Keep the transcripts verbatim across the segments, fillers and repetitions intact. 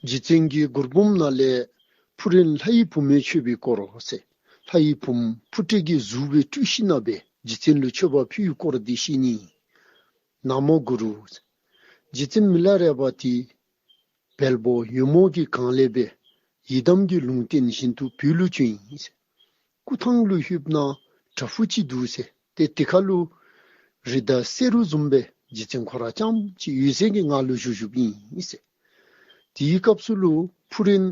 རྗེ་བཙུན་གྱི་མགུར་འབུམ་ནང་ལས་ཕུག་རོན་ལྷ་ཡི་བུ་མོས་མཆོད་པའི་སྐོར་ཟེར། ལྷ་ཡི་བུམོ་ཕུག་རོན་གྱི་གཟུགས་སྦེ་སྤྲུལ་ཞིནམ་ལས་རྗེ་བཙུན་ལུ་མཆོད་པ་ཕུལ་བའི་སྐོར་འདི་བཤད་ནི། ན་མོ་གུ་རུ། རྗེ་བཙུན་མི་ལ་རས་པ་དེ་བལ་པོ་ཡོལ་མོ་གི་གངས་ལས་སྦེ་ཡི་དམ་གྱི་ལུང་བསྟན་བཞིན་དུ་བོད་ལུ་བྱོན་ཡི། སྐུ་ཐང་ལུ་ལྷོདཔ་ད་བྲག་ཕུག་ཅིག་འདུག་ཟེར། ཏེ་དེ་ཁར་ལུ་རི་དྭགས་བསེ་རུ་བཟུམ་སྦེ་རྗེ་བཙུན་ཁོ་ར་རྐྱངམ་གཅིག་འོད་གསལ་གྱི་ངང་ལུ་བཞུགས་བཞུགསཔ་ཨིན་ཟེར། དེའི་སྐབས་སུ་ལུ་ཕུག་རོན་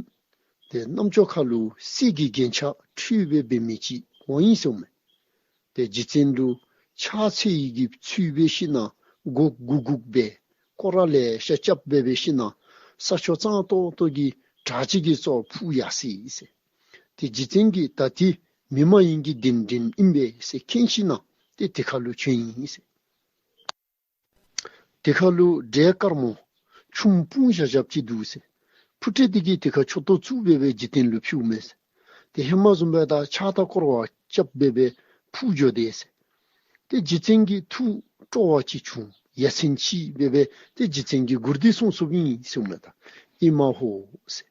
དེ་རྣམ་ཅོ་ཁར་ལུ་གསེར་གྱི་རྒྱན་ཆ་འཁྲུལ་སྦེ་འབད་མི་ཅིག་འོང་ཡི་ཟེར་མས། ཏེ་རྗེ་བཙུན་ལུ་ཕྱག་འཚལ་ཡི་གི་ཚུལ་འབད་ཞིནམ་ལས་སྒུག་སྒུག་སྒུག་སྦེ་སྐོར་ར་ལེ་ཤ་རྐྱབ་སྦེ་འབད་ཞིནམ་ལས་ས་ཕྱོགས་གཙང་ཏོག་ཏོ་གི་བྲག་ཅིག་གི་རྩ་བར་འཕུར་ཡར་སོ་ཡི་ཟེར། ཏེ་རྗེ་བཙུན་གྱིས་ད་འདི་མི་མ་ཡིན་གྱི་གདན་འདྲེན་ཨིན་པས་ཟེར་མཁྱེན་ཞིནམ་ལས་ཏེ་དེ་ཁར་ལུ་བྱོན་ཡི་ཟེར། དེ་ཁར་ལུ་འབྲས་དཀར་མོ་ཆུང་སྤུངས་བཞག་བཞགཔ་ཅིག་འདུག་ཟེར། ཕུག་རོན་དེ་གིས་དེ་ཁར་མཆོད་གཏོར་བཙུགས་སྦེ་འབད་རྗེ་བཙུན་ལུ་ཕུལཝ་མས་ཟེར། ཏེ་ཧེ་མ་བཟུམ་སྦེ་ད་ཕྱག་དང་སྐོར་ར་རྐྱབ་སྦེ་འབད་འཕུར་འགྱོ་དེས་ཟེར། ཏེ་རྗེ་བཙུན་གྱི་ཐུགས་སྤྲོ་བ་ཅིག་བྱུང་། ཡ་མཚན་ཆེ་སྦེ་འབད་དེ་རྗེ་བཙུན་གྱི་མགུར་འདི་གསུངས་གསུངསམ་ཨིན་ཟེར་མས། ད་ཨེ་མ་ཧོ་ཟེར།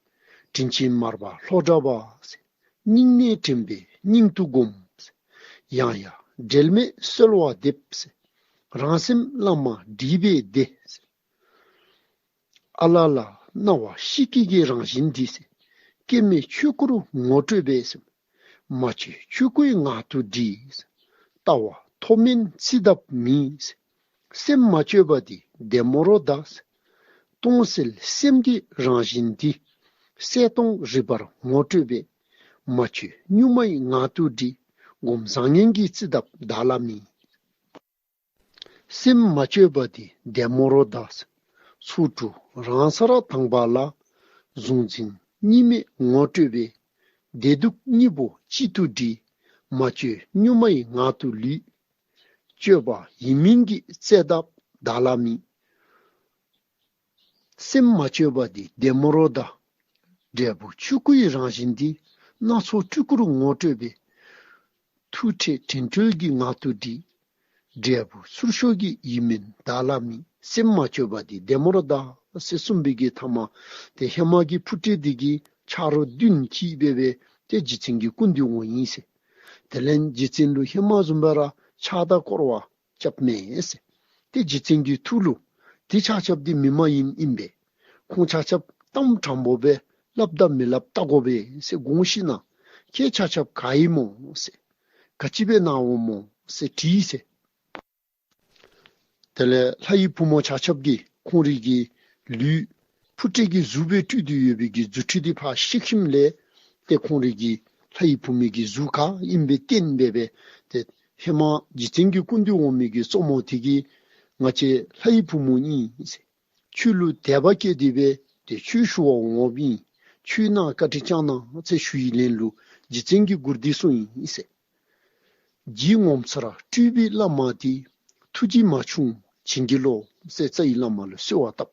དྲིན་ཅན་མར་པ་ལྷོ་བྲག་པ་ཟེར། སྙིང་ནས་དྲན་པས་སྙིང་དུ་བསྒོམ་ཟེར། ཡང་ཡང་འབྲལ་མེད་གསོལ་བ་འདེབས་ཟེར། རང་སེམས་བླ་མ་འདྲིས་པས་བདེ་ཟེར། ཨ་ལ་ལ་སྣང་བ་ཤེས་ཀྱི་གི་རང་བཞིན་འདི་ཟེར། སྐྱེ་མེད་ཆོས་སྐུ་རུ་ངོ་སྤྲོད་པས་ཟེར། མ་བཅོས་ཆོས་སྐུའི་ངང་དུ་བྲིས་ཟེར། ལྟ་བ་ཐོགས་མེད་རྩིས་གདབ་མེད་ཟེར། སེམས་མ་བཅོས་པ་འདི་བདེ་མོ་རོ་གདའ་ཟེར། སྟོང་གསལ་སེམས་ཀྱི་རང་བཞིན་འདི། གསལ་སྟོང་རིག་པར་ངོ་སྤྲོད་པས། མ་བཅོས་གཉུག་མའི་ངང་དུ་བྲིས། སྒོམ་བཟང་ངན་གྱི་རྩིས་གདབ་བདག་ལ་མེད། སེམས་མ་བཅོས་པ་འདི་བདེ་མོ་རོ་གདའ་ཟེར། ཚུལ་དྲུག་རང་སར་དྭངས་པ་ལ། གཟུང་འཛིན་གཉིས་མེད་ངོ་སྤྲོད་པས། བདེ་སྡུག་གཉིས་པོ་གཅིག་ཏུ་བྲིས། མ་བཅོས་གཉུག་མའི་ངང་དུ་ལུས། བཅོས་པ་ཡིན་མིན་གྱི་རྩིས་གདབ་བདག་ལ་མེད། སེམས་མ་བཅོས་པ་འདི་བདེ་མོ་རོ་གདའ། འབྲས་བུ་ཆོས་སྐུའི་རང་བཞིན་འདི། སྣ་ཚོགས་སྤྲུལ་སྐུར་ངོ་སྤྲོད་པས། ཐུགས་ཁྲེལ་དྲན་འཁྲུལ་གྱི་ངང་དུ་བྲིས། འབྲས་བུ་ཚུར་ཤོག་གི་ཡིན་མིན་བདག་ལ་མེད། སེམས་མ་བཅོས་པ་འདི་བདེ་མོ་རོ་གདའ་ཟེར་གསུངས་པའི་གི་ཐ་མ་ཏེ་ཧེ་མ་གི་ཕུག་རོན་དེ་གིས་ཆ་རོགས་བདུན་གྱིས་འབད་འབད་ཏེ་རྗེ་བཙུན་གྱི་སྐུ་མདུན་འོང་ཡི་ཟེར། དེ་ལས་རྗེ་བཙུན་ལུ་ཧེ་མ་བཟུམ་སྦེ་ར་ཕྱག་དང་སྐོར་ར་རྐྱབ་མས་ཟེར། ཏེ་རྗེ་བཙུན་གྱི་ཐུགས་ལུ་དེ་ཆ་ཁྱབ་འདི་མི་མ་ཡིན་ཨིན་པས། ཁོང་ཆ་ཁྱབ་གཏམ་དྲང་པོ་སྦེ་སླབ་དང་མི་སླབ་བལྟ་དགོ་པས་ཟེར་དགོངས་ཞིནམ་ལས་ཁྱེད་ཆ་ཁྱབ་ག་ཨིན་མོ་ཟེར། ག་ཅི་འབད་ནཱ་འོང་མོ་ཟེར་དྲིས་ཟེར། དེ་ལས་ལྷ་ཡི་བུ་མོ་ཆ་ཁྱབ་ཀྱིས་ཁོང་རའི་གི་ལུས་ཕུག་རོན་གྱི་གཟུགས་སྦེ་སྤྲུལ་ཏེ་ཡོད་པའི་གི་རྫུ་འཕྲུལ་འདི་ཕར་བཤིག་ཞིནམ་ལས་ཏེ་ཁོང་རའི་གི་ལྷ་ཡི་བུ་མོའི་གི་གཟུགས་ག་ཨིནམ་སྦེ་བསྟན་འབད་འབད་ཏེ་ཧེ་མ་རྗེ་བཙུན་གྱི་སྐུ་མདུན་འོང་མི་གི་གཙོ་མོ་དེ་གིས་ང་བཅས་ལྷ་ཡི་བུ་མོ་ཨིན་ཟེར། ཁྱོད་ལུ་དད་པ་སྐྱེས་ཏེ་འབད་ཏེ་ཆོས་ཞུ་བར་འོངམ་ཨིན། ཁྱོད་ནཱ་བཀའ་དྲིན་བསྐྱང་གནང་ཟེར་ཞུ་ཡི་ལན་ལུ་རྗེ་བཙུན་གྱིས་མགུར་འདི་གསུངས་ཡི་ཟེར། རྗེ་ངོ་མཚར་སྤྲུལ་པའི་བླ་མ་དེ། ཐུགས་རྗེ་མ་ཆུང་བྱིན་གྱིས་རློབས་ཟེར་རྩ་བའི་བླ་མ་ལུ་གསོལ་བ་བཏབ།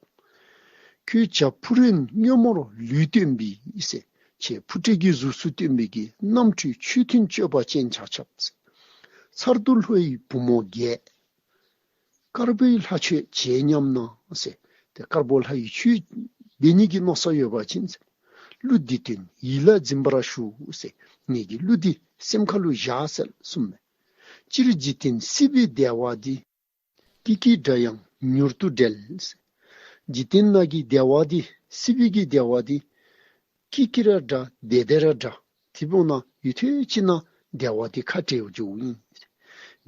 ཁྱོད་བྱ་ཕུག་རོན་སྔོན་མོར་ལུས་སྟོན་པའི་ཟེར། ཁྱེད་ཕུག་རོན་གྱི་གཟུགས་སུ་སྟོན་པའི་གི་རྣམ་འཕྲུལ་ཆོས་མཐུན་སྤྱོད་པ་ཅན་ཆ་ཁྱབ་ཟེར། མཚར་སྡུག་ལྷོ་ཡི་བུ་མོ་བརྒྱད། དཀར་པོའི་ལྷ་མཆོད་བྱེད་སྙམ་ན་ཟེར། ཏེ་དཀར་པོ་ལྷ་ཡི་མཆོད་འབད་ནི་གི་མནོ་བསམ་ཡོད་པ་ཅིན་ཟེར། གླུ་འདི་བཏོན་ཡིད་ལ་འཛིན་པར་ཞུ་ཟེར། ངེ་གི་གླུ་འདི་སེམས་ཁ་ལུ་བཞག་ཟེར་གསུངས་མས། སྤྱིར་འཇིག་རྟེན་སྲིད་པའི་བདེ་བ་འདི། ཀི་ཀི་འདྲ་ཡང་མྱུར་དུ་འབྲལ་ཟེར། འཇིག་རྟེན་ནང་གི་བདེ་བ་འདི་སྲིད་པའི་གི་བདེ་བ་འདི་ཀི་ཀི་ར་འདྲ་དེ་དེ་ར་འདྲ། དེ་འབདཝ་ད་ཡུན་ཐུང་ཅིག་ནང་བདེ་བ་འདི་ཁ་བྲལ་འགྱོཝ་ཨིན།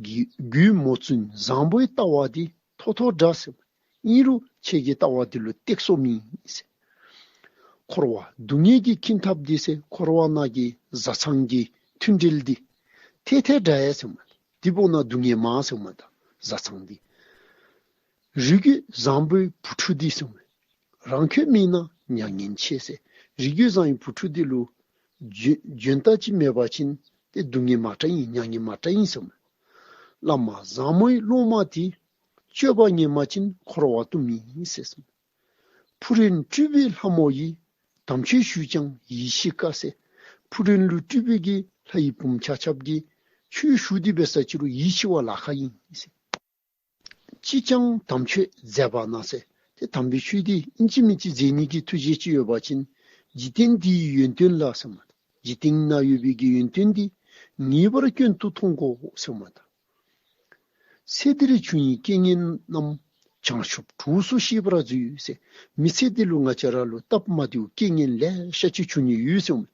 གི་རྒྱུ་མོ་བཙུན་བཟང་པོའི་ལྟ་བ་འདི་ཐོག་ཐོག་འདྲ་ཟེར། ཨིན་རུང་ཁྱེད་ཀྱི་ལྟ་བ་འདི་ལུ་སྟེགས་སོ་མེད་ཟེར། འཁོར་བ་སྡུག་བསྔལ་གྱི་འཁྱིང་ཐབས་འདི་ཟེར། འཁོར་བ་ནང་གི་བཟའ་ཚང་གི་མཐུན་འབྲེལ་འདི་ཐད་ཐད་འདྲ་ཡ་ཟེར་མས། དེ་འབདཝ་ད་སྡུག་བསྔལ་མང་ཟེར་མས། ད་བཟའ་ཚང་འདི་རིགས་རྒྱུད་བཟང་པོའི་བུ་ཕྲུག་འདི་ཟེར་མས། རང་ཁྱོད་མེད་ན་མྱ་ངན་ཆེ་ཟེར། རིགས་རྒྱུད་བཟང་པོའི་བུ་ཕྲུག་འདི་ལུ་འཇོན་འཇོན་ཐང་ཅིག་མེད་པ་ཅིན་ཏེ་སྡུག་བསྔལ་མང་དྲགས་ཨིན། མྱ་ངན་མང་དྲགས་ཨིན་ཟེར་མས། བླ་མ་བཟང་མོའི་སློབ་མ་དེ། སྤྱོད་པ་ངན་པ་ཅིན་འཁོར་བ་དུ་མེད་ཟེར་གསུངས། ཕུག་རོན་སྤྲུལ་པའི་ལྷ་མོ་ཡིས། དམ་ཆོས་ཞུས་ཀྱང་ཡིད་ཆེས་དཀའ་ཟེར། ཕུག་རོན་ལུ་སྤྲུལ་པའི་གི་ལྷ་ཡི་བུམོ་ཆ་ཁྱབ་ཀྱིས་ཆོས་ཞུ་སྟེ་འབད་ས་ཅི་རུང་ཡིད་ཆེས་པར་ལཱ་ཁག་ཨིན་ཟེར། ཅིས་ཀྱང་དམ་ཆོས་མཛད་པ་ན་ཟེར། ཏེ་དམ་པའི་ཆོས་འདི་ཨིན་ཅི་མིན་ཅི་མཛད་ནི་གི་ཐུགས་བཞེད་ཅིག་ཡོད་པ་ཅིན་འཇིག་རྟེན་འདིའི་ཡོན་ཏན་ལ་ཟེརཝ་མས། འཇིག་རྟེན་ན་ཡོད་པའི་གི་ཡོན་ཏན་འདི་ངེས་པར་དོན་དུ་མཐོང་དགོ་ཟེརཝ་མས། ད་ཚེ་འདིར་བྱུང་བའི་རྐྱེན་ངན་རྣམས། བྱང་ཆུབ་གྲོགས་སུ་ཤེས་པར་མཛོད་ཟེར། མི་ཚེ་འདི་ལུ་ང་བཅས་ར་ལུ་སྟབས་མ་བདེཝ་རྐྱེན་ངན་ལེ་ཤ་ཅིག་བྱུང་ནི་ཡོད་ཟེརཝ་མས།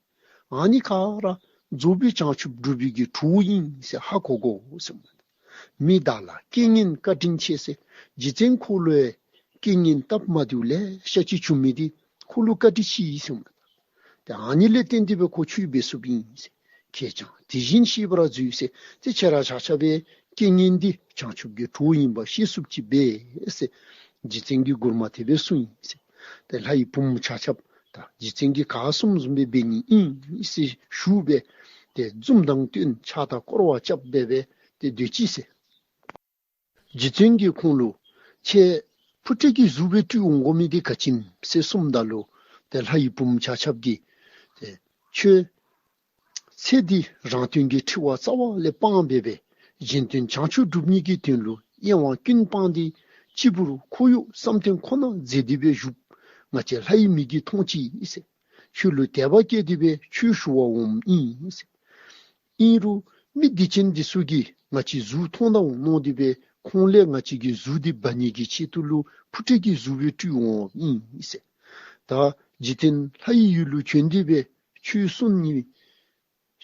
ཨ་ནི་ག་ར་རྫོགས་པའི་བྱང་ཆུབ་སྒྲུབ་པའི་གི་གྲོགས་ཨིན་ཟེར་ཧ་གོ་དགོ་ཟེརཝ་མས། མི་བདག་ལ་རྐྱེན་ངན་བཀའ་དྲིན་ཆེ་ཟེར། རྗེ་བཙུན་ཁོ་ལུ་ཡང་རྐྱེན་ངན་སྟབས་མ་བདེཝ་ལེ་ཤ་ཅིག་བྱུང་མི་འདི་ཁོ་ལུ་བཀའ་དྲིན་ཆེ་ཟེརཝ་མས། ཏེ་ཨ་ནི་ལས་བརྟེན་ཏེ་སྦེ་ཁོ་ཆོས་འབད་ཚུགསཔ་ཨིན་ཟེར། ཁྱེད་ཀྱང་དེ་བཞིན་ཤེས་པར་མཛོད་ཟེར། ཏེ་ཁྱེད་ར་ཆ་ཁྱབ་སྦེ་རྐྱེན་ངན་འདི་བྱང་ཆུབ་ཀྱི་གྲོགས་ཨིན་པ་ཤེས་ཚུགསཔ་ཅིག་འབད་ཟེར། རྗེ་བཙུན་གྱིས་མགུར་མ་དེ་སྦེ་གསུངས་ཡི་ཟེར། ཏེ་ལྷ་ཡི་བུམོ་ཆ་ཁྱབ་ད་རྗེ་བཙུན་གྱིས་ག་གསུངམ་བཟུམ་སྦེ་འབད་ནི་ཨིན་ཟེར་ཞུ་སྦེ་ཏེ་འཛུམ་མདངས་སྟོན་ཕྱག་དང་སྐོར་བ་རྐྱབ་སྦེ་སྦེ་ཏེ་སྡོད་ཅི་ཟེར། རྗེ་བཙུན་གྱིས་ཁོང་ལུ་ཁྱེད་ཕོ་བྲང་གི་གཟུགས་སྦེ་སྤྲུལ་འོང་དགོ་མི་འདི་ག་ཅི་ཨིནམ་ཟེར་གསུངམ་ད་ལུ་ཏེ་ལྷ་ཡི་བུམོ་ཆ་ཁྱབ་ཀྱིས་ཏེ་ཁྱོད་ཚེ་འདི་རང་དོན་གྱི་འཁྲི་བ་རྩ་བ་ལས་སྤངས་སྦེ་སྦེ་གཞན་དོན་བྱང་ཆུབ་སྒྲུབ་ནི་གི་དོན་ལུ་གཡེང་བ་ཀུན་སྤངས་ཏེ་སྤྱི་བོར་ཁོར་ཡུག་བསམ་གཏན་ཁོ་ན་མཛད་དེ་སྦེ་བཞུགས། ང་བཅས་ལྷ་ཡི་མིག་གིས་མཐོང་ཅི་ཟེར། ཁྱོད་ལུ་དད་པ་བསྐྱེད་དེ་སྦེ་ཆོས་ཞུ་བར་འོངམ་ཨིན་ཟེར། ཨིན་རུང་མི་སྡིག་ཅན་འདི་ཚུ་གིས་ང་བཅས་གཟུགས་མཐོང་དོ་མནོ་སྟེ་སྦེ་ཁོང་ལས་ང་བཅས་ཀྱི་གཟུགས་འདི་འབག་ནི་གི་ཆེད་དུ་ལུ་ཕོ་བྲང་གི་གཟུགས་སྦེ་སྤྲུལ་འོངམ་ཨིན་ཟེར། ད་འཇིག་རྟེན་ལྷ་ཡི་ཡུལ་ལུ་བྱོན་ཏེ་སྦེ་ཆོས་གསུང་ནི་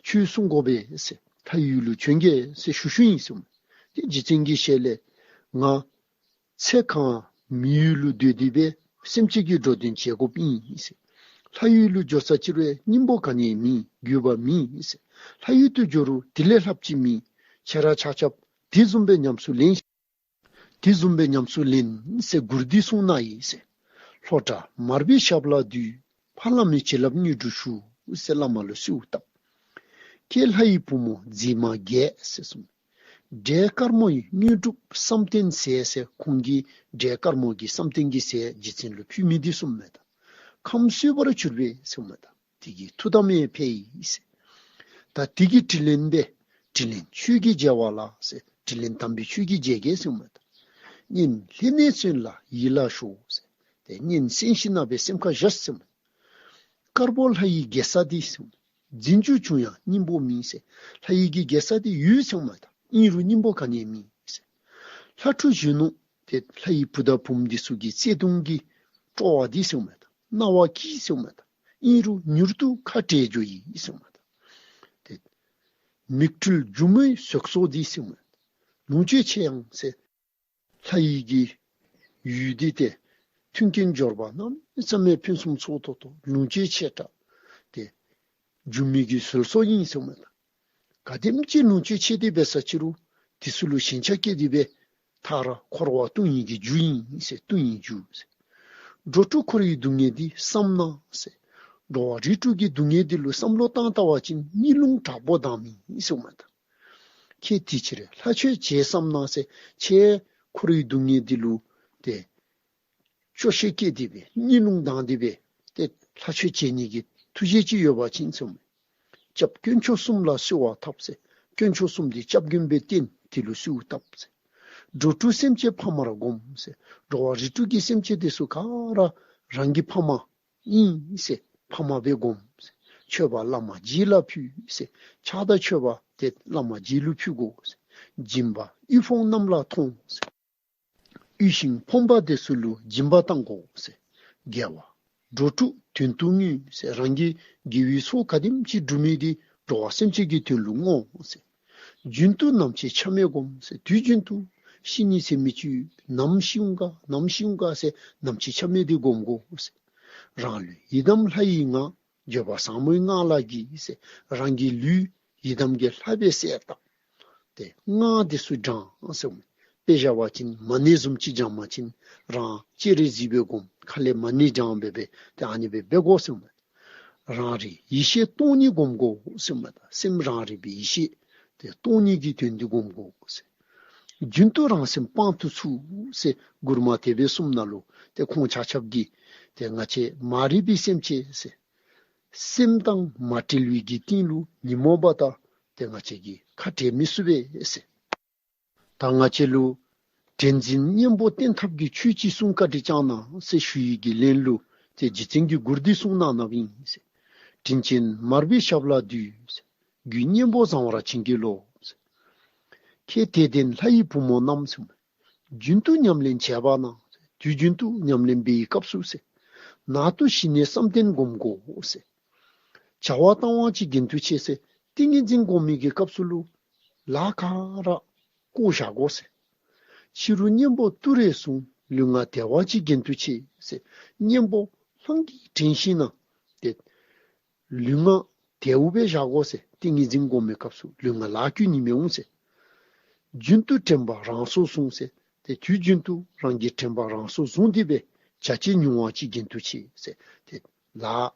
ཆོས་གསུང་དགོ་པས་ཟེར། ལྷ་ཡི་ཡུལ་ལུ་བྱོན་གེ་ཟེར་ཞུ་ཞུཝ་ཨིན་ཟེར། ཏེ་རྗེ་བཙུན་གྱི་ཞལ་ལས་ང་ཚེ་གང་མི་ཡུལ་ལུ་སྡོད་དེ་སྦེ་སེམས་ཅན་གྱི་འགྲོ་དོན་བྱེད་དགོཔ་ཨིན་ཟེར། ལྷ་ཡུལ་ལུ་འགྱོ་ས་ཅིག་རུང་སྙིང་པོ་ག་ནི་ཡང་མེད། དགོས་པ་མེད་ཟེར། ལྷ་ཡུལ་དུ་འགྱོ་རུང་དེ་ལས་ལྷགཔ་ཅིག་མེད། ཁྱེད་ར་ཆ་ཁྱབ་དེ་བཟུམ་སྦེ་ཉམས་སུ་ལེན། དེ་བཟུམ་སྦེ་ཉམས་སུ་ལེན་ཟེར་མགུར་འདི་གསུངས་ནུག་ཨིན་ཟེར། ལྷོ་བྲག་མར་པའི་ཞབས་ལ་འདུད། ཕ་བླ་མའི་བྱིན་རླབས་དངོས་གྲུབ་ཞུ་ཟེར་བླ་མ་ལུ་གསོལཝ་བཏབ། ཁྱེད་ལྷ་ཡི་བུ་མོ་མཛེས་མ་བརྒྱད་ཟེར་གསུངས། འབྲས་དཀར་མོ་ཡི་དངོས་གྲུབ་བསམ་གཏན་ཟས་ཟེར། ཁོང་གིས་འབྲས་དཀར་མོ་གི་བསམ་གཏན་གྱི་ཟས་རྗེ་བཙུན་ལུ་ཕུལ་མི་འདི་གསུངམ་མས་ད། ཁམས་གསོས་པར་གྱུར་པས་གསུངམ་མས་ད། དེ་གི་མཐུ་དམ་ཡང་འཕེལ་ཡི་ཟེར། ད་དེ་གི་དྲིན་ལན་འབད། དྲིན་ལན་ཆོས་ཀྱི་རྒྱལ་བ་ལ་ཟེར། དྲིན་ལན་དམ་པའི་ཆོས་ཀྱི་རྒྱལ་བརྒྱད་གསུངམ་མས་ད། གཉེན་ལྷན་ནེ་ཚུན་ལ་ཡིད་ལ་ཞོག་ཟེར། ཏེ་གཉེན་སེམས་ཤིང་ན་སྦེ་སེམས་ཁར་བཞག་ཟེརཝ་མས། དཀར་པོ་ལྷ་ཡི་རྒྱལ་ས་འདི་ཟེརཝ་མས། རྫིང་རྒྱུད་བྱུང་ཡང་སྙིང་པོ་མེད་ཟེར། ལྷ་ཡི་གི་རྒྱལ་ས་འདི་ཡོད་ཟེརཝ་མས་ད། ཨིན་རུང་སྙིང་པོ་ག་ནི་ཡང་མེད་ཟེར། ལྷ་ཕྲུག་གཞོན་ནུ་ཏེ་ལྷ་ཡི་བུ་དང་བུམོ་འདི་ཚུ་གི་བརྩེ་གདུང་གི་སྤྲོ་བ་འདི་ཟེརཝ་མས་ད། རྣ་བར་གྱིས་ཟེརཝ་མས་ད། ཨིན་རུང་མྱུར་དུ་ཁ་བྲལ་འགྱོ་ཡི་ཟེརཝ་མས་ད། ཏེ་མིག་འཕྲུལ་སྒྱུ་མའི་ཟོག་ཚོགས་འདི་ཟེརཝ་མས། ལོངས་སྤྱོད་ཆེ་ཡང་ཟེར། ལྷ་ཡི་གི་ཡུལ་འདི་ཏེ་མཐུན་རྐྱེན་འབྱོར་པ་གནམ་མེད་ས་མེད་ཕུན་སུམ་ཚོགས་ཏོག་ཏོ། ལོངས་སྤྱོད་ཆེ་དྲགས་ཏེ་སྒྱུ་མའི་གི་ཟོལ་ཟོག་ཨིན་ཟེརཝ་མས་ད། ག་དེམ་ཅིག་ལོངས་སྤྱོད་ཆེ་སྟེ་འབད་ས་ཅིག་རུང་དེ་ཚུ་ལུ་ཞེན་ཆགས་སྐྱེས་ཏེ་སྦེ་མཐར་འཁོར་བ་ལྟུང་ནི་གི་རྒྱུ་ཨིན་ཟེར། ལྟུང་ནི་རྒྱུ་ཟེར། འགྲོ་དྲུག་འཁོར་བའི་སྡུག་བསྔལ་འདི་བསམ་ན་ཟེར། འགྲོ་བ་རིགས་དྲུག་གི་སྡུག་བསྔལ་འདི་ལུ་བསམ་བློ་བཏང་ལྟ་བ་ཅིན་གཉིད་ལུང་དྲག་པོ་ལྡང་མི་ཨིན་ཟེརཝ་མས་ད། ཁྱེད་དེ་ཕྱིར་ལྷ་ཆོས་བྱེད་བསམ་ན་ཟེར། ཁྱེད་འཁོར་བའི་སྡུག་བསྔལ་འདི་ལུ་ཏེ་སྐྱོ་ཤས་སྐྱེས་ཏེ་སྦེ་གཉིད་ལུང་ལྡང་སྟེ་སྦེ་ཏེ་ལྷ་ཆོས་བྱེད་ནི་གི་ཐུགས་བཞེད་ཅིག་ཡོད་པ་ཅིན་ཟེརཝ་མས། སྐྱབས་དཀོན་མཆོག་གསུམ་ལ་གསོལ་བ་བཏབ་ཟེར། དཀོན་མཆོག་གསུམ་འདི་སྐྱབས་མགོན་སྦེ་བསྟེན། དེ་ལུ་གསོལཝ་བཏབ་ཟེར། འགྲོ་དྲུག་སེམས་ཅན་ཕ་མར་བསྒོམ་ཟེར། འགྲོ་བ་རིགས་དྲུག་གི་སེམས་ཅན་དེ་ཚུ་ག་ར་རང་གི་ཕ་མ་ཨིན་ཟེར་ཕ་མ་སྦེ་བསྒོམ་ཟེར། མཆོད་པ་བླ་མ་རྗེ་ལ་ཕུལ་ཟེར། ཕྱག་དང་མཆོད་པ་ཏེ་བླ་མ་རྗེ་ལུ་ཕུལ་དགོ་ཟེར། སྦྱིན་པ་དབུལ་ཕོངས་རྣམས་ལ་ཐོངས་ཟེར། དབུལ་ཞིང་ཕོངས་པ་དེ་ཚུ་ལུ་སྦྱིན་པ་བཏང་དགོ་ཟེར། དགེ་བ་འགྲོ་དྲུག་དོན་དུ་བསྔོས་ཟེར། རང་གིས་དགེ་བའི་ཚོགས་ག་དེམ་ཅིག་སྒྲུབ་མི་འདི་འགྲོ་བ་སེམས་ཅན་གྱི་དོན་ལུ་བསྔོ་ཟེར། རྒྱུན་དུ་ནམ་འཆི་ཆ་མེད་བསྒོམ་ཟེར། དུས་རྒྱུན་དུ་ཤི་ནི་ཟེར་མི་ཅིག་ཡོད། ནམ་ཤིཝ་ག་ནམ་ཤིཝ་ག་ཟེར་ནམ་འཆི་ཆ་མེད་འདི་བསྒོམ་དགོ་ཟེར། རང་ལུས་ཡི་དམ་ལྷ་ཡི་སྔགས། འགྱོད་པ་ཟབ་མོའི་སྔགས་ལ་གྱིས་ཟེར། རང་གི་ལུས་ཡི་དམ་གྱི་ལྷ་སྦེ་གསལ་བཏབ། ཏེ་སྔགས་འདི་ཚུ་བགྲང་ཟེརཝ་མས། དཔེ་བཞག་པ་ཅིན་མ་ཎི་བཟུམ་ཅིག་བགྲང་པ་ཅིན་རང་སྤྱན་རས་གཟིགས་སྦེ་བསྒོམ། ཁ་ལས་མ་ཎི་བགྲང་སྦེ་སྦེ་ཏེ་ཨ་ནི་སྦེ་འབད་དགོ་ཟེརཝ་མས། རང་རིག་ཡེ་ཤེས་སྟོང་ཉིད་བསྒོམ་དགོ་ཟེརཝ་མས། ད་སེམས་རང་རིག་པའི་ཡེ་ཤེས་ཏེ་སྟོང་ཉིད་ཀྱི་དོན་འདི་བསྒོམ་དགོ་ཟེར། རྒྱུན་དུ་རང་སེམས་དཔང་དུ་ཚུགས་ཟེར་མགུར་མ་དེ་སྦེ་གསུངམ་ད་ལུ་ཏེ་ཁོང་ཆ་ཁྱབ་ཀྱིས་ཏེ་ང་བཅས་མ་རིག་པའི་སེམས་ཅན་ཟེར་སེམས་དང་མ་བྲལ་བའི་གི་སྟེང་ལུ་ཉོན་མོངས་པ་དང་ཏེ་ང་བཅས་ཀྱིས་ཁ་བྲལ་མི་ཚུགས་པས་ཟེར། ད་ང་བཅས་ལུ་ དྲན་འཛིན་གཉེན་པོ་བསྟེན་ཐབས་ཀྱི་ཆོས་ཅིག་གསུང་བཀའ་དྲིན་བསྐྱང་གནང་ཟེར་ཞུ་ཡི་གི་ལན་ལུ་ཏེ་རྗེ་བཙུན་གྱིས་མགུར་འདི་གསུངས་གནང་གནངམ་ཨིན་ཟེར། དྲིན་ཅན་མར་པའི་ཞབས་ལ་འདུད་ཟེར། རྒྱུད་གཉེན་པོ་བཟང་བར་བྱིན་གྱིས་རློབས་ཟེར། ཁྱེད་དད་ལྡན་ལྷ་ཡི་བུ་མོ་རྣམས་ཟེར། རྒྱུན་དུ་ཉམས་ལེན་བྱེད་པ་ན། དུས་རྒྱུན་དུ་ཉམས་ལེན་འབད་བའི་སྐབས་སུ་ཟེར། ནང་དུ་ཞི་གནས་བསམ་གཏན་སྒོམ་དགོ་ཟེར། བྱ་བ་བཏང་བ་ཅིག་གཞན་དུ་བྱེད་ཟེར། ཏིང་ངེ་འཛིན་སྒོམ་མི་གི་སྐབས་སུ་ལུ་ལཱ་ག་ར་བཀོ་བཞག་དགོ་ཟེར། ཕྱི་རུ་གཉེན་པོ་ཏུ་རེ་བཟུང་། ལུས་ངག་དལ་བ་ཅིག་གཞན་དུ་བྱེད་ཟེར། གཉེན་པོ་ལྷང་གིས་དྲན་ཞིནམ་ལས་ཏེ་ལུས་ངག་དལཝ་སྦེ་བཞག་དགོ་ཟེར། ཏིང་ངེ་འཛིན་སྒོམ་མི་སྐབས་སུ་ལུས་ངག་ལཱ་བཀོ་ནི་མི་འོང་ཟེར། རྒྱུན་དུ་དྲན་པ་རང་སྲོག་བཟུང་ཟེར། ཏེ་དུས་རྒྱུན་དུ་རང་གི་དྲན་པ་རང་སྲོག་བཟུང་སྟེ་སྦེ་བྱ་བྱེད་ཉུང་བ་ཅིག་གཞན་དུ་བྱེད་ཟེར། ཏེ་ལཱ་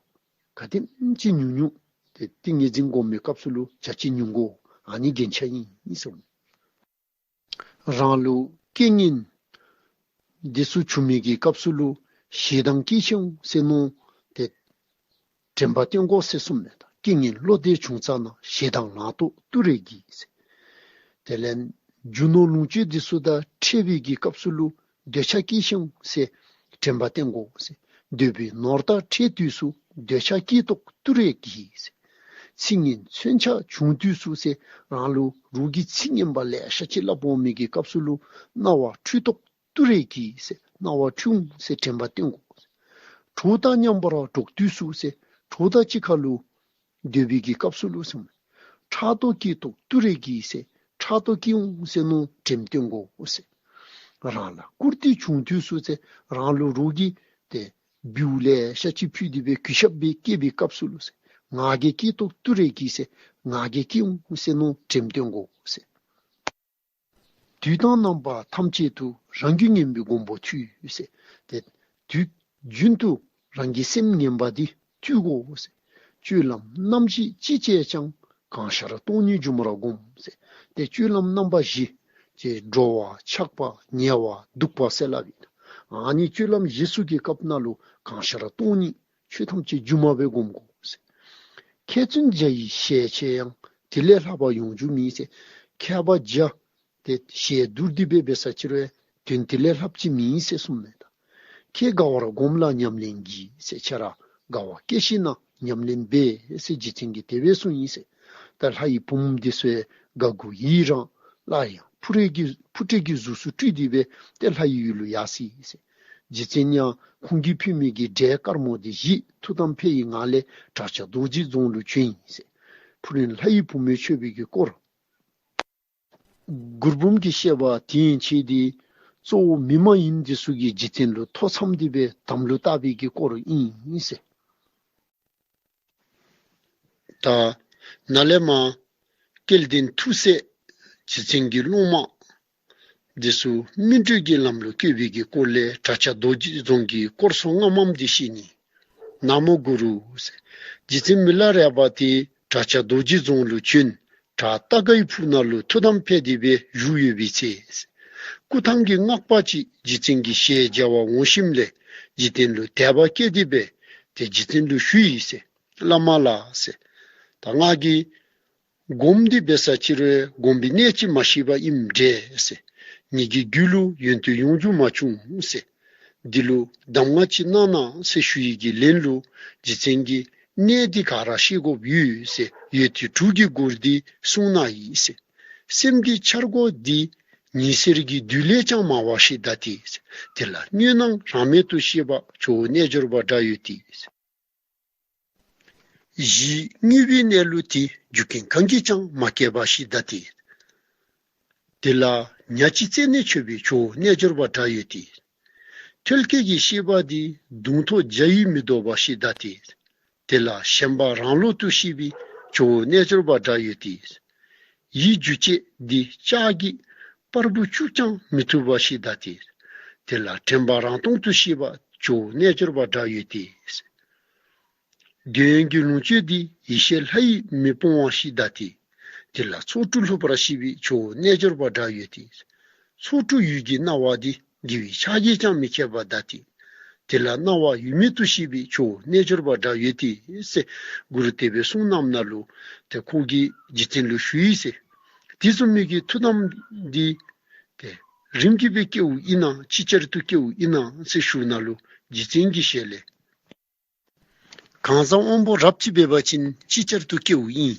ག་དེམ་ཅིག་ཉུང་ཉུང་ཏེ་ཏིང་ངེ་འཛིན་སྒོམ་མི་སྐབས་སུ་ལུ་བྱ་བྱེད་ཉུང་དགོ། ཨ་ནི་རྒྱན་ཆ་ཨིན་ཟེར། རང་ལུ་རྐྱེན་ངན་འདི་ཚུ་བྱུང་མི་གི་སྐབས་སུ་ལུ་ཞེ་སྡང་སྐྱེ་ཤིཝ་འོང་ཟེར་མནོ་སྟེ་དྲན་པ་བསྟེན་དགོ་ཟེར་གསུངམ་མས། ད་རྐྱེན་ངན་བློ་འདས་བྱུང་ཙ་ན། ཞེ་སྡང་ལང་སྟོབས་ཏུ་རེ་གིས་ཟེར། དེ་ལས་རྒྱུ་ནོར་ལོངས་སྤྱོད་འདི་ཚུ་དང་འཕྱད་པའི་གི་སྐབས་སུ་ལུ་འདོད་ཆགས་སྐྱེ་ཤིཝ་འོང་ཟེར་དྲན་པ་བསྟེན་དགོ་ཟེར། འདོད་པའི་ནོར་དང་འཕྱད་དུས་སུ། འདོད་ཆགས་སྐྱེ་སྟོབས་ཏུ་རེ་གིས་ཟེར། ཚིག་ངན་མཚོན་ཆ་བྱུང་དུས་སུ་ཟེར། རང་ལུ་རོགས་ཀྱིས་ཚིག་ངན་པ་ལེ་ཤ་ཅིག་སླབ་འོང་མི་གི་སྐབས་སུ་ལུ་རྣ་བ་འཁྲུལ་སྟོབས་ཏུ་རེ་གིས་ཟེར། རྣ་བ་འཁྲུལ་འོང་ཟེར་དྲན་པ་བསྟེན་དགོ་ཟེར། གྲོགས་དང་མཉམ་པར་འགྲོགས་དུས་སུ་ཟེར། གྲོགས་དང་གཅིག་ཁར་ལུ་སྡོད་པའི་གི་སྐབས་སུ་ལུ་ཟེར། ཕྲག་དོག་སྐྱེ་སྟོབས་ཏུ་རེ་གིས་ཟེར། ཕྲག་དོག་སྐྱེ་འོང་ཟེར་མནོ་དྲནམ་བསྟེན་དགོ་ཟེར། རང་ལ་བཀུར་སྟི་བྱུང་དུས་སུ་ཟེར། རང་ལུ་རོགས་ཀྱིས་ཏེ་སྦུག་ལེ་ཤ་ཅིག་ཕུལ་ཏེ་སྦེ་གུས་ཞབས་སྦེ་བསྐྱེད་པའི་སྐབས་སུ་ལུ་ཟེར། ང་རྒྱལ་སྐྱེ་སྟོབས་ཏུ་རེ་གིས་ཟེར། ང་རྒྱལ་སྐྱེ་འོང་ཟེར་མནོ་དྲནམ་བསྟེན་དགོ་ཟེར། དུས་དང་རྣམ་པ་ཐམས་ཅད་དུ། རང་རྒྱུད་ངན་པའི་མགོན་པོ་ཐུལ་ཟེར། ཏེ་དུས་རྒྱུན་དུ་རང་གི་སེམས་ངན་པ་འདི་ཐུལ་དགོ་ཟེར། སྤྱོད་ལམ་རྣམ་བཞི་ཅི་སྤྱད་ཀྱང་། གང་ཤར་སྟོང་ཉིད་སྒྱུ་མར་བསྒོམ་ཟེར། ཏེ་སྤྱོད་ལམ་རྣམ་པ་བཞི། ཏེ་འགྲོ་བ་ཆགས་པ་ཉེ་བ་གདུག་པ་ཟེར་སླབ་ཨིན། ཨ་ནི་སྤྱོད་ལམ་བཞི་ཚུ་གི་སྐབས་ནང་ལུ་གང་ཤར་སྟོང་ཉིད་ཆོས་ཐམས་ཅད་སྒྱུ་མ་སྦེ་སྒོམ་དགོ་ཟེར། མཁས་བཙུན་བརྒྱ་ཡི་ཞལ་ཕྱེ་ཡང་། དེ་ལས་ལྷག་པ་ཡོང་རྒྱུ་མེད་ཟེར། མཁས་པ་བརྒྱ་ཏེ་ཞལ་བསྡུར་ཏེ་སྦེ་འབད་ས་ཅིག་རུང་དོན་དེ་ལས་ལྷགཔ་ཅིག་མེད་ཟེར་གསུངམ་མས། ད་ཁྱེད་དགའ་བར་སྒོམ་ལ་ཉམས་ལེན་གྱིས་ཟེར། ཁྱེད་ར་དགའ་བ་བསྐྱེད་ཞིནམ་ལས་ཉམས་ལེན་འབད་ཟེར་རྗེ་བཙུན་གྱིས་དེ་སྦེ་གསུངས་ཡི་ཟེར། ད་ལྷ་ཡི་བུམོ་འདི་ཚུ་དགའ་མགུ་ཡི་རངས་སླར་ཡང་ཕུ་རེ་གི་ཕུ་ཏྲེ་གི་གཟུགས་སུ་སྤྲུལ་ཏེ་སྦེ་ཏེ་ལྷ་ཡི་ཡུལ་ལུ་ཡར་སོ་ཡི་ཟེར། རྗེ་བཙུན་ཡང་ཁོང་གིས་ཕུལ་མི་གི་འབྲས་དཀར་མོ་འདི་བཞེས། ཐུགས་དམ་འཕེལ་བའི་ངང་ལས་བྲག་ཆ་རྡོ་རྗེ་རྫོང་ལུ་བྱོན་ཡི་ཟེར། ཕུ་རན་ལྷ་ཡི་བུ་མོས་མཆོད་པའི་གི་སྐོར། མགུར་འབུམ་གྱི་བཤད་པ་དེ་ཡན་ཆད་འདི་གཙོ་བོ་མི་མ་ཡིན་འདི་ཚུ་གིས་རྗེ་བཙུན་ལུ་ཐོ་འཚམས་ཏེ་སྦེ་དམ་ལུ་བཏགས་པའི་གི་སྐོར་ཨིན་ཟེར། ད་ནཱ་ལས་མར་སྐལ་ལྡན་ཐུགས་སྲས་རྗེ་བཙུན་གྱི་སློབ་མ་འདི་ཚུ་སྨིན་གྲོལ་གྱི་ལམ་ལུ་བཀོད་པའི་གི་སྐོར་ལས་བྲག་ཆ་རྡོ་རྗེ་རྫོང་གི་སྐོར་ཚུ་སྔ་མ་འདི་བཤད་ནི། ན་མོ་གུ་རུ་ཟེར། རྗེ་བཙུན་མི་ལ་རས་པ་དེ་བྲག་ཆ་རྡོ་རྗེ་རྫོང་ལུ་བྱོན། བྲག་ཏ་གའི་ཕུག་ནང་ལུ་ཐུགས་དམ་འཕེལ་ཏེ་སྦེ་བཞུགས་ཡོད་པའི་ཚེ། སྐུ་ཐང་གི་སྔགས་པ་ཅིག་རྗེ་བཙུན་གྱི་ཞལ་མཇལ་བར་འོང་ཞིནམ་ལས་རྗེ་བཙུན་ལུ་དད་པ་སྐྱེས་ཏེ་སྦེ་ཏེ་རྗེ་བཙུན་ལུ་ཞུ་ཡི་ཟེར། བླ་མ་ལགས་ཟེར། ད་ང་གིས་སྒོམ་འདི་འབད་ས་ཅིག་རུང་སྒོམ་པའི་གནད་ཅིག་མ་ཤེས་པར་ཨིནམ་འདྲས་ཟེར། ངེ་གི་རྒྱུད་ལུ་ཡོན་ཏན་ཡོང་རྒྱུ་མ་བྱུང་ཟེར། འདི་ལུ་གདམས་ངག་ཅིག་གནང་གནང་ཟེར་ཞུ་ཡི་གི་ལན་ལུ་རྗེ་བཙུན་གྱིས་གནད་འདི་ག་ར་ཤེས་དགོཔ་ཡོད་ཟེར། ཡོན་ཏན་དྲུག་གི་སྐོར་འདི་གསུངས་གནང་ཡི་ཟེར། སེམས་ཀྱི་འཆར་སྒོ་འདི་ཉི་ཟེར་གྱི་རྡུལ་ལས་ཀྱང་མང་བ་ཞིག་གདའ་སྟེ། དེ་ལ་མྱོང་སྣང་རང་མལ་དུ་ཤེས་པ་ཇོ་བོ་རྣལ་འབྱོར་པ་འདྲ་ཡོད་དེ། གཞི་དངོས་པོའི་གནས་ལུགས་དེ་རྒྱུ་རྐྱེན་གང་གིས་ཀྱང་མ་སྐྱེས་པ་ཞིག་གདའ་སྟེ། དེ་ལ་ཉ་ལྕི་རྩད་ནས་ཆོད་པའི་ཇོ་བོ་རྣལ་འབྱོར་པ་འདྲ་ཡོད་དེ། ཐོལ་སྐྱེས་ཀྱི་ཤེས་པ་འདི་མདུང་ཐོགས་བྱ་ཡིས་མི་ལྡོག་པ་ཞིག་གདའ་སྟེ། དེ་ལ་ཞེན་པ་རང་ལོག་ཏུ་ཤེས་པའི་ཇོ་བོ་རྣལ་འབྱོར་པ་འདྲ་ཡོད་དེ། ཡིད་འགྱུ་བྱེད་འདི་ལྕགས་ཀྱིས་པར་བུ་བཅུག་ཀྱང་མི་ཐུབ་པ་ཞིག་གདའ་སྟེ། དེ་ལ་དྲན་པ་རང་སྟོང་དུ་ཤེས་པ་ཇོ་བོ་རྣལ་འབྱོར་པ་འདྲ་ཡོད་དེ། འདོད་ཡོན་གྱི་ལོངས་སྤྱོད་འདི་ཡེ་ཤེས་ལྷ་ཡིས་མི་སྤོང་བ་ཞིག་གདའ་སྟེ། དེ་ལ་ཚོགས་དྲུག་ལྷུག་པར་ཤེས་པའི་ཇོ་བོ་རྣལ་འབྱོར་པ་འདྲ་ཡོད་དེ། ཚོགས་དྲུག་ཡུལ་གྱི་སྣང་བ་འདི་དགེ་བའི་ཕྱག་རྒྱས་ཀྱང་མི་ཁྱད་པར་གདའ་སྟེ། དེ་ལ་སྣང་བ་ཡུལ་མེད་དུ་ཤེས་པའི་ཇོ་བོ་རྣལ་འབྱོར་པ་འདྲ་ཡོད་དེ་ཟེར་གུ་རུ་དེ་སྦེ་གསུངས་གནངམ་ན་ལུ་ཏེ་ཁོ་གིས་རྗེ་བཙུན་ལུ་ཞུ་ཡི་ཟེར། དེ་བཟུམ་མའི་གི་ཐུགས་དམ་འདི་ཏེ་ རིམ་གྱིས་སྦེ་སྐྱེཝ་ཨིན་ན་ཅིག་ཅར་དུ་སྐྱེཝ་ཨིན་ན་ཟེར་ཞུཝ་ནང་ལུ་རྗེ་བཙུན་གྱི་ཞལ་ལས། གང་ཟག་དབང་པོ་རབ་ཅིག་འབད་བ་ཅིན་ཅིག་ཅར་དུ་སྐྱེཝ་ཨིན།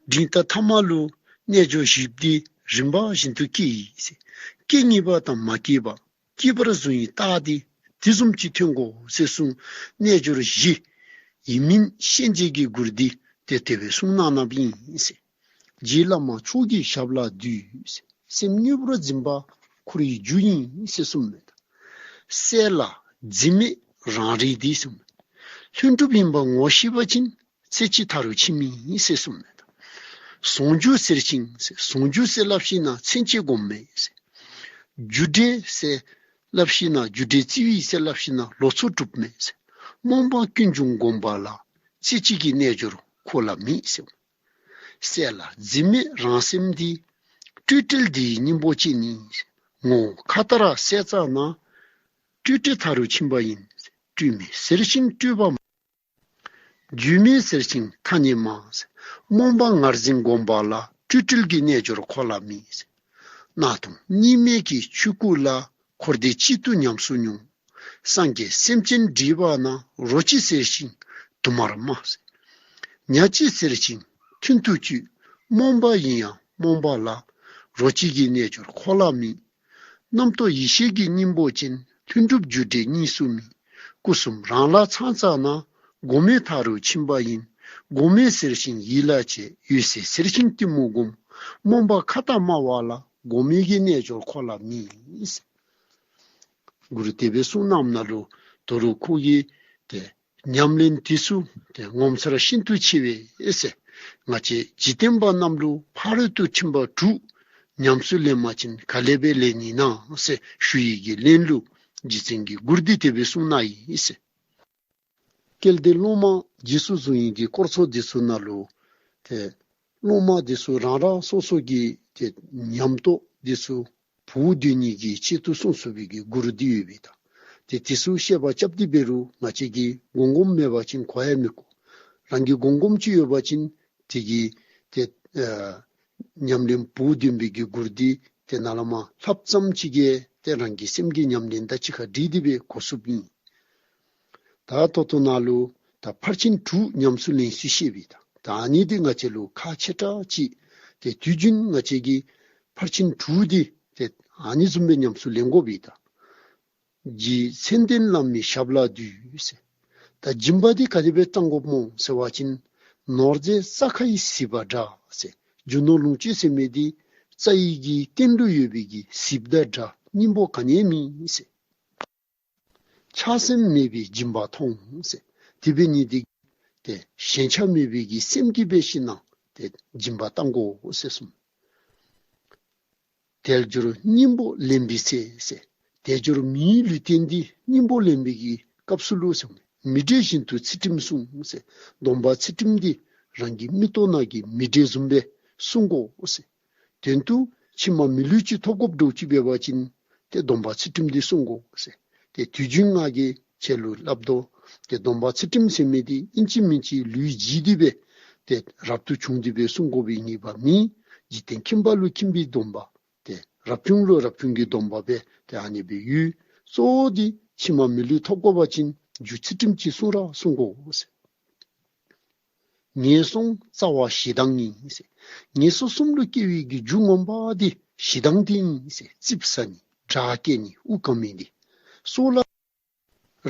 འབྲིང་ལྟ་ཐ་མ་ལུ་རྣལ་འབྱོར་བཞི་འདི་རིམ་པ་བཞིན་དུ་སྐྱེ་ཡི་ཟེར། སྐྱེ་ངེས་པ་དང་མ་སྐྱེས་པ། སྐྱེས་པར་བཟུང་བའི་རྟགས་འདི་དེ་བཟུམ་ཅིག་ཐོན་དགོ་ཟེར་གསུངས། རྣལ་འབྱོར་བཞི་ཡིན་མིན་ཤན་འབྱེད་ཀྱི་མགུར་འདི་ཏེ་དེ་སྦེ་གསུངས་གནང་གནངམ་ཨིན་ཟེར། རྗེ་བླ་མ་མཆོག་གི་ཞབས་ལ་འདུད་ཟེར། སེམས་དངོས་པོར་འཛིན་པ་འཁོར་བའི་རྒྱུ་ཡིན་ཟེར་གསུངས་མས། གསལ་ལ་འཛིན་མེད་རང་རིག་འདི་གསུངས། ལྷུན་གྲུབ་ཡིན་པ་ངོ་ཤེས་པ་ཅིན་ཚེ་གཅིག་མཐའ་རུ་ཕྱིན་མིན་ཟེར་གསུངས་མས། ཟུང་འཇུག་ཟེར་ཞིང་ཟེར། ཟུང་འཇུག་ཟེར་སླབ་ཞིན་ན་མཚན་ཕྱེད་སྒོམ་མས་ཟེར། རྒྱུ་འབྲས་ཟེར་སླབ་ཞིན་ན་རྒྱུ་འབྲས་རྩིས་ཡིག་ཟེར་སླབ་ཞིན་ན་ལོ་ཚོད་གྲུབ་མས་ཟེར། རྨོངས་པ་ཀུན་འབྱུང་སྒོམ་པ་ལ། རྩེ་གཅིག་གི་རྣལ་འབྱོར་འཁོར་ལ་དམིགས་ཟེར། གསལ་ལ་འཛིན་མེད་རང་སེམས་འདི། སྤྲོས་བྲལ་འདི་ཡི་སྙིང་པོ་ཅན་ནི། ངོ་བོ་མཁའ་ལྟར་གསལ་རྩ་ན། སྤྲོས་བྲལ་མཐའ་རུ་ཕྱིན་པ་ཡིན། སྤྲོས་མེད་ཟེར་ཞིང་སྤྲོས་པ་མ། རྒྱུས་མེད་ཟེར་ཞིང་ཐ་སྙད་མ། རྨོངས་པ་ངར་འཛིན་སྒོམ་པ་ལ། སྤྲོས་བྲལ་གྱི་རྣལ་འབྱོར་འཁོར་ལ་དམིགས། སྣང་སྟོང་གཉིས་མེད་ཀྱི་ཆོས་སྐུ་ལ། འཁོར་འདས་གཅིག་ཏུ་ཉམས་སུ་མྱོང་། སངས་རྒྱས་སེམས་ཅན་འདྲིས་པ་ན། རོ་གཅིག་ཟེར་ཞིང་དུ་མར་སྨྲ། ཉ་གཅིག་ཟེར་ཞིང་ཐུན་དུ་གཅོད། རྨོངས་པ་ཡིན་ཡང་རྨོངས་པ་ལ། རོ་གཅིག་གི་རྣལ་འབྱོར་འཁོར་ལ་དམིགས། རྣམ་རྟོག་ཡེ་ཤེས་ཀྱི་སྙིང་པོ་ཅན། ལྷུན་གྲུབ་རྒྱུ་འབྲས་གཉིས་སུ་དམིགས། སྐུ་གསུམ་རང་ལ་ཚང་རྩ་ན། སྒོམ་མེད་མཐའ་རུ་ཕྱིན་པ་ཡིན། སྒོམ་མེད་ཟེར་ཞིང་ཡིད་ལ་བྱེད། འོད་གསལ་ཟེར་ཞིང་གཏི་མུག་སྒོམ། རྨོངས་པ་མཁའ་ལྟར་སྨྲ་བ་ལ། སྒོམ་མེད་ཀྱི་རྣལ་འབྱོར་འཁོར་ལ་དམིགས། མགུར་དེ་སྦེ་གསུངས་གནངམ་ནང་ལུ་ད་རུང་ཁོ་གིས་ཏེ་ཉམས་ལེན་འདི་ཚུ་ཏེ་ངོ་མཚར་ཤིན་ཏུ་ཆེ་བས་ཟེར། ང་བཅས་འཇིག་རྟེན་པ་རྣམས་ལུ་ཕ་རོལ་ཏུ་ཕྱིན་པ་དྲུག་ཉམས་སུ་ལེན་པ་ཅིན་ག་ལེ་སྦེ་ལེན་ནི་ན་ཟེར་ཞུ་ཡི་གི་ལན་ལུ་རྗེ་བཙུན་གྱིས་མགུར་འདི་དེ་སྦེ་གསུངས་གནང་ཡི་ཟེར། སྐལ་ལྡན་སློབ་མ་རྗེས་སུ་བཟུང་ཡི་གི་སྐོར་ཚོགས་འདི་ཚུ་ནང་ལུ་ཏེ་སློབ་མ་འདི་ཚུ་རང་རང་སོ་སོ་གི་ཏེ་ཉམས་རྟོགས་འདི་ཚུ་བུ་སྡོད་ནི་གི་ཆེད་དུ་གསུངས་གསུངས་པའི་གི་མགུར་འདི་ཡོད་པས་ད། ཏེ་འདི་ཚུ་བཤད་པ་རྐྱབ་སྟེ་འབད་རུང་ང་བཅས་ཀྱིས་སྒོམ་སྒོམ་མེད་པ་ཅིན་གོ་ཡང་མི་གོ། རང་གིས་སྒོམ་སྒོམ་ཅིག་ཡོད་པ་ཅིན་དེ་གི་ཏེ་ཨ་ཉམས་ལེན་བུ་སྡོད་པའི་གི་མགུར་འདི་ཏེ་ནཱ་ལས་མར་ལྷགཔ་ཙམ་ཅིག་གིས་ཏེ་རང་གི་སེམས་ཀྱི་ཉམས་ལེན་དང་གཅིག་ཁར་འདྲིས་ཏེ་སྦེ་གོ་ཚུགསཔ་ཨིན། ད་ད་ལྟོ་ནཱ་ལུ་ད་ཕར་ཕྱིན་དྲུག་ཉམས་སུ་ལེན་ཚུལ་བཤད་པས་ད། ད་ཨ་ནི་འདི་ང་བཅས་ལུ་ཁག་ཆེ་དྲགས་ཅིག། ཏེ་དུས་རྒྱུན་ང་བཅས་ཀྱིས་ཕར་ཕྱིན་དྲུག་འདི་ཏེ་ཨ་ནི་བཟུམ་སྦེ་ཉམས་སུ་ལེན་དགོ་པས་ད། རྗེ་མཚན་ལྡན་བླ་མའི་ཞབས་ལ་འདུད་ཟེར། ད་སྦྱིན་པ་འདི་ག་དེ་སྦེ་བཏང་དགོཔ་སྨོ་ཟེར་བ་ཅིན། ནོར་རྫས་རྩྭ་ཁའི་ཟིལ་པ་འདྲ་ཟེར། རྒྱུ་ནོར་ལོངས་སྤྱོད་ཟེར་མི་འདི་རྩྭ་ཡི་གི་སྟེང་ལུ་ཡོད་པའི་གི་ཟིལཔ་དང་འདྲ། སྙིང་པོ་ག་ནི་ཡང་མེད་ཟེར། ཆགས་སེམས་མེད་པའི་སྦྱིན་པ་མཐོང་ཟེར། དེ་འབད་ནི་འདི་ཏེ་ཞེན་ཆགས་མེད་པའི་གི་སེམས་ཀྱིས་འབད་ཞིན་ན་ཏེ་སྦྱིན་པ་བཏང་དགོ་ཟེར་གསུངས། དལ་འབྱོར་སྙིང་པོ་ལེན་པའི་ཚེ་ཟེར། དལ་འབྱོར་མིའི་ལུས་རྟེན་འདི་སྙིང་པོ་ལེན་པའི་གི་སྐབས་སུ་ལུ་ཟེར། མི་འདྲེ་བཞིན་དུ་ཚུལ་ཁྲིམས་སྲུང་ཟེར། སྡོམ་པ་ཚུལ་ཁྲིམས་འདི་རང་གི་མིག་ཏོ་ནང་གི་མི་འདྲེ་བཟུམ་སྦེ་སྲུང་དགོ་ཟེར། དོན་དུ་ཕྱི་མ་མི་ལུས་ཅིག་ཐོབ་དགོཔ་འདྲཝ་ཅིག་འབད་བ་ཅིན་ཏེ་སྡོམ་པ་ཚུལ་ཁྲིམས་འདི་སྲུང་དགོ་ཟེར། ཏེ་དུས་རྒྱུན་ང་གིས་ཁྱེད་ལུ་སླབ་དོ། ཏེ་སྡོམ་པ་ཚུལ་ཁྲིམས་ཟེར་མི་འདི་ཨིན་ཅི་མིན་ཅི་ལུས་བརྗེ་སྟེ་སྦེ་ཏེ་རབ་ཏུ་བྱུང་སྟེ་སྦེ་སྲུང་དགོ་པའི་ངེས་པ་མེད། འཇིག་རྟེན་ཁྱིམ་པ་ལུ་ཁྱིམ་པའི་སྡོམ་པ། ཏེ་རབ་བྱུང་ལུ་རབ་བྱུང་གི་སྡོམ་པ་སྦེ་ཏེ་ཨ་ནི་སྦེ་ཡོད། གཙོ་བོ་འདི་ཕྱི་མ་མི་ལུས་ཐོབ་དགོ་པ་ཅིན་རྒྱུ་ཚུལ་ཁྲིམས་ཅིག་སྲུང་ར་སྲུང་དགོ་ཟེར། ངན་སོང་རྩ་བ་ཞེ་སྡང་ཨིན་ཟེར། ངན་སོང་གསུམ་ལུ་སྐྱེ་བའི་གི་རྒྱུ་ངོ་མ་འདི་ཞེ་སྡང་འདི་ཨིན་ཟེར། རྩིགཔ་ཟ་ནི་དགྲ་བསྐྱེད་ནི་དབུགས་སྐམ་མི་འདི། སྲོག་ལ་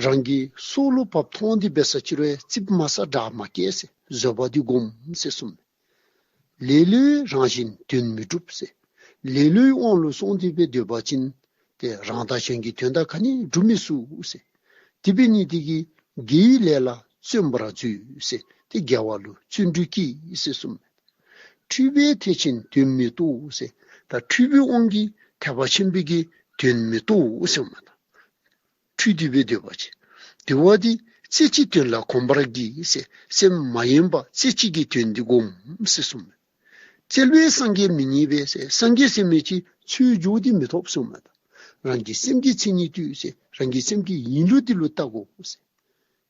རང་གི་སྲོག་ལུ་བབ་ཐོན་ཏེ་འབད་ས་ཅིག་རུང་རྩིགཔ་མ་ཟ་དགྲ་མ་བསྐྱེད་ཟེར། བཟོད་པ་འདི་སྒོམ་ཟེར་གསུངས། ལེ་ལོའི་རང་བཞིན་དོན་མི་འགྲུབ་ཟེར། ལེ་ལོའི་དབང་ལུ་སོང་སྟེ་སྦེ་སྡོད་པ་ཅིན་ཏེ་རང་དང་གཞན་གྱི་དོན་དག་ག་ནི་སྒྲུབ་མི་ཚུགས་ཟེར། དེ་འབད་ནི་འདི་གིས་དགེ་བའི་ལས་ལ་བརྩོན་པར་མཛོད་ཟེར། ཏེ་དགེ་བ་ལུ་བརྩོན་འགྲུས་བསྐྱེད་ཟེར་གསུངས། འཁྲུལ་པའི་ཐེག་ཆེན་དོན་མི་རྟོགས་ཟེར། ད་འཁྲུལ་པའི་དབང་གིས་ཐེག་པ་ཆེན་པོའི་གི་དོན་མི་རྟོགས་ཟེར་མས་ད། འཁྲུལ་ཏེ་སྦེ་སྡོད་པ་ཅིན། དེ་བ་འདི་རྩེ་གཅིག་དོན་ལ་གོམས་པར་གྱིས་ཟེར། སེམས་མ་ཡེངས་པར་རྩེ་གཅིག་གི་དོན་འདི་སྒོམ་ཟེར་གསུངས་མས། བཙལ་བས་སངས་རྒྱས་མི་རྙེད་པས་ཟེར། སངས་རྒྱས་ཟེར་མི་ཅིག་འཚོལ་འགྱོ་སྟེ་མི་ཐོབ་གསུངས་མས་ད། རང་གི་སེམས་ཀྱི་མཚན་ཉིད་ལྟོས་ཟེར། རང་གི་སེམས་ཀྱི་ཡིན་ལུགས་འདི་ལུ་བལྟ་དགོ་ཟེར།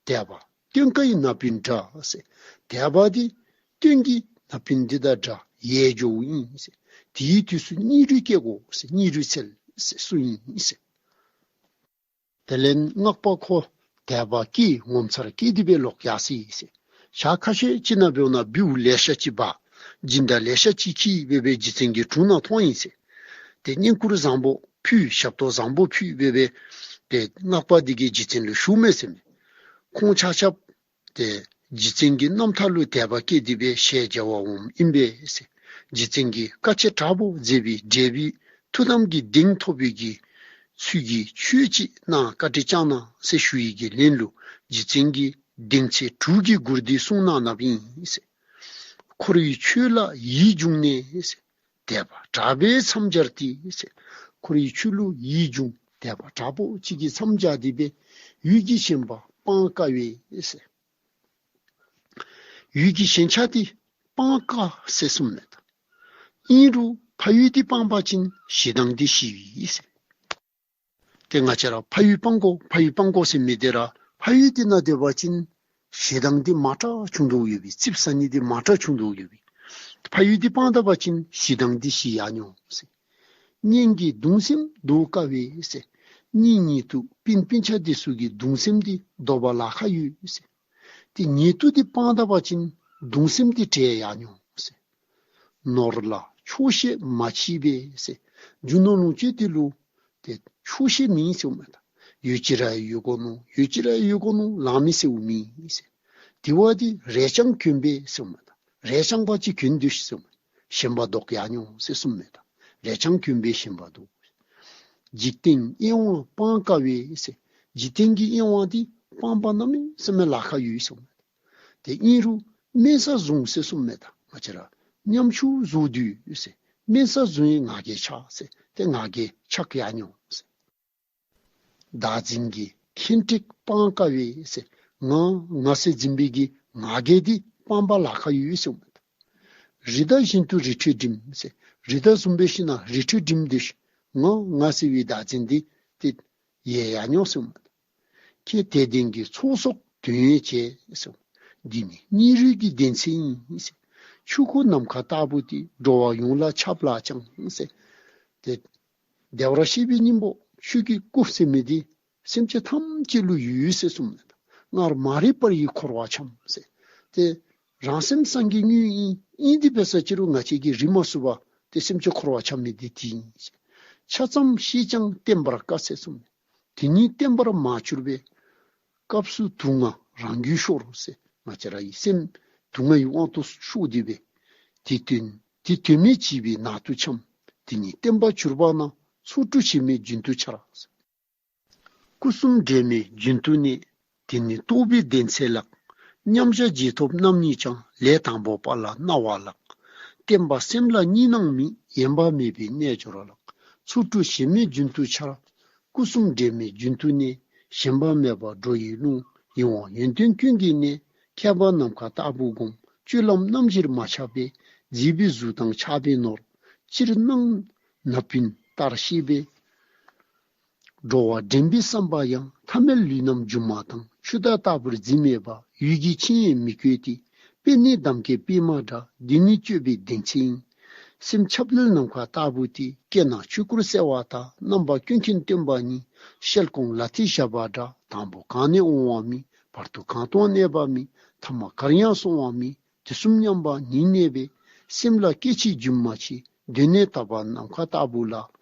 དད་པ་སྟོན་ཀ་ཡི་ན་བུན་འདྲ་ཟེར། དད་པ་འདི་སྟོན་གྱི་ན་བུན་འདི་དང་འདྲ་ཡལ་འགྱོཝ་ཨིན་ཟེར། དེའི་དུས་སུ་སྙིང་རུས་བསྐྱེད་དགོ་ཟེར། སྙིང་རུས་འཚལ་ ཟེར་གསུངས་ཡི་ཟེར། དེ་ལས་སྔགས་པ་ཁོ་དད་པ་སྐྱེས། ངོ་མཚར་སྐྱེས་ཏེ་སྦེ་ལོག་ཡར་སོ་ཡི་ཟེར། ཞག་ཁ་ཤས་ཅིག་ནང་འབདཝ་ད་སྦུག་ལེ་ཤ་ཅིག་འབག། སྦྱིན་བདག་ལེ་ཤ་ཅིག་འཁྱིད་སྦེ་སྦེ་རྗེ་བཙུན་གྱི་དྲུང་ནང་ཐོན་ཡི་ཟེར། ཏེ་བསྙེན་བཀུར་བཟང་པོ་ཕུལ། ཞབས་ཏོག་བཟང་པོ་ཕུལ་སྦེ་སྦེ་ཏེ་སྔགས་པ་འདི་གིས་རྗེ་བཙུན་ལུ་ཞུ་མས་ཟེར་མས། ཁོང་ཆ་ཁྱབ་ཏེ་རྗེ་བཙུན་གྱི་རྣམ་ཐར་ལུ་དད་པ་སྐྱེས་ཏེ་སྦེ་ཞལ་མཇལ་བར་འོངམ་ཨིན་པས་ཟེར། རྗེ་བཙུན་གྱིས་བཀའ་ཆད་དྲག་པོ་མཛད་པའི་འབྲས་བུའི་ཐུགས་དམ་གྱི་གདེང་ཐོབ་པའི་གི་ཚུལ་གྱིས་ཆོས་ཅིག་གནང་བཀའ་དྲིན་བསྐྱང་གནང་ཟེར་ཞུ་ཡི་གི་ལན་ལུ་རྗེ་བཙུན་གྱིས་གདེང་ཚད་དྲུག་གི་མགུར་འདི་གསུངས་གནང་གནངམ་ཨིན་ཟེར། འཁོར་བའི་ཆོས་ལ་ཡིད་འབྱུང་ནས་ཟེར། དད་པ་དྲག་པོས་མཚམས་སྦྱར་ཏེ་ཟེར། འཁོར་བའི་ཆོས་ལུ་ཡིད་འབྱུང་དད་པ་དྲག་པོ་ཅིག་གིས་མཚམས་སྦྱར་ཏེ་སྦེ་ཡུལ་གྱི་ཞེན་པ་སྤང་དཀའ་བས་ཟེར། ཡུལ་གྱི་ཞེན་ཆགས་འདི་སྤང་དཀའ་ཟེར་གསུངས་མས་ད། ཨིན་རུང་ཕ་ཡུལ་འདི་སྤང་པ་ཅིན་ཞེ་སྡང་འདི་ཞི་བས་ཟེར། ཏེ་ང་བཅས་ར་ཕ་ཡུལ་སྤང་དགོ་ཕ་ཡུལ་སྤང་དགོ་ཟེར་མི་འདི་ར་ཕ་ཡུལ་འདི་ནང་སྡོད་པ་ཅིན་ཞེ་སྡང་འདི་མང་དྲགས་བྱུང་དོ་ཡོད་པས། ཙིགཔ་ཟ་ནི་འདི་མང་དྲགས་བྱུང་དོ་ཡོད་པས། ཕ་ཡུལ་འདི་སྤང་ད་པ་ཅིན་ཞེ་སྡང་འདི་ཞི་ཡར་འོང་ཟེར། གཉེན་གྱི་གདུང་སེམས་བཟློག་དཀའ་བས་ཟེར། གཉེན་ཉེ་དུ་སྤུན་སྤུན་ཆ་འདི་ཚུ་གི་གདུང་སེམས་འདི་བཟློག་པར་ལཱ་ཁག་ཡོད་ཟེར། ཏེ་ཉེ་དུ་འདི་སྤང་ད་པ་ཅིན་གདུང་སེམས་འདི་བྲལ་ཡར་འོང་ཟེར། ནོར་ལ་ཆོག་ཤེས་མ་མཆིས་པས་ཟེར། རྒྱུ་ནོར་ལོངས་སྤྱོད་འདི་ལུ་ཏེ་ཆོག་ཤེས་མེད་ཟེརཝ་མས་ད། ཡོད་ཅི་ར་ཡོད་དགོ་མནོ་ཡོད་ཅི་ར་ཡོད་དགོ་མནོ་ལང་མི་ཟེརཝ་མེད་ཟེར། དེ་བ་འདི་རས་རྐྱང་གྱོན་པས་ཟེརཝ་མས་ད། རས་རྐྱང་པ་ཅིག་གྱོན་སྡོད་ཤིག་ཟེརཝ་མས། ཞེན་པ་བཟློག་ཡར་འོང་ཟེར་གསུངསམ་མས་ད། རས་རྐྱང་གྱོན་པས་ཞེན་པ་བཟློག། འཇིག་རྟེན་གཡེང་བ་སྤང་དཀའ་བས་ཟེར། འཇིག་རྟེན་གྱི་གཡེང་བ་འདི་སྤང་པར་གནམ་མེད་ས་མེད་ལཱ་ཁག་ཡོད་ཟེརཝ་མས་ད། ཏེ་ཨིན་རུང་དམན་ས་བཟུང་ཟེར་གསུངསམ་མས་ད། ང་བཅས་ར་ཉམ་ཆུང་བཟོ་སྡོད་ཟེར། དམན་ས་བཟུང་ཡི་ང་རྒྱལ་ཆགས་ཟེར། ཏེ་ང་རྒྱལ་ཆགས་ཡར་འོང་ཟེར། བདག་འཛིན་གྱི་ཁེངས་དྲེགས་སྤང་དཀའ་བས་ཟེར། ང་ང་ཟེར་འཛིན་པའི་གི་ང་རྒྱལ་འདི་སྤང་པར་ལཱ་ཁག་ཡོད་ཟེརཝ་མས་ད། རི་དྭགས་བཞིན་དུ་རི་ཁྲོད་འགྲིམ་ཟེར། རི་དྭགས་བཟུམ་སྦེ་ཤི་ན་རི་ཁྲོད་འགྲིམ་སྡོད་ཤིག། ང་ང་ཟེར་བའི་བདག་འཛིན་འདི་ཏེ་ཡལ་ཡར་འོང་ཟེརཝ་མས་ད། ཁྱེད་དད་ལྡན་གྱི་ཚོགས་སོགས་དོན་ཡོད་བྱེད་ཟེར། འདི་ནི་སྙིང་རུས་ཀྱི་ལྡན་ཚད་ཡིན་ཟེར། ཆོས་འཁོར་ནམ་མཁའ་ལྟ་བུ་སྟེ། འགྲོ་བ་ཡོངས་ལ་ཁྱབ་ལ་ཅང་ཟེར། ཏེ་བདེ་བར་གཤེགས་པའི་སྙིང་པོ་ཆོས་ཀྱི་སྐུ་ཟེར་མི་འདི་སེམས་ཅན་ཐམས་ཅད་ལུ་ཡོད་ཟེར་གསུངསམ་མས་ད། སྔར་མ་རིག་པར་ཡིད་འཁོར་བར་འཁྱམས་ཟེར། ཏེ་རང་སེམས་སངས་རྒྱས་དངོས་ཨིན། ཨིན་ཏེ་འབད་ས་ཅི་རུང་ང་བཅས་ཀྱིས་རིག་མ་ཚུགས་པར་ཏེ་སེམས་ཅན་འཁོར་བར་འཁྱམས་མི་འདི་དེ་ཨིན་ཟེར། ཆ་ཙམ་ཤེས་ཀྱང་བརྟན་པར་དཀའ་ཟེར་གསུངསམ་མས། དེ་ཉིད་བརྟན་པར་མ་གྱུར་པའི་སྐབས་སུ་དུག་ལྔ་རང་རྒྱུད་ཤོར་ཟེར། ང་བཅས་ར་གི་སེམས་དུག་ལྔ་ཡི་དབང་དུ་ཤོར་ཏེ་སྦེ་དེ་དོན་དེ་དོན་མེད་བྱིས་པའི་ནང་དུ་འཁྱམས། དེ་ཉིད་བརྟན་པར་གྱུར་པ་ན། ཚོགས་དྲུག་ཞེན་མེད་རྒྱུན་དུ་འཆར། སྐུ་གསུམ་འབྲལ་མེད་རྒྱུན་དུ་གནས། དེ་ནི་རྟོགས་པའི་ལྡན་ཚད་ལགས། མཉམ་བཞག་རྗེས་ཐོབ་རྣམ་གཉིས་ཀྱང་། ལས་དང་པོ་པ་ལ་སྣང་བ་ལགས། བརྟན་པ་སེམས་ལ་གཉིས་སྣང་མེད། ཡེངས་པ་མེད་པའི་རྣལ་འབྱོར་ལགས། ཚོགས་དྲུག་ཞེན་མེད་རྒྱུན་དུ་འཆར། སྐུ་གསུམ་འབྲལ་མེད་རྒྱུན་དུ་གནས། ཞེན་པ་མེད་པར་འགྲོ་ཡི་ལུང་། ཡིད་འོང་ཡོན་ཏན་ཀུན་གྱི་གནས། ཁྱད་པར་ནམ་མཁའ་ལྟ་བུ་བསྒོམ། སྤྱོད་ལམ་རྣམ་བཞིར་མ་ཆགས་པས། མཛེས་པའི་གཟུགས་དང་ཆགས་པའི་ནོར། ཅིར་སྣང་ན་སྤུན་ལྟར་ཤེས་པས། འགྲོ་བ་འདྲེན་པའི་བསམ་པ་ཡང་། ཐ་མལ་ལུས་རྣམས་སྒྱུ་མ་དང་། ཆུ་ཟླ་ལྟ་བུར་འཛིན་མེད་པ། འོད་ཀྱི་ཆིངས་ཡང་མི་བཀོད་དེ། པད་ནི་འདམ་སྐྱེས་པདྨ་འདྲ། འདི་ནི་སྤྱོད་པའི་ལྡན་ཚད་ཡིན། སེམས་ཁྱབ་བརྡལ་ནམ་མཁའ་ལྟ་བུ་སྟེ། སྐྱེ་ན་ཆོས་སྐུར་གསལ་བ་དག། རྣམ་པ་ཀུན་མཁྱེན་སྟོན་པ་ཉིད། ཤེལ་གོང་ལ་ཐེ་ཞབས་པ་འདྲ། དང་པོ་གང་ནས་འོང་བ་མེད། བར་དུ་གང་དུའང་གནས་པ་མེད། ཐ་མ་གར་ཡང་སོང་བ་མེད། དུས་གསུམ་མཉམ་པ་ཉིད་གནས་པས། སེམས་ལ་སྐད་ཅིག་རྒྱུན་མ་ཆད། གདོད་ནས་དག་པ་ནམ་མཁའ་ལྟ་བུ་ལ།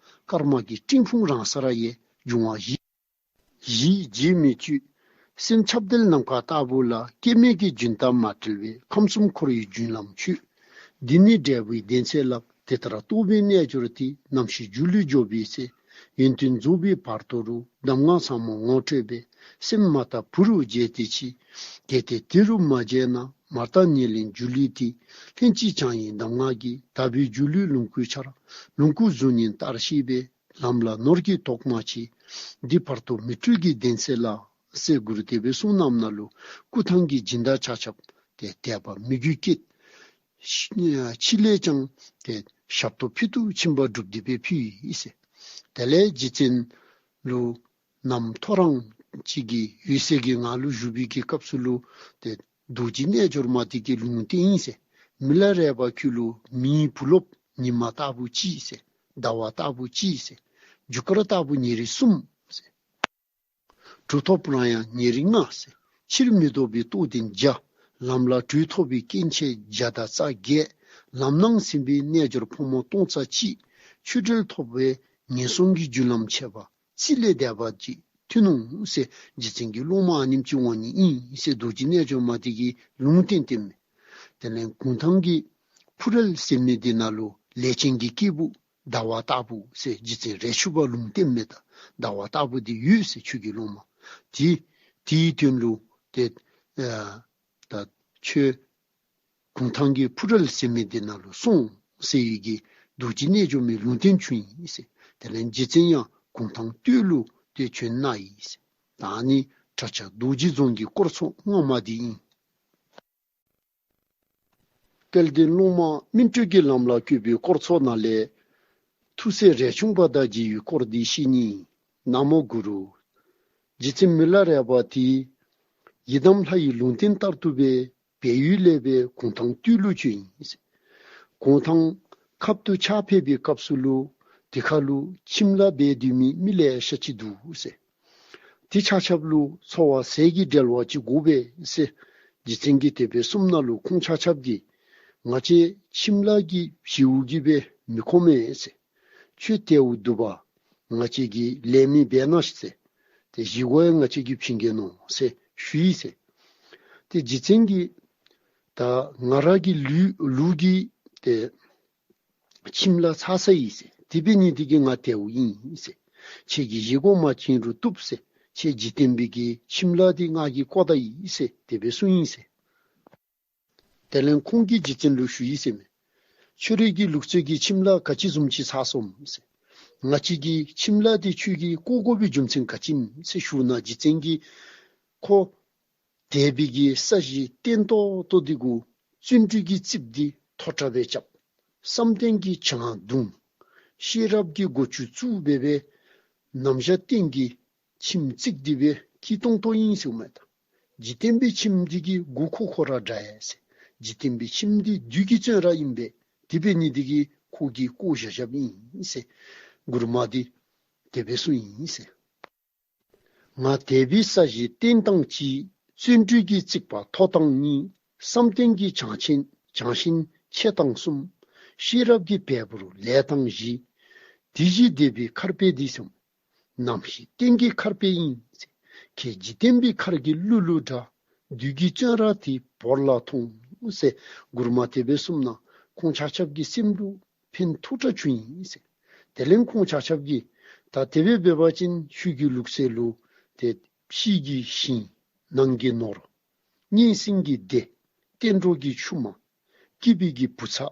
སྐར་མ་གི་སྤྲིན་ཕུང་རང་སར་ཡལ། འབྱུང་བ་བཞི་བཞི་རྗེས་མི་གཅོད། སེམས་ཁྱབ་བརྡལ་ནམ་མཁའ་ལྟ་བུ་ལ། སྐྱེ་མེད་ཀྱི་རྒྱུན་དང་མ་བྲལ་བས། ཁམས་གསུམ་འཁོར་བའི་རྒྱུན་ལམ་ཆོད། འདི་ནི་འབྲས་བུའི་ལྡན་ཚད་ལགས། དེ་ལྟར་རྟོགས་པའི་རྣལ་འབྱོར་དེ། ནམ་ཞིག་སྒྱུ་ལུས་འཇོམས་པའི་ཚེ། ཡོན་ཏན་རྫོགས་པའི་བར་དོ་རུ། གདམས་ངག་ཟབ་མོ་ངོ་འཕྲོད་པས། སེམས་མ་དག་བུ་རུ་བརྗེས་ཏེ་མཆི། གལ་ཏེ་དེ་རུ་མ་བརྗེས་ན། མར་དང་ཉེར་ལེན་སྒྱུ་ལུས་དེ། ལྷན་ཅིག་བྱང་བའི་གདམས་ངག་གིས། དག་པའི་སྒྱུ་ལུས་ལོངས་སྐུར་འཆར། ལོངས་སྐུ་གཟུགས་བརྙན་ལྟར་ཤེས་པས། ལམ་ལ་ནོར་གྱིས་དོགས་མ་མཆིས། འདི་བར་དོ་མི་འཁྲུལ་གྱི་ལྡན་ཚད་ལགས། ཟེར་མགུར་དེ་སྦེ་གསུངས་གནངམ་ད་ལུ་སྐུ་ཐང་གི་སྦྱིན་བདག་ཆ་ཁྱབ་ཏེ་དད་པ་མོས་གུས་སྐྱེས། ཕྱི་ལས་ཀྱང་ཏེ་ཞབས་ཏོག་ཕུལ་དུ་ཕྱིན་པ་བསྒྲུབས་ཏེ་སྦེ་ཕུལ་ཡི་ཟེར། དེ་ལས་རྗེ་བཙུན་ལུ་ནམ་ཐོ་རངས་ཅིག་གི་འོད་གསལ་གྱི་ངང་ལུ་བཞུགས་པའི་གི་སྐབས་སུ་ལུ་ཏེ་རྡོ་རྗེ་རྣལ་འབྱོར་མ་དེ་གིས་ལུང་བསྟན་ཡི་ཟེར། མི་ལ་རས་པ་ཁྱོད་ལུ་མིའི་བུ་སློབ་ཉི་མ་ལྟ་བུ་ཅིག་ཟེར། ཟླ་བ་ལྟ་བུ་ཅིག་ཟེར། རྒྱུ་སྐར་ལྟ་བུ་ཉེར་གསུམ་ཟེར། གྲུབ་ཐོབ་རང་ཡང་ཉེར་ལྔ་ཟེར། ཕྱིར་མི་ལྡོག་པའི་རྟོགས་ལྡན་བརྒྱ། ལམ་ལ་གྲོལ་ཐོབ་པའི་སྐྱེ་མཆེད་བརྒྱ་དང་རྩ་བརྒྱད། ལམ་སྣང་ཟིན་པའི་རྣལ་འབྱོར་ཕོ་མོ་སྟོང་རྩ་གཅིག། ཆོས་འབྲེལ་ཐོབ་པའི་ངན་སོང་གི་རྒྱུ་ལམ་ཆད་པ། རྩིས་ལས་འདས་པ་ཅིག་ཐོན་ནུག་ཟེར། རྗེ་བཙུན་གྱི་སློབ་མ་ཨ་ནེམ་ཅིག་འོང་ནི་ཨིན་ཟེར། རྡོ་རྗེ་རྣལ་འབྱོར་མ་དེ་གིས་ལུང་བསྟན་བསྟནམ་མས། དེ་ལས་གུང་ཐང་གི་ཕུག་རལ་ཟེར་མི་དེ་ནང་ལུ་ལས་ཅན་གྱི་སྐྱེས་བུ་ཟླ་བ་ལྟ་བུ་ཟེར། རྗེ་བཙུན་རས་ཆུང་པ་ལུང་བསྟནམ་མས། ད་ཟླ་བ་ལྟ་བུ་དེ་ཡོད་ཟེར། ཁྱོད་ཀྱི་སློབ་མ་དེ་དེའི་དོན་ལུ་ཏེ་ཨ་ད་ཁྱོད་གུང་ཐང་གི་ཕུག་རལ་ཟེར་མི་དེ་ནང་ལུ་སོང་ཟེར་བའི་གི་རྡོ་རྗེ་རྣལ་འབྱོར་མའི་ལུང་བསྟན་བྱུང་ཡི་ཟེར། དེ་ལས་རྗེ་བཙུན་ཡང་གུང་ཐང་སྟོད་ལུ་ཏེ་བྱོན་གནང་ཡི་ཟེར། ད་ནི་གྲྭ་ཆ་རྡོ་རྗེ་རྫོང་གི་སྐོར་ཚོགས་སྔ་མ་དེ་ཨིན། དཔལ་ལྡན་སློབ་མ་སྨིན་གྲོལ་གྱི་ལམ་ལ་བཀོད་པའི་སྐོར་ཚོགས་ནང་ལས་ཐུགས་སྲས་རས་ཆུང་པ་དང་མཇལ་བའི་སྐོར་འདི་བཤད་ནི། ན་མོ་གུ་རུ། རྗེ་བཙུན་མི་ལ་རས་པ་དེ་ཡི་དམ་ལྷ་ཡི་ལུང་བསྟན་ལྟར་དུ་སྦེ་བལ་ཡུལ་ལས་སྦེ་གུང་ཐང་སྟོད་ལུ་བྱོན་ཡི་ཟེར། གུང་ཐང་ཁབ་ཏུ་ཆགས་ཕེབས་པའི་སྐབས་སུ་ལུ་དེ་ཁར་ལུ་ཁྱིམ་ལཱ་འབད་སྡོད་མི་མི་ལེ་ཤ་ཅིག་འདུག་ཟེར། དེ་ཆ་ཁྱབ་ལུ་འཚོ་བ་ཟས་ཀྱི་འབྲེལ་བ་ཅིག་དགོ་པས་ཟེར། རྗེ་བཙུན་གྱིས་དེ་སྦེ་གསུངམ་ད་ལུ་ཁོང་ཆ་ཁྱབ་ཀྱིས་ང་བཅས་ཁྱིམ་ལཱ་གི་བྱིའུ་གིས་སྦེ་མི་ཁོམ་མས་ཟེར། ཁྱོད་དལཝ་འདུག་པ། ང་བཅས་ཀྱིས་ལས་མི་འབད་གནང་ཟེར། ཏེ་བཞེས་སྒོ་ཡང་ང་བཅས་ཀྱིས་བྱིན་གེ་ནོ་ཟེར་ཞུ་ཡི་ཟེར། ཏེ་རྗེ་བཙུན་གྱིས་ད་ང་ར་གི་ལུས་ལུས་ཀྱི་ཏེ་ཁྱིམ་ལཱ་ཚར་སོ་ཡི་ཟེར། དེ་འབད་ནི་དེ་གིས་ང་དལཝ་ཨིན་ཟེར། ཁྱེད་ཀྱིས་བཞེས་སྒོ་མ་བྱིན་རུང་བཏུབ་ཟེར། ཁྱེད་འཇིག་རྟེན་པའི་གི་ཁྱིམ་ལཱ་འདི་ང་གིས་བཀོ་ད་ཡི་ཟེར། དེ་སྦེ་གསུངས་ཡི་ཟེར། དེ་ལས་ཁོང་གིས་རྗེ་བཙུན་ལུ་ཞུ་ཡི་ཟེར་མས། ཁྱོད་རའི་གི་ལུག་རྫི་གི་ཁྱིམ་ལཱ་ག་ཅི་བཟུམ་ཅིག་ཚར་སོང་ཟེར། ང་བཅས་ཀྱི་ཁྱིམ་ལཱ་འདི་ཁྱོད་ཀྱིས་བཀོ་དགོ་པའི་རྒྱུ་མཚན་ག་ཅི་ཨིན་ཟེར་ཞུ་ན། རྗེ་བཙུན་གྱིས་ཁོ་དད་པའི་གི་ས་གཞི་བརྟན་ཏོག་ཏོ་འདི་གུ་བརྩོན་འགྲུས་ཀྱི་རྩིགཔ་འདི་མཐོ་དྲགས་སྦེ་རྐྱབ། བསམ་གཏན་གྱི་གྱང་བརྡུང་། ཤེས་རབ་ཀྱི་སྒོ་ཅུང་བཙུགས་སྦེ་སྦེ་ནམ་ཞག་བརྟན་གྱི་ཁྱིམ་བརྩིགས་ཏེ་སྦེ་སྐྱིད་ཏོང་ཏོ་ཨིན་ཟེར་མས་ད། འཇིག་རྟེན་པའི་ཁྱིམ་འདི་གིས་མགུ་ཁོག་ཁོག་ར་དྲག་ཡི་ཟེར། འཇིག་རྟེན་པའི་ཁྱིམ་འདི་བདུད་ཀྱི་བཙོན་ར་ཨིན་པས། དེ་འབད་ནི་འདི་གིས་ཁོ་གིས་བཀོ་བཞག་བཞགཔ་ཨིན་ཟེར། མགུར་མ་འདི་དེ་སྦེ་གསུངས་ཡི་ཟེར། ང་དད་པའི་ས་གཞི་བརྟན་དང་གཅིག། བརྩོན་འགྲུས་ཀྱི་རྩིགཔ་མཐོ་དང་གཉིས། བསམ་གཏན་གྱི་གྱང་ཆེན་གྱང་ཤིང་ཆེ་དང་གསུམ། ཤེས་རབ་ཀྱི་བལ་པོར་ལས་དང་བཞི། དེ་བཞིན་དད་པའི་མཁར་དཔེ་འདི་གསུངས། ནམ་ཞིག་གཏན་གྱི་མཁར་དཔེ་ཨིན་ཟེར། ཁྱེད་འཇིག་རྟེན་པའི་མཁར་གྱི་ཀླུ་ཀླུ་འདྲ། བདུད་ཀྱི་བཙོན་ར་དེ་བོར་ལ་མཐོང་ཟེར། མགུར་མ་དེ་སྦེ་གསུངམ་ད་ཁོང་ཆ་ཁྱབ་ཀྱི་སེམས་ལུ་ཕན་ཐོགས་དྲགས་བྱུང་ཡི་ཟེར། དེ་ལས་ཁོང་ཆ་ཁྱབ་ཀྱིས་ད་དེ་སྦེ་འབད་བ་ཅིན་ཁྱོད་ཀྱི་ལུག་རྫི་ལུ་ཏེ་ཕྱི་གི་ཞིང་ནང་གི་ནོར་སྙན་སེང་གི་སྡེ་གཏན་གྲོགས་ཀྱི་ཆུང་མ་སྐྱིད་པའི་གི་བུ་ཚ་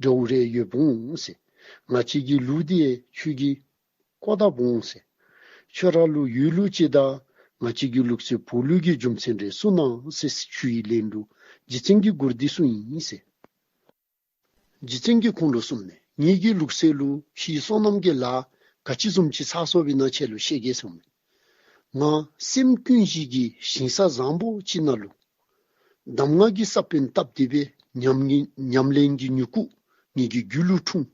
འདྲཝ་རེ་ཡོདཔ་འོང་ཟེར། ང་བཅས་ཀྱི་ལུག་འདི་ཁྱོད་ཀྱིས་བཀོ་དཔ་འོང་ཟེར། ཁྱོད་ར་ལུ་ཡོད་ལུགས་ཅིག་དང་ང་བཅས་ཀྱི་ལུག་རྫི་བོར་ལུགས་ཀྱི་རྒྱུ་མཚན་རེ་གསུང་གནང་ཟེར་ཞུ་བའི་ལན་ལུ་རྗེ་བཙུན་གྱིས་མགུར་འདི་གསུངས་ཡི་ཟེར། རྗེ་བཙུན་གྱིས་ཁོང་ལུ་གསུངམ་མས། ངེ་གི་ལུག་རྫི་ལུ་ཕྱིའི་སོ་ནམ་གྱི་ལཱ་ག་ཅི་བཟུམ་ཅིག་ཚར་སོང་བའི་ནང་ཁྱེད་ལུ་བཤད་གེ་གསུངམ་མས། ང་སེམས་ཀུན་གཞི་གི་ཞིང་ས་བཟང་པོ་ཅིག་ནང་ལུ་གདམས་ངག་གི་ས་བོན་བཏབ་སྟེ་སྦེ་ཉམས་ཉིན་ཉམས་ལེན་གྱི་མྱུ་གུ་ངེ་གི་རྒྱུད་ལུ་འཁྲུངས།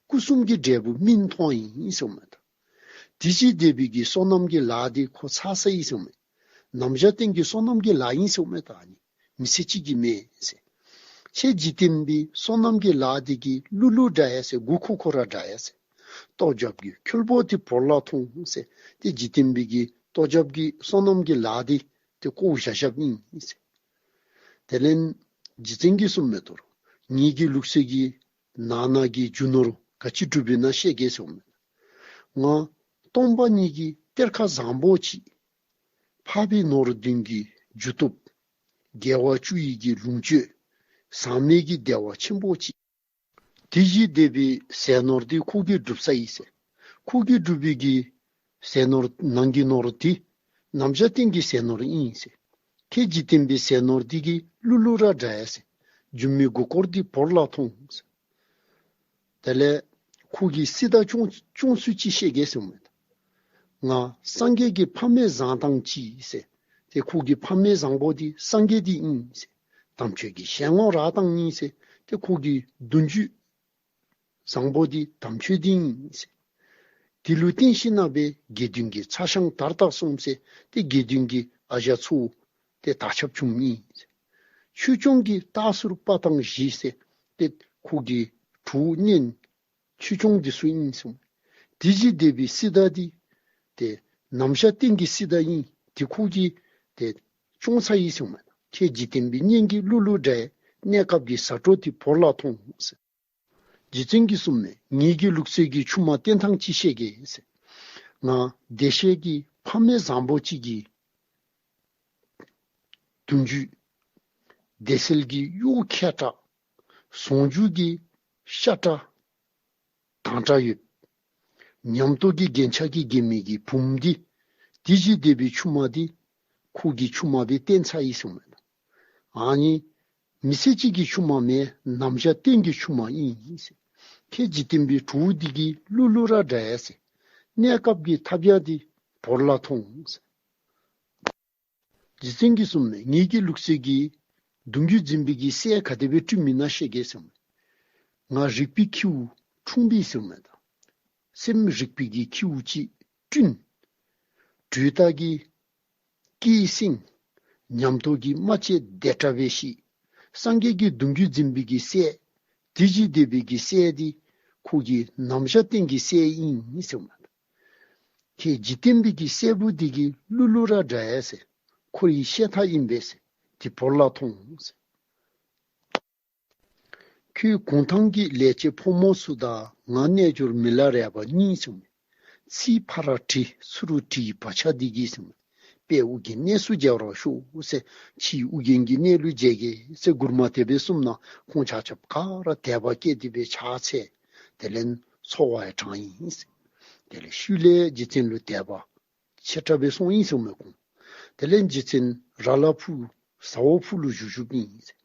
སྐུ་གསུམ་གྱི་འབྲས་བུ་སྨིན་ཐོན་ཡི་གསུངམ་མས་ད། དེ་བཞིན་དད་པའི་གི་སོ་ནམ་གྱི་ལཱ་འདི་ཁོ་ཚར་སོ་ཡི་གསུངམ་མས། ནམ་ཞག་བརྟན་གྱི་སོ་ནམ་གྱི་ལཱ་ཨིན་གསུངམ་མས་ད། ཨ་ནི་མི་ཚེ་གཅིག་གི་མེན་ཟེར། ཁྱེད་འཇིག་རྟེན་པའི་སོ་ནམ་གྱི་ལཱ་འདི་གིས་ཀླུ་ཀླུ་འདྲ་ཡི་ཟེར། མགུ་ཁོག་ཁོག་ར་འདྲ་ཡི་ཟེར། ལྟོ་རྒྱབ་ཀྱི་འཁོལ་པོ་འདི་བོར་ལ་མཐོང་ཟེར། ཏེ་འཇིག་རྟེན་པའི་གི་ལྟོ་རྒྱབ་ཀྱི་སོ་ནམ་གྱི་ལཱ་འདི་ཏེ་བཀོ་བཞག་བཞགཔ་ཨིན་ཟེར། དེ་ལས་རྗེ་བཙུན་གྱིས་གསུངམ་མས་ད། ངེ་གི་ལུག་རྫི་གིས་ནང་ན་གི་རྒྱུ་ནོར་ག་ཅི་སྒྲུབ་པའི་ནང་བཤད་གེ་གསུངམ་མས། ང་སྟོང་པ་ཉིད་ཀྱི་གཏེར་ཁ་བཟང་པོ་ཅིག། འཕགས་པའི་ནོར་བདུན་གྱི་རྒྱུ་སྟོབས། དགེ་བ་བཅུ་ཡི་གི་ལོངས་སྤྱོད། ཟག་མེད་ཀྱི་བདེ་བ་ཆེན་པོ་ཅིག། དེ་བཞིན་དད་པའི་ཟས་ནོར་འདི་ཁོ་གིས་སྒྲུབ་ཚར་ཡི་ཟེར། ཁོ་གིས་སྒྲུབ་པའི་གི་ཟས་ནོར་ནང་གི་ནོར་འདི་ནམ་ཞག་བརྟན་གྱི་ཟས་ནོར་ཨིན་ཟེར། ཁྱེད་འཇིག་རྟེན་པའི་ཟས་ནོར་འདི་གིས་ཀླུ་ཀླུ་ར་འདྲ་ཡི་ཟེར། སྒྱུ་མའི་མགུ་སྐོར་འདི་བོར་ལ་མཐོང་ཟེར། དེ་ལས་ཁོ་གིས་སྲིད་དང་བྱུང་བྱུང་ཚུལ་ཅིག་བཤད་གེ་གསུངམ་མས། ང་སངས་རྒྱས་ཀྱི་ཕ་མའི་བཟང་དང་གཅིག་ཟེར། ཏེ་ཁོ་གི་ཕ་མའི་བཟང་པོ་འདི་སངས་རྒྱས་འདི་ཨིན་ཟེར། དམ་ཆོས་ཀྱི་ཞལ་ངོ་རག་དང་གཉིས་ཟེར། ཏེ་ཁོ་གི་གདུང་རྒྱུད་བཟང་པོ་འདི་དམ་ཆོས་འདི་ཨིན་ཟེར། དེ་ལུ་བརྟེན་ཞིནམ་ལས་དགེ་འདུན་གྱི་ཚ་ཞང་དར་ཐག་སོང་ཟེར། ཏེ་དགེ་འདུན་གྱི་ཨ་ཞང་ཚུ་ཏེ་དར་ཁྱབ་བྱུངམ་ཨིན། ཆོས་སྐྱོང་གི་རྟགས་ཟུར་པ་དང་བཞི་ཟེར། ཏེ་ཁོ་གི་གྲོགས་གཉེན་ཆོས་སྐྱོང་འདི་ཚུ་ཨིན་གསུངས། དེ་བཞིན་སྡེ་པའི་སྲིད་དང་འདི་ཏེ་ནམ་ཞག་གཏན་གྱི་སྲིད་དང་ཨིན། ཏེ་ཁོ་གིས་ཏེ་སྐྱོང་ཚར་ཡི་གསུངས་མས། ཁྱེད་འཇིག་རྟེན་པའི་གཉེན་གྱི་གླུ་ལུ་འདྲ། གནས་སྐབས་ཀྱི་ཟ་འཕྲོ་དེ་བོར་ལ་ཐོངས་ཟེར། རྗེ་བཙུན་གྱིས་གསུངས་མས། ངེད་ཀྱི་ལུག་རྫི་གི་ཆུང་མ་བསྟེན་ཐངས་ཅིག་བཤད་གེ་ཟེར། ང་བདེ་གཤེགས་ཀྱི་ཕ་མེས་བཟང་པོ་ཅིག་གི་གདུང་རྒྱུད། བདེ་གསལ་གྱི་གཡོག་མཁས་དྲགས། ཟུང་འཇུག་གི་ཤ་དྲགས་དང་དྲགས་ཡོད། ཉམས་རྟོགས་ཀྱི་རྒྱན་ཆ་གིས་བརྒྱན་མི་གི་བུམོ་འདི། དེ་བཞིན་སྡེ་པའི་ཆུང་མ་འདི། ཁོ་གི་ཆུང་མ་སྦེ་བསྟེན་ཚར་ཡི་གསུངས་མས། ཨ་ནི་མི་ཚེ་གཅིག་གི་ཆུང་མ་མེན། ནམ་ཞག་གཏན་གྱི་ཆུང་མ་ཨིན་ཟེར། ཁྱེད་འཇིག་རྟེན་པའི་གྲོགས་འདི་གི་གླུ་ལུ་ར་འདྲ་ཟེར། གནས་སྐབས་ཀྱི་ཐབས་ཡང་འདི་བོར་ལ་ཐོངས་ཟེར། རྗེ་བཙུན་གྱིས་གསུངས་མས། ངེད་ཀྱི་ལུག་རྫི་གི་གདུང་རྒྱུད་འཛིན་པའི་གི་སྲས་ག་དེ་སྦེ་བསྐྲུན་མི་ན་བཤད་གེ་གསུངས་མས། ང་རིག་པའི་ཁྱེའུ་འཁྲུངས་པས་གསུངས་མས་ད། སེམས་རིག་པའི་གི་ཁྱེའུ་ཅིག་བསྐྲུན། དྲོད་རྟགས་ཀྱི་སྐད་སེང་། ཉམས་རྟོགས་ཀྱི་རྨ་བྱའི་ལྡེ་བྲག་སྦེ་ཤེས། སངས་རྒྱས་ཀྱི་གདུང་རྒྱུད་འཛིན་པའི་གི་སྲས། དེ་བཞིན་སྡེ་པའི་གི་སྲས་འདི། ཁོ་གི་ནམ་ཞག་གཏན་གྱི་སྲས་ཨིན་གསུངས་མས། ཁྱེད་འཇིག་རྟེན་པའི་གི་སྲས་པོ་འདི་གི་གླུ་ལུ་ར་འདྲ་ཟེར། ཁོ་རའི་བཤད་ཐངས་ཨིན་པས་ཟེར། དེ་བོར་ལ་ཐོངས་ཟེར། ཁྱོད་གུང་ཐང་གི་ལས་བྱེད་ཕོ་མོ་ཚུ་དང་ང་རྣལ་འབྱོར་མི་ལ་རས་པ་གཉིས་གསུངས་མས། ཚིག་ཕར་དྲི་ཚུར་དྲིའི་བག་ཆགས་འདི་གིས་གསུངས་མས། དཔལ་ཨོ་རྒྱན་གནས་སུ་མཇལ་བར་ཤོག་ཟེར། ཕྱིས་ཨོ་རྒྱན་གྱི་གནས་ལུ་མཇལ་གེ་ཟེར་མགུར་མ་དེ་སྦེ་གསུངས་ནུག། ཁོང་ཆ་ཁྱབ་ག་ར་དད་པ་སྐྱེས་ཏེ་སྦེ་ཕྱག་འཚལ། དེ་ལས་འཚོ་བ་ཡང་དྲངས་ཡི་ཟེར། དེ་ལས་ཤུལ་ལས་རྗེ་བཙུན་ལུ་དད་པ་ཆེ་དྲགས་སྦེ་སོང་ཡི་གསུངས་མས་ཁོང་། དེ་ལས་རྗེ་བཙུན་ར་ལ་ཕུག་ཟ་འོག་ཕུག་ལུ་བཞུགས་བཞུགསཔ་ཨིན་ཟེར།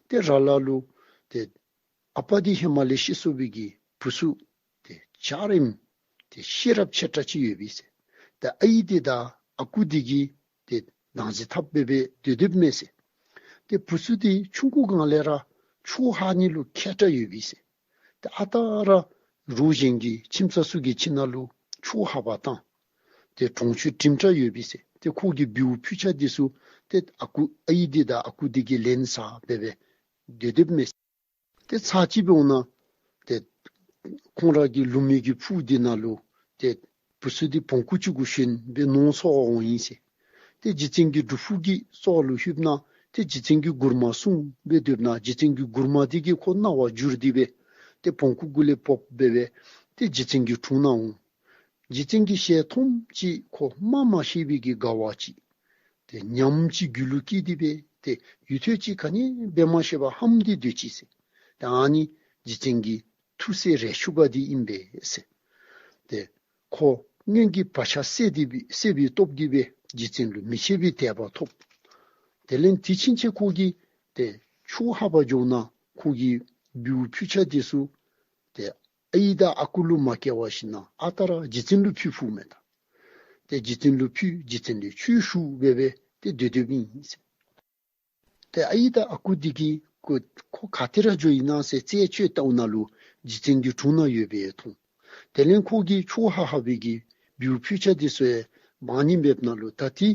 ཏེ་ར་ལ་ལུ་ཏེ་ཨ་པ་འདི་ཧེ་མ་ལས་ཤི་སོང་བའི་གི་བུ་ཚུ་ཏེ་འཇའ་རིསམོ་ཏེ་ཤེས་རབ་ཆེ་དྲགས་ཅིག་ཡོད་པས་ཟེར། ཏེ་ཨའི་འདི་དང་ཨ་ཁུ་འདི་གིས་ཏེ་བདག་འཛིན་འཐབ་སྦེ་སྦེ་སྡོད་སྡོདཔ་མས་ཟེར། ཏེ་བུ་ཚུ་འདི་ཆུང་ཀུ་སྒང་ལས་ར་ཆོས་ཧ་ནི་ལུ་མཁས་དྲགས་ཡོད་པས་ཟེར། ཏེ་ཨ་རྟག་ར་རོགས་གཞན་གྱི་ཁྱིམ་ཚང་ཚུ་གི་ཁྱིམ་ནང་ལུ་ཆོས་ཧ་པ་བཏང་། ཏེ་གྲོང་ཆོག་འགྲིམ་དྲགས་ཡོད་པས་ཟེར། ཏེ་ཁོ་གི་འབུལཝ་ཕུལ་ཆ་འདི་ཚུ་ཏེ་ཨ་ཁུ་ཨའི་འདི་དང་ཨ་ཁུ་འདི་གིས་ལེན་ཟ་སྦེ་སྦེ་སྡོད་སྡོདཔ་མས་ཟེར། ཏེ་ཚར་གཅིག་འབདཝ་ད་ཏེ་ཁོང་ར་གི་ལུ་མི་གི་ཕུག་འདི་ནང་ལུ་ཏེ་བུ་ཚུ་འདི་བོང་ཀུ་ཅིག་གུ་ཞོན་སྦེ་ནོར་འཚོ་བར་འོང་ཡི་ཟེར། ཏེ་རྗེ་བཙུན་གྱི་སྒྲུབ་ཕུག་གི་སོགས་ལུ་ལྷོདཔ་ད་ཏེ་རྗེ་བཙུན་གྱི་མགུར་མ་གསུངས་སྦེ་སྡོདཔ་ད་རྗེ་བཙུན་གྱི་མགུར་མ་འདི་གིས་ཁོ་སྣང་བ་འགྱུར་ཏེ་སྦེ་ཏེ་བོང་ཀུ་གུ་ལས་བབས་སྦེ་སྦེ་ཏེ་རྗེ་བཙུན་གྱི་དྲུང་ནང་འོང་། རྗེ་བཙུན་གྱི་ཞལ་མཐོངམ་ཅིག་ཁོ་སྨྲ་མ་ཤེས་པའི་གི་དགའ་བ་ཅིག། ཏེ་ཉམས་ཅིག་རྒྱུད་ལུ་སྐྱེས་ཏེ་སྦེ་ཏེ་ཡུན་ཐུང་ཅིག་ག་ནི་འབད་མ་ཤེས་པར་ཧམ་སྟེ་སྡོད་ཅི་ཟེར། ཏེ་ཨ་ནི་རྗེ་བཙུན་གྱི་ཐུགས་སྲས་རས་ཆུང་པ་འདི་ཨིན་པས་ཟེར། ཏེ་ཁོ་སྔོན་གྱི་བག་ཆགས་སད་དེ་སྦེ་སད་པའི་སྟོབས་ཀྱིས་སྦེ་རྗེ་བཙུན་ལུ་མི་ཕྱེད་པའི་དད་པ་ཐོབ། དེ་ལས་དེ་ཕྱིན་ཆད་ཁོ་གིས་ཏེ་ཆོས་ཧ་པ་འགྱོ་ནི་ཁོ་གི་འབུལཝ་ཕུལ་ཆ་འདི་ཚུ་ཏེ་ཨའི་དང་ཨ་ཁུ་ལུ་མ་སྐྱེལ་བར་ཞིནམ་ཨ་རྟག་ར་རྗེ་བཙུན་ལུ་ཕུལ་ཕུལཝ་མས་ད། ཏེ་རྗེ་བཙུན་ལུ་ཕུལ་རྗེ་བཙུན་ལས་ཆོས་ཞུ་སྦེ་སྦེ་ཏེ་སྡོད་སྡོདཔ་ཨིན་ཟེར། ཏེ་ཨའི་དང་ཨ་ཁུ་འདི་གིས་ཁོ་ཁོ་ག་ཏེ་ར་འགྱོ་ཡི་ན་ཟེར་རྩད་གཅོད་བལྟཝ་ད་ལུ་རྗེ་བཙུན་གྱི་དྲུང་ནང་ཡོདཔ་སྦེ་མཐོང་། དེ་ལས་ཁོ་གིས་ཆོས་ཧ་ཧ་པའི་གི་འབུལཝ་ཕུལ་ཆ་འདི་ཚུ་ཡང་འབག་ནི་འབདཝ་ད་ལུ་ད་ཏེ་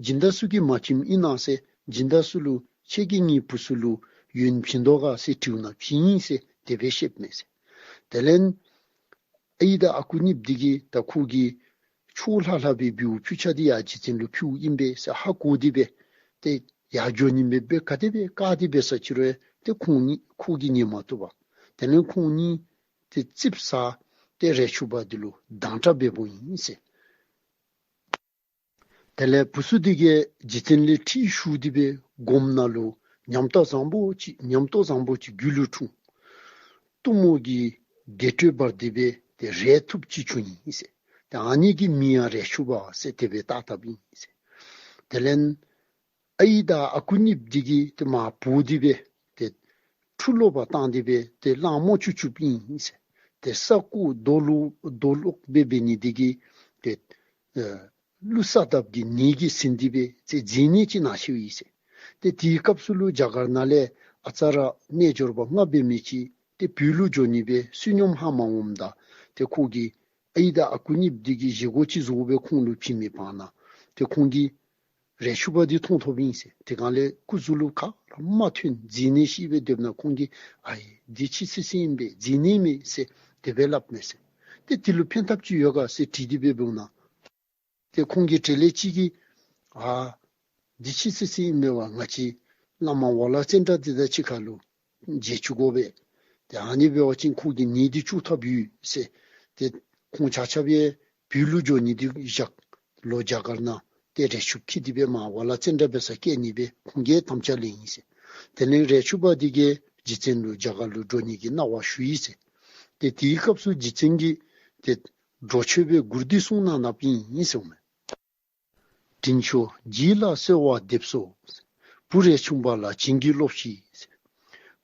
སྦྱིན་བདག་ཚུ་གིས་མ་བྱིནམ་ཨིན་ན་ཟེར་སྦྱིན་བདག་ཚུ་ལུ་ཁྱེད་ཀྱིས་ངེའི་བུ་ཚུ་ལུ་ཡོན་བྱིན་དོ་ག་ཟེར་དྲིཝ་ད་བྱིན་ཡི་ཟེར་དེ་སྦེ་བཤདཔ་མས་ཟེར། དེ་ལས་ཨའི་དང་ཨ་ཁུ་གཉིསཔོ་འདི་གིས་ད་ཁོ་གིས་ཆོས་ལྷག་ལྷག་པའི་འབུལཝ་ཕུལ་ཆ་འདི་ཡང་རྗེ་བཙུན་ལུ་ཕུལཝ་ཨིན་པས་ཟེར་ཧ་གོ་སྟེ་སྦེ་ཏེ་ཡར་འགྱོ་ནི་མེདཔ་སྦེ་ག་དེ་སྦེ་བཀག་སྟེ་འབད་ས་ཅི་རུང་ཏེ་ཁོང་གཉིས་ཁོ་གིས་ཉན་མ་བཏུབ་པར་དེ་ལས་ཁོང་གཉིས་ཏེ་རྩིགཔ་ཟ་སྟེ་རས་ཆུང་པ་འདི་ལུ་སྡང་དགྲ་འབདཝ་ཨིན་ཟེར། དེ་ལས་བུ་ཚུ་འདི་གིས་རྗེ་བཙུན་ལས་ཁྲིད་ཞུ་སྟེ་སྦེ་སྒོམ་ནི་ལུ་ཉམས་རྟོགས་བཟང་པོ་ཅིག་ཉམས་རྟོགས་བཟང་པོ་ཅིག་རྒྱུད་ལུ་འཁྲུངས། གཏུམ་མོ་གི་བདེ་དྲོད་འབར་ཏེ་སྦེ་ཏེ་རས་ཐུབ་ཅིག་བྱུང་ཡི་ཟེར། ཏེ་ཨ་ནི་གི་མིང་ཡང་རས་ཆུང་པ་ཟེར་དེ་སྦེ་བཏགས་བཏགསཔ་ཨིན་ཟེར། དེ་ལས་ཨའི་དང་ཨ་ཁུ་གཉིསཔོ་འདི་གིས་ཏེ་མར་བོ་སྟེ་སྦེ་ཏེ་ཁྲུ་ལོག་པར་བཏང་སྟེ་སྦེ་ཏེ་གླང་མོ་ཆུ་ཆུ་སྦེ་ཨིན་ཟེར། ཏེ་ས་རྐོ་རྡོ་སློག་རྡོ་སློག་སྦེ་འབད་ནི་འདི་གིས་ཏེ་ཨེ་ཀླུ་ས་བཏབ་ཀྱི་ནད་ཀྱིས་ཟིན་ཏེ་སྦེ་ཏེ་མཛེ་ནད་ཅིག་ན་ཤོར་ཡི་ཟེར། ཏེ་དེའི་སྐབས་སུ་ལུ་རྒྱ་གར་ནང་ལས་ཨ་ཙ་ར་རྣལ་འབྱོར་པ་ལྔ་འབད་མི་ཅིག་ཏེ་བོད་ལུ་འགྱོ་ནི་སྦེ་བསོད་སྙོམས་ཧ་མ་འོངམ་ད་ཏེ་ཁོ་གིས་ ཨའི་དང་ཨ་ཁུ་གཉིསཔོ་འདི་གིས་བཞེས་སྒོ་ཅིག་བཟོ་སྦེ་ཁོང་ལུ་བྱིན་མི་བར་ན་ཏེ་ཁོང་གིས་རས་ཆུང་པ་འདི་མཐོང་ཐོབ་ཨིན་ཟེར། དེ་སྒང་ལས་སྐུ་གཟུགས་ལུ་ག་ར་མ་ཐོན་མཛེ་ནད་ཤི་སྦེ་སྡོདཔ་ན་ཁོང་གིས་ཨའི་འདི་ཅི་སི་སི་ཨིན་པས་མཛེ་ནད་མས་ཟེར་དེ་སྦེ་སླབ་མས་ཟེར། ཏེ་དེ་ལུ་ཕན་ཐབས་ཅིག་ཡོད་ག་ཟེར་དྲིས་ཏེ་སྦེ་འབདཝ་ན་ཏེ་ཁོང་གི་གྲས་ལས་གཅིག་གིས་ཨ་འདི་ཅི་སི་སི་ཨིན་མས་པ། ང་བཅས་བླ་མ་ཝ་ལ་ཙནྡྲ་འདི་དང་གཅིག་ཁར་ལུ་མཇལ་བཅུག་དགོ་པས། ཏེ་ཨ་ནི་འབད་བ་ཅིན་ཁོ་གི་ནད་འདི་བཅོ་ཐབས་ཡོད་ཟེར། ཏེ་ཁོང་ཆ་ཁྱབ་ཡང་བོད་ལུ་འགྱོ་ནི་འདི་བཞག་ལོག་རྒྱ་གར་ནང་ཏེ་རས་ཆུང་འཁྱིད་དེ་སྦེ་མར་ཝ་ལ་ཙནྡྲ་འབད་སར་བསྐྱལ་ནི་སྦེ་ཁོང་གིས་དམ་བཅའ་ལེན་ཡི་ཟེར། དེ་ལས་རས་ཆུང་པ་འདི་གིས་རྗེ་བཙུན་ལུ་རྒྱ་གར་ལུ་འགྱོ་ནི་གི་གནང་བ་ཞུ་ཡི་ཟེར། ཏེ་དེའི་སྐབས་སུ་རྗེ་བཙུན་གྱིས་ཏེ་འགྲོ་མཆོད་པའི་མགུར་འདི་གསུངས་གནང་གནངམ་ཨིན་ཟེར་མས། དྲིན་ཆེན་རྗེ་ལ་གསོལ་བ་འདེབས་སོ། བུ་རས་ཆུང་པ་ལ་བྱིན་གྱིས་རློབས་ཤིག།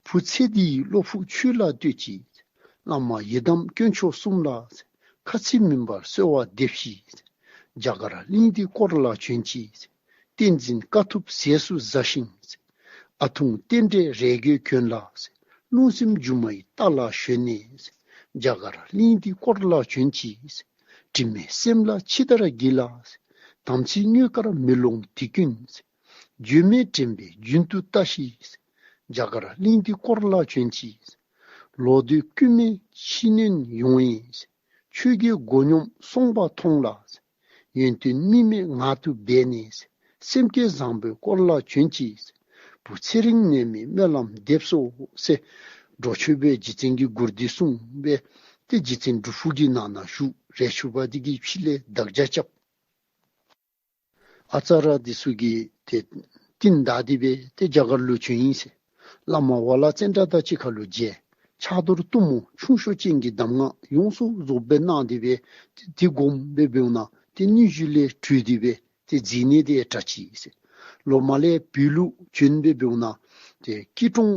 བུ་ཚེ་འདིའི་བློ་ཕུགས་ཆོས་ལ་གཏོད་ཅིག། བླ་མ་ཡི་དམ་དཀོན་མཆོག་གསུམ་ལ། ཁ་ཚིག་མིན་པར་གསོལ་བ་འདེབས་ཤིག། རྒྱ་གར་གླིང་འདི་བསྐོར་ལ་བྱོན་ཅིག། བསྟན་འཛིན་དཀའ་ཐུབ་ཟས་སུ་ཟ་ཞིང་། ཨ་ཐུང་རྟེན་འབྲེལ་རེ་དགོས་གྱོན་ལ། རླུང་སེམས་སྒྱུ་མའི་རྟ་ལ་ཞོན་ནས། རྒྱ་གར་གླིང་འདི་བསྐོར་ལ་བྱོན་ཅིག། དྲི་མེད་སེམས་ལ་ཕྱི་དར་གྱིས་ལ། དམ་ཚིག་དངོས་དཀར་མེ་ལོང་དེ་ཀུན། བརྗོད་མེད་དྲན་པས་རྒྱུན་དུ་ལྟ་ཞིག། རྒྱ་གར་གླིང་འདི་བསྐོར་ལ་བྱོན་ཅིག། ལོག་སྟེ་སྐུ་མེད་ཕྱི་ནོན་ཡོང་བས། ཆོས་ཀྱི་མགོ་སྙོམས་སོང་བ་མཐོང་ལ། ཡོན་ཏན་དམིགས་མེད་ངང་དུ་སྦས་ནས། སེམས་བསྐྱེད་བཟང་པོས་བསྐོར་ལ་བྱོན་ཅིག། བུ་ཚེ་རིང་ནད་མེད་སྨོན་ལམ་འདེབས་སོ་ཟེར། འགྲོ་མཆོད་པའི་རྗེ་བཙུན་གྱི་མགུར་འདི་གསུངས་སྦེ་ཏེ་རྗེ་བཙུན་སྒྲུབ་ཕུག་གི་ནང་ན་བཞུགས། རས་ཆུང་པ་འདི་གིས་ཕྱི་ལས་བདག་ཅག་རྐྱབ། ཨ་ཙ་ར་འདི་ཚུ་གིས་ཏེ་རྟིང་བདའ་སྟེ་སྦེ་ཏེ་རྒྱ་གར་ལུ་བྱོན་ཡི་ཟེར། བླ་མ་ཝ་ལ་ཙནྡྲ་དང་གཅིག་ཁར་ལུ་མཇལ། ཕྱག་རྡོར་གཏུམ་མོ་ཆུང་ཤོས་ཅན་གྱི་གདམས་ངག་ཡོངས་སུ་རྫོགསཔ་སྦེ་གནང་སྟེ་སྦེ་ཏེ་དེ་བསྒོམ་སྦེ་འབདཝ་ན་ཏེ་ནད་གཞི་ལས་གྲོལ་ཏེ་སྦེ་ཏེ་མཛེ་ནད་དེ་དྲག་ཅི་ཟེར། ལོག་མར་ལས་བོད་ལུ་བྱོན་སྦེ་འབདཝ་ན་ཏེ་སྐྱིད་གྲོང་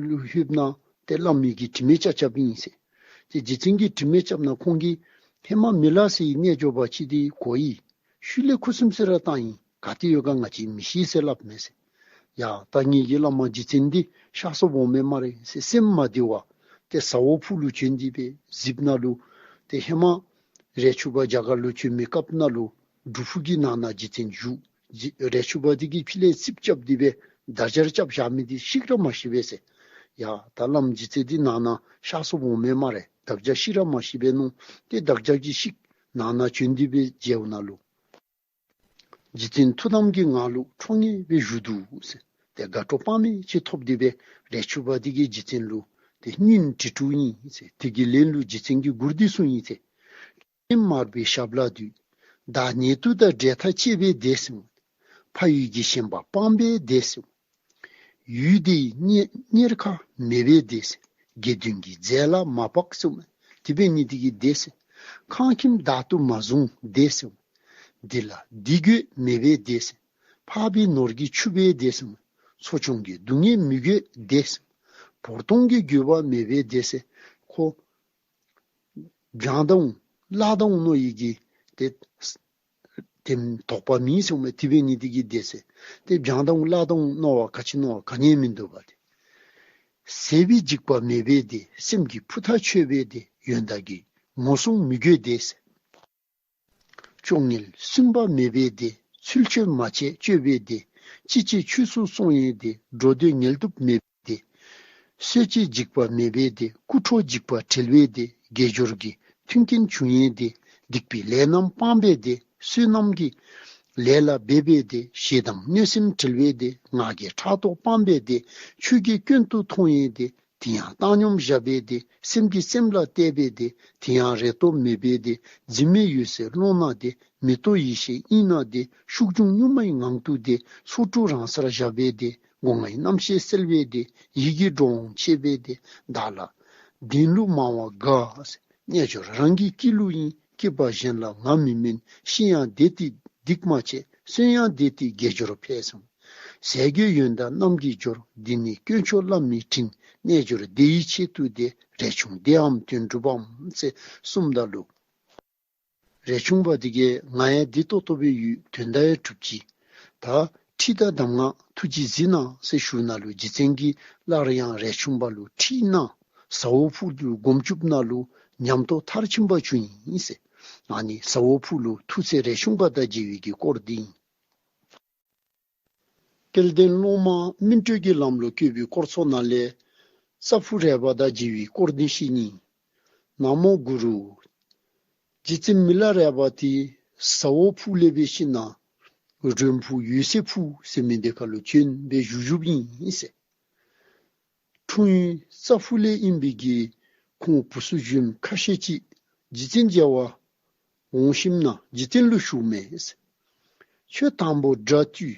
ལུ་ལྷོདཔ་ད་ཏེ་བླ་མའི་གི་དྲི་མེད་ཆ་ཁྱབ་ཨིན་ཟེར། ཏེ་རྗེ་བཙུན་གྱི་དྲི་མེད་ཁྱབ་ན་ཁོང་གིས་ཧེ་མ་མི་ལ་ཟེར་བའི་རྣལ་འབྱོར་པ་ཅིག་འདི་གོ་ཡི། ཤུལ་ལས་ཁུ་སིམ་སི་ར་བཏང་ཡི། ག་ཏེ་ཡོད་ག་ང་བཅས་མི་ཤེས་ཟེར་སླབ་མས་ཟེར། ཡ་ད་ངེ་གི་བླ་མ་རྗེ་བཙུན་འདི་གཤགས་སོངམ་འོང་མས་སྨ་རེ་ཟེར་སེམས་མ་བདེ་བར་ཏེ་ཟ་འོག་ཕུག་ལུ་བྱོན་ཏེ་སྦེ་གཟིགསཔ་ད་ལུ་ཏེ་ཧེ་མ་རས་ཆུང་པ་རྒྱ་གར་ལུ་བྱོན་མི་སྐབས་ནང་ལུ་སྒྲུབ་ཕུག་གི་ནང་ན་རྗེ་བཙུན་བཞུགས། རྗེ་རས་ཆུང་པ་འདི་གིས་ཕྱི་ལས་རྩིགཔ་རྐྱབ་སྟེ་སྦེ་བདག་ཅག་རྐྱབ་བཞག་མི་འདི་བཤིག་ར་མ་བཤིག་པས་ཟེར། ཡ་ད་བླམ་རྗེ་བཙུན་འདི་ནང་ན་གཤགས་སོངམ་འོང་མས་སྨ་རེ། བདག་ཅག་བཤིག་ར་མ་བཤིག་པས་མནོ་སྟེ་བདག་ཅག་གིས་བཤིག། ནང་ན་བྱོན་ཏེ་སྦེ་མཇལཝ་ད་ལུ་རྗེ་བཙུན་ཐུགས་དམ་གྱི་ངང་ལུ་ཁྲོ་ངེ་སྦེ་བཞུགས་འདུག་ཟེར། ཏེ་དགའ་སྤྲོ་དཔག་མེད་ཅིག་ཐོབ་སྟེ་སྦེ་རས་ཆུང་པ་འདི་གིས་རྗེ་བཙུན་ལུ་ཏེ་སྙུན་དྲི་དྲིཝ་ཨིན་ཟེར། དེ་གི་ལན་ལུ་རྗེ་བཙུན་གྱིས་མགུར་འདི་གསུངས་ཡི་ཟེར། སྤྲིན་དམར་པོའི་ཞབས་ལ་འདུད། བདག་ཉེ་དུ་དང་འབྲལ་ཐག་བཅད་པའི་བདེ་སྲུང་། ཕ་ཡུལ་གྱི་ཞེན་པ་སྤངས་པའི་བདེ་སྲུང་། ཡུལ་འདིའི་གཉེར་གཉེར་ཁ་མེད་པའི་བདེ་སྲུང་། དགེ་འདུན་གྱི་རྫས་ལ་མ་བབས་སྲུང་། དེ་འབད་ནི་འདི་གིས་བདེ་སྲུང་། ཁང་ཁྱིམ་བདག་ཏུ་མ་བཟུང་བདེ་སྲུང་། འདི་ལ་འདི་དགོས་མེད་པའི་བདེ་སྲུང་། འཕགས་པའི་ནོར་གྱིས་ཕྱུག་པའི་བདེ་སྲུང་། འཚོ་སྐྱོང་གི་སྡུག་བསྔལ་མི་དགོས་བདེ་སྲུང་། བོར་སྟོང་གི་དགོས་པ་མེད་པའི་བདེ་སྲུང་། ཁོ་བྱང་དང་ལྷ་དང་མནོ་ཡི་གི་ཏེ་དེམ་དོགས་པ་མེད་སྲུང་མས། དེ་འབད་ནི་འདི་གིས་བདེ་སྲུང་། ཏེ་བྱང་དང་ལྷ་དང་མནོ་བ་ག་ཅི་མནོ་བ་ག་ནི་མིན་འདུག་པ་ཏེ། ཟད་པའི་འཇིགས་པ་མེད་པའི་བདེ། སེམས་ཀྱི་ཕུ་ཐག་ཆོད་པའི་བདེ། ཡོན་བདག་གི་ངོ་སྲུང་མི་དགོས་བདེ་སྲུང་། སྐྱོ་ངལ་སུན་པ་མེད་པའི་བདེ། ཚུལ་འཆོས་མ་བྱས་སྤྱོད་པའི་བདེ། ཅི་བྱེད་ཆོས་སུ་སོང་ཡི་བདེ། འགྲོ་འདོད་ངལ་དུབ་མེད་པའི་བདེ། གསོད་བྱེད་འཇིགས་པ་མེད་པའི་བདེ། རྐུ་འཕྲོག་འཇིགས་པ་བྲལ་བའི་བདེ། དགེ་སྦྱོར་གྱི་མཐུན་རྐྱེན་བྱུང་ཡི་བདེ། སྡིག་པའི་ལས་རྣམས་སྤངས་པའི་བདེ། བསོད་ནམས་ཀྱི་ལས་ལ་འབད་པའི་བདེ། ཞེ་སྡང་གནོད་སེམས་བྲལ་བའི་བདེ། ངག་གི་ཕྲག་དོག་སྤངས་པའི་བདེ། ཆོས་ཀྱི་སྐྱོན་དུ་མཐོང་ཡི་བདེ། དེ་ཡང་བཏང་སྙོམས་བཞག་པའི་བདེ། སེམས་ཀྱིས་སེམས་ལ་གཏད་པའི་བདེ། དེ་ཡང་རེ་དོགས་མེད་པའི་བདེ། འཛིན་མེད་འོད་གསལ་ཀློང་ན་བདེ། མེ་ཏོག་ཡེ་ཤེས་དབྱིངས་ན་བདེ། ཤུགས་འབྱུང་གཉུག་མའི་ངང་དུ་བདེ། ཚོགས་དྲུག་རང་སར་བཞག་པའི་བདེ། སྒོ་ལྔའི་རྣམ་ཤེས་གསལ་བའི་བདེ། ཡིད་ཀྱི་འགྲོ་འོང་ཆད་པའི་བདེ། བདག་ལ་བདེན་ལུགས་སྨྲ་བ་དགའ། རྣལ་འབྱོར་རང་གི་སྐྱེས་ལུགས་ཡིན། སྐྱེས་པ་གཞན་ལ་ང་མི་སྨོན། ཤི་ཡང་བདེ་སྟེ་སྡིག་མ་བྱས། གསོན་ཡང་བདེ་སྟེ་དགེ་སྦྱོར་འཕེལ་གསུངས། ཟས་གོས་ཡོན་བདག་རྣམས་ཀྱི་འབྱོར། འདི་ནི་དཀོན་མཆོག་བླ་མའི་དྲིན། རྣལ་འབྱོར་བདེ་བའི་ཆེད་དུ་བདེ། རས་ཆུང་བདེའམ་དོན་གྲུབ་བམ་ཟེར་གསུངམ་ད་ལུ་རས་ཆུང་པ་འདི་གིས་ང་ཡང་བདེ་ཏོག་ཏོ་སྦེ་ཡོད། དོན་དག་ཡང་གྲུབ་ཅི། ད་ཁྲིད་དང་གདམས་ངག་ཐུགས་རྗེས་གཟིགས་གནང་ཟེར་ཞུཝ་ད་ལུ་རྗེ་བཙུན་གྱིས་སླར་ཡང་རས་ཆུང་པ་ལུ་ཁྲིད་གནང་། ཟ་འོག་ཕུག་ལུ་སྒོམ་བཅུགཔ་ད་ལུ་ ཉམས་རྟོགས་མཐར་ཕྱིན་པ་བྱུང་ཡི་ཟེར། ཨ་ནི་ཟ་འོག་ཕུག་ལུ་ཐུགས་སྲས་རས་ཆུང་པ་དང་མཇལ་བའི་གི་སྐོར་འདི་ཨིན། སྐལ་ལྡན་སློབ་མ་སྨིན་གྲོལ་གྱི་ལམ་ལུ་བཀོད་པའི་སྐོར་ཚུ་ནང་ལས་ས་ཕུག་རས་པ་དང་མཇལ་བའི་སྐོར་འདི་བཤད་ནི། ན་མོ་གུ་རུ། རྗེ་བཙུན་མི་ལ་རས་པ་དེ་ཟ་འོག་ཕུག་ལས་འབད་ཞིནམ་ན་རོང་ཕུག་འོད་གསལ་ཕུག་ཟེར་མི་འདི་ཁ་ལུ་བྱོན་སྦེ་བཞུགས་བཞུགསཔ་ཨིན་ཟེར། འཁྲུངས་ཡུལ་ས་ཕུག་ལས་ཨིན་པའི་གི་ཁོང་བུ་ཚུ་གཞོནམ་ཁ་ཤས་ཅིག་རྗེ་བཙུན་མཇལ་བར་འོང་ཞིནམ་ན་རྗེ་བཙུན་ལུ་ཞུཝ་མས་ཟེར། ཁྱོད་དང་པོ་དགྲ་བཏུལ།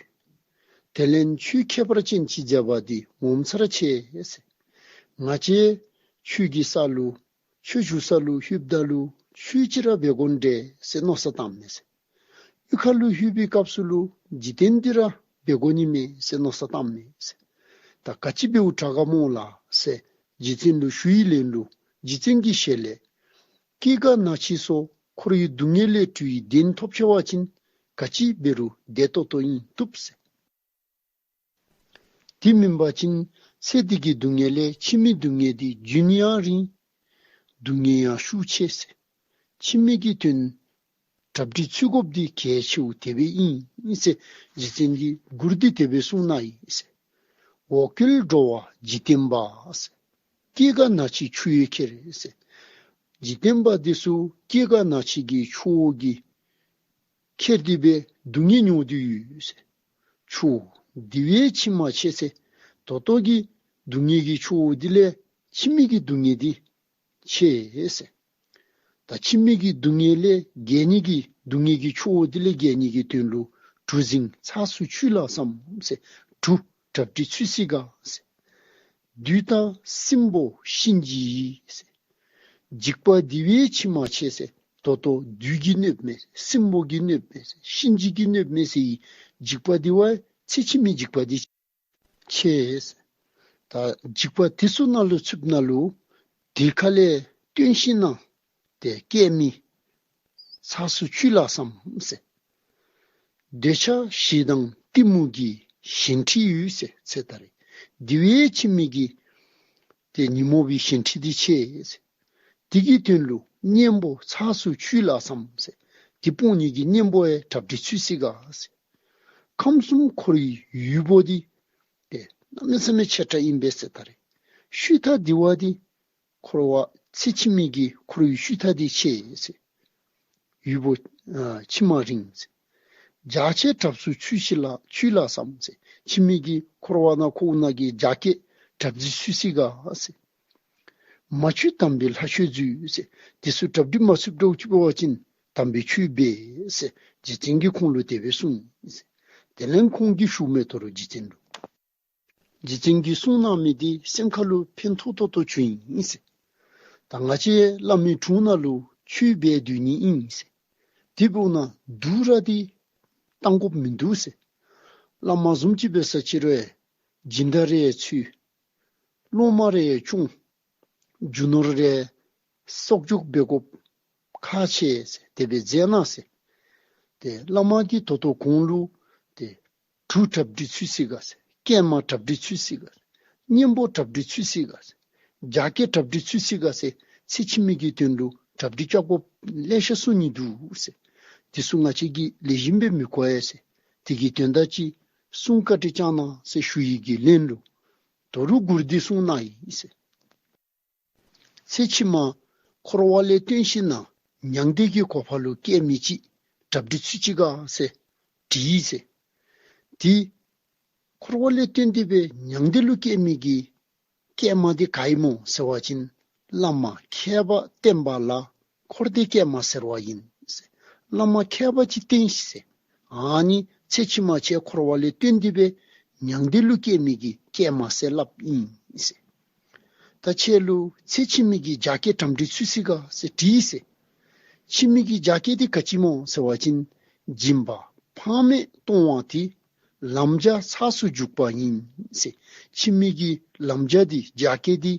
དེ་ལས་ཆོས་ཁྱད་པར་ཅན་ཅིག་མཛད་པ་འདི་ངོ་མཚར་ཆེ་ཟེར། ང་བཅས་ཁྱོད་ཀྱི་ས་ལུ་ཁྱོད་བཞུགས་ས་ལུ་ལྷོདཔ་ད་ལུ་ཆོས་ཅིག་ར་འབད་དགོ་འདྲས་ཟེར་མནོ་བསམ་བཏངམ་མས་ཟེར། གཡུས་ཁ་ལུ་ལྷོད་པའི་སྐབས་སུ་ལུ་འཇིག་རྟེན་འདི་ར་འབད་དགོ་ནི་མས་ཟེར་མནོ་བསམ་བཏངམ་མས་ཟེར། ད་ག་ཅི་འབདཝ་དྲག་ག་སྨོ་ལགས་ཟེར་རྗེ་བཙུན་ལུ་ཞུ་ཡི་ལན་ལུ་རྗེ་བཙུན་གྱི་ཞལ་ལས། སྐྱེ་རྒ་ན་འཆི་སོགས་འཁོར་བའི་སྡུག་བསྔལ་ལས་གྲོལ་བའི་གདེང་ཐོབ་ཚར་བ་ཅིན་ག་ཅི་འབད་རུང་བདེ་ཏོག་ཏོ་ཨིན་བཏུབ་ཟེར། དེ་མེན་པ་ཅིན་ཚེ་འདི་གི་སྡུག་བསྔལ་ལས་ཕྱི་མའི་སྡུག་བསྔལ་འདི་རྒྱུན་ཡང་རིང་། སྡུག་བསྔལ་ཡང་ཤུགས་ཆེ་ཟེར། ཕྱི་མའི་གི་དོན་གྲ་སྒྲིག་ཚུད་དགོཔ་འདི་གལ་ཆེཝ་དེ་སྦེ་ཨིན་ཟེར་རྗེ་བཙུན་གྱིས་མགུར་འདི་དེ་སྦེ་གསུངས་གནང་ཡི་ཟེར། འོ་སྐོལ་འགྲོ་བ་འཇིག་རྟེན་པ་ཟེར། སྐྱེ་རྒ་ན་འཆི་ཆུ་ཡིས་ཁྱེར་ཟེར། འཇིག་རྟེན་པ་འདི་ཚུ་སྐྱེ་རྒ་ན་འཆི་གི་ཆུ་བོ་གིས་ཁྱེར་ཏེ་སྦེ་སྡུག་བསྔལ་མྱོང་སྟེ་ཡོད་ཟེར། ཆུ་བོ་འདི་བས་ཕྱི་མ་ཆེ་ཟེར། ད་ལྟོ་གི་སྡུག་བསྔལ་གྱི་ཆུ་བོ་འདི་ལས་ཕྱི་མའི་གི་སྡུག་བསྔལ་འདི་ཆེ་ཟེར། ད་ཕྱི་མའི་གི་སྡུག་བསྔལ་ལས་རྒྱལ་ནི་གི་སྡུག་བསྔལ་གྱི་ཆུ་བོ་འདི་ལས་རྒྱལ་ནི་གི་དོན་ལུ་གྲུ་གཟིངས་ཚགས་སུ་ཆུད་ལགས་སམ་ཟེར། གྲུ་གྲ་སྒྲིག་ཚུད་ཅི་ག་ཟེར། བདུད་དང་སྲིན་པོ་གཤིན་རྗེ་ཡིས་ཟེར། འཇིགས་པ་འདི་བས་ཕྱི་མ་ཆེ་ཟེར། ད་ལྟོ་བདུད་ཀྱིས་གནོདཔ་མས་ཟེར། སྲིན་པོ་གིས་གནོདཔ་མས་ཟེར། གཤིན་རྗེ་གིས་གནོདཔ་མས་ཟེར་བའི་འཇིགས་པ་འདི་བ་ཚེ་ཕྱི་མའི་འཇིགས་པ་འདི་ཆེ་ཟེར། ད་འཇིགས་པ་དེ་ཚུ་ནང་ལུ་ཚུདཔ་ད་ལུ་དེ་ཁ་ལས་བཏོན་ཞིནམ་ན་ཏེ་སྐྱེ་མི་ཚགས་སུ་ཆུད་ལགས་སམ་ཟེར། འདོད་ཆགས་ཞེ་སྡང་གཏི་མུག་གི་གཞན་འཁྲི་ཡོད་ཟེར། ཚེ་ད་རེས་འདི་བས་ཕྱི་མའི་གི་ཏེ་ཉོན་མོངས་པའི་གཞན་འཁྲི་འདི་ཆེ་ཟེར། དེ་གི་དོན་ལུ་གཉེན་པོ་ཚགས་སུ་ཆུད་ལགས་སམ་ཟེར། དེ་སྤོང་ནི་གི་གཉེན་པོ་ཡང་གྲ་སྒྲིག་ཚུད་ཅི་ག་ཟེར། ཁམས་གསུམ་འཁོར་བའི་ཡུལ་པོ་འདི་ཏེ་གནམ་མེད་ས་མེད་ཆེ་དྲགས་ཨིན་པས་ཟེར། ད་རེས་ཤུལ་མཐའ་འདི་བ་འདི་འཁོར་བ་ཚེ་ཕྱི་མའི་གི་འཁོར་བའི་ཤུལ་མཐའ་འདི་ཆེ་ཟེར། ཡུལ་པོ་ཨ་ཕྱི་མ་རིང་ཟེར། རྒྱ་སྐྱེགས་གྲབས་སུ་ཆུད་ཅི་ལགས་ཆུད་ལགས་སམ་ཟེར། ཕྱི་མའི་གི་འཁོར་བ་ནང་འཁོར་ནང་གི་རྒྱ་སྐྱེགས་གྲབས་སུ་ཆུད་ཅི་ག་ཟེར། མ་ཆུད་དམ་པའི་ལྷ་ཆོས་མཛོད་ཟེར། དེ་ཚུ་གྲ་སྒྲིག་མ་ཚུད་དོ་ཅིག་འབད་བ་ཅིན་དམ་པའི་ཆོས་འབད་ཟེར་རྗེ་བཙུན་གྱིས་ཁོང་ལུ་དེ་སྦེ་གསུངས་ཟེར། དེ་ལས་ཁོང་གིས་ཞུཝ་མས་དོ་རུང་རྗེ་བཙུན་ལུ། རྗེ་བཙུན་གྱིས་གསུངས་གནང་མི་འདི་སེམས་ཁ་ལུ་ཕན་ཐོགས་ཏོག་ཏོ་བྱུང་ཡི་ཟེར། ད་ང་བཅས་བླ་མའི་དྲུང་ནང་ལུ་ཆོས་འབད་སྡོད་ནི་ཨིན་ཟེར། དེ་འབདཝ་ད་སྡུག་ར་འདི་བཏང་དགོཔ་མིན་འདུག་ཟེར། བླ་མ་བཟུམ་ཅིག་འབད་ས་ཅིག་རུང་སྦྱིན་བདག་རེ་ཚུད། སློབ་མ་རེ་སྐྱོང་། རྒྱུ་ནོར་རེ་གསོག་འཇོག་འབད་དགོཔ་ཁག་ཆེ་ཟེར། དེ་སྦེ་མཛད་གནང་ཟེར། ཏེ་བླ་མ་གིས་ད་ལྟོ་ཁོང་ལུ་ཏེ་གྲུ་གྲ་སྒྲིག་ཚུད་ཅི་ག་ཟེར། སྐྱེལ་མ་གྲ་སྒྲིག་ཚུད་ཅི་ག་ཟེར། གཉེན་པོ་གྲ་སྒྲིག་ཚུད་ཅི་ག་ཟེར། རྒྱ་སྐྱེགས་གྲ་སྒྲིག་ཚུད་ཅི་ག་ཟེར། ཚེ་ཕྱི་མའི་གི་དོན་ལུ་གྲ་སྒྲིག་རྐྱབ་དགོཔ་ལེ་ཤ་གསུང་ནི་འདུག་ཟེར། དེ་ཚུ་ང་བཅས་ཀྱིས་ལེགས་ཤོམ་སྦེ་མི་གོ་ཡ་ཟེར། དེ་གི་དོན་དག་ཅིག་གསུང་བཀའ་དྲིན་བསྐྱང་གནང་ཟེར་ཞུ་ཡི་གི་ལན་ལུ་དོ་རུང་མགུར་འདི་གསུངས་གནང་ཡི་ཟེར། ཚེ་ཕྱི་མ་འཁོར་བ་ལས་བཏོན་ཞིནམ་ན་མྱང་འདས་ཀྱི་གོ་འཕང་ལུ་སྐྱེལ་མི་ཅིག་གྲ་སྒྲིག་ཚུད་ཅི་ག་ཟེར་དྲིས་ཟེར། དེ་འཁོར་བ་ལས་བཏོན་ཏེ་སྦེ་མྱང་འདས་ལུ་སྐྱེལ་མི་གི་སྐྱེལ་མ་འདི་ག་ཨིན་སྨོ་ཟེར་བ་ཅིན་བླ་མ་མཁས་པ་བསྟེན་པ་ལ་འཁོར་འདས་སྐྱེལ་མ་ཟེར་བ་ཨིན་ཟེར། བླ་མ་མཁས་པ་ཅིག་བསྟེན་ཤིག་ཟེར། ཨ་ནི་ཚེ་ཕྱི་མ་ཁྱེད་འཁོར་བ་ལས་བཏོན་ཏེ་སྦེ་མྱང་འདས་ལུ་སྐྱེལ་མི་གི་སྐྱེལ་མ་ཟེར་སླབ་ཨིན་ཟེར། ད་ཁྱེད་ལུ་ཚེ་ཕྱི་མའི་གི་རྒྱ་སྐྱེགས་གྲ་སྒྲིག་ཚུད་ཅི་ག་ཟེར་དྲིས་ཟེར། ཕྱི་མའི་གི་རྒྱ་སྐྱེགས་འདི་ག་ཅི་སྨོ་ཟེར་བ་ཅིན་སྦྱིན་པ་ཕངས་མེད་གཏོང་བ་དེ་ལམ་རྒྱ་ཚགས་སུ་འཇུག་པ་ཡིན་ཟེར། ཕྱི་མའི་གི་ལམ་རྒྱ་འདི་རྒྱ་སྐྱེགས་འདི་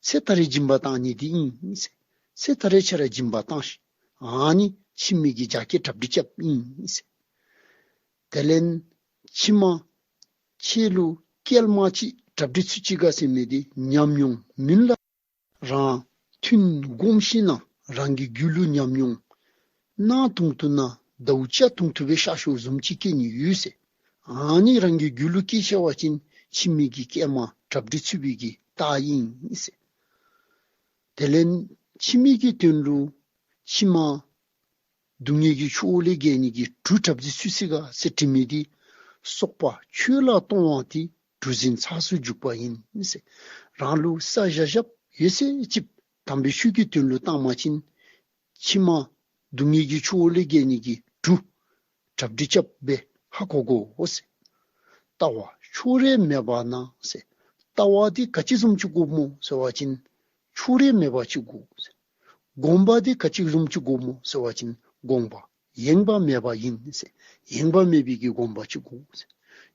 ཚེ་ད་རེས་སྦྱིན་པ་བཏང་ནི་འདི་ཨིན་ཟེར། ཚེ་ད་རེས་ཁྱེད་ར་སྦྱིན་པ་བཏང་ཤིག། ཨ་ནི་ཕྱི་མའི་གི་རྒྱ་སྐྱེགས་གྲ་སྒྲིག་རྐྱབ་ཨིན་ཟེར། དེ་ལས་ཕྱི་མ་ཁྱེད་ལུ་སྐྱེལ་མ་ཅིག་གྲ་སྒྲིག་ཚུད་ཅི་ག་ཟེར་མི་འདི་ཉམས་མྱོང་མུན་ལ་རང་ ཐུན་བསྒོམས་ཞིནམ་ལས་རང་གི་རྒྱུད་ལུ་ཉམས་མྱོང་གནག་དུང་དུ་ན་ཟླཝ་ལྕགས་དུང་དུ་སྦེ་ཤར་ཤོརཝ་བཟུམ་ཅིག་སྐྱེ་ནི་ཡོད་ཟེར། ཨ་ནི་རང་གི་རྒྱུད་ལུ་སྐྱེས་ཚར་བ་ཅིན་ཕྱི་མའི་གི་སྐྱེལ་མ་གྲ་སྒྲིག་ཚུད་པའི་གི་རྟགས་ཨིན་ཟེར། དེ་ལས་ཕྱི་མའི་གི་དོན་ལུ་ཕྱི་མ་སྡུག་བསྔལ་གྱི་ཆུ་བོ་ལས་རྒྱལ་ནི་གི་གྲུ་གྲ་སྒྲིག་ཚུད་ཅི་ག་ཟེར་དྲི་མི་འདི་སོགས་པ་ཆོས་ལ་གཏོང་བ་དེ་གྲུ་གཟིངས་ཚགས་སུ་འཇུག་པ་ཡིན་ཟེར། རང་ལུ་ས་བཞག་བཞགཔ་ཡོད་ཚད་ཅིག་དམ་པའི་ཆོས་ཀྱི་དོན་ལུ་བཏང་བ་ཅིན་ཕྱི་མ་སྡུག་བསྔལ་གྱི་ཆུ་བོ་ལས་རྒྱལ་ནི་གི་གྲུ་གྲ་སྒྲིག་རྐྱབ་སྦེ་ཧ་གོ་དགོ་ཟེར། ལྟ་བ་ཕྱོགས་རིས་མེད་པ་ན་ཟེར། ལྟ་བ་འདི་ག་ཅི་བཟུམ་ཅིག་དགོཔ་སྨོ་ཟེར་བ་ཅིན་ཕྱོགས་རིས་མེད་པ་ཅིག་དགོ་ཟེར། སྒོམ་པ་འདི་ག་ཅི་བཟུམ་ཅིག་དགོཔ་སྨོ་ཟེར་བ་ཅིན་སྒོམ་པ་ཡེངས་པ་མེད་པ་ཡིན་ཟེར། ཡེངས་པ་མེད་པའི་གི་སྒོམ་པ་ཅིག་དགོ་ཟེར།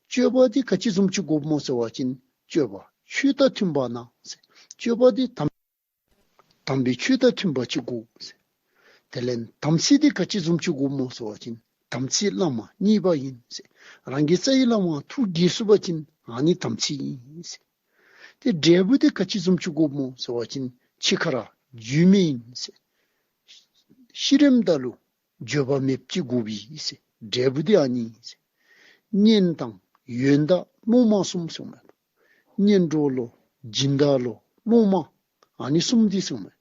སྤྱོད་པ་འདི་ག་ཅི་བཟུམ་ཅིག་དགོཔ་སྨོ་ཟེར་བ་ཅིན་སྤྱོད་པ་ཆོས་དང་མཐུན་པ་ན་ཟེར། སྤྱོད་པ་འདི་དམ་དམ་པའི་ཆོས་དང་མཐུན་པ་ཅིག་དགོ་ཟེར། དེ་ལས་དམ་ཚིག་འདི་ག་ཅི་བཟུམ་ཅིག་དགོཔ་སྨོ་ཟེར་བ་ཅིན་དམ་ཚིག་བླ་མ་མཉེས་པ་ཡིན་ཟེར། རང་གི་རྩ་བའི་བླ་མ་ཐུགས་དགྱེས་ཚུགས་པ་ཅིན་ཨ་ནི་དམ་ཚིག་ཡིན་ཟེར། ཏེ་འབྲས་བུ་འདི་ག་ཅི་བཟུམ་ཅིག་དགོཔ་སྨོ་ཟེར་བ་ཅིན་འཆི་ཁར་འགྱོད་མེད་ཨིན་ཟེར། ཤི་རནམ་ད་ལུ་འགྱོད་པ་མེདཔ་ཅིག་དགོཔ་ཨིན་ཟེར། འབྲས་བུ་འདི་ཨ་ནི་ཨིན་ཟེར། གཉེན་དང་ཡོན་བདག་སློབ་མ་གསུམ་ཟེརཝ་མས། གཉེན་གྲོགས་ལོ་སྦྱིན་བདག་ལོ་སློབ་མ་ཨ་ནི་གསུམ་འདི་ཟེརཝ་མས།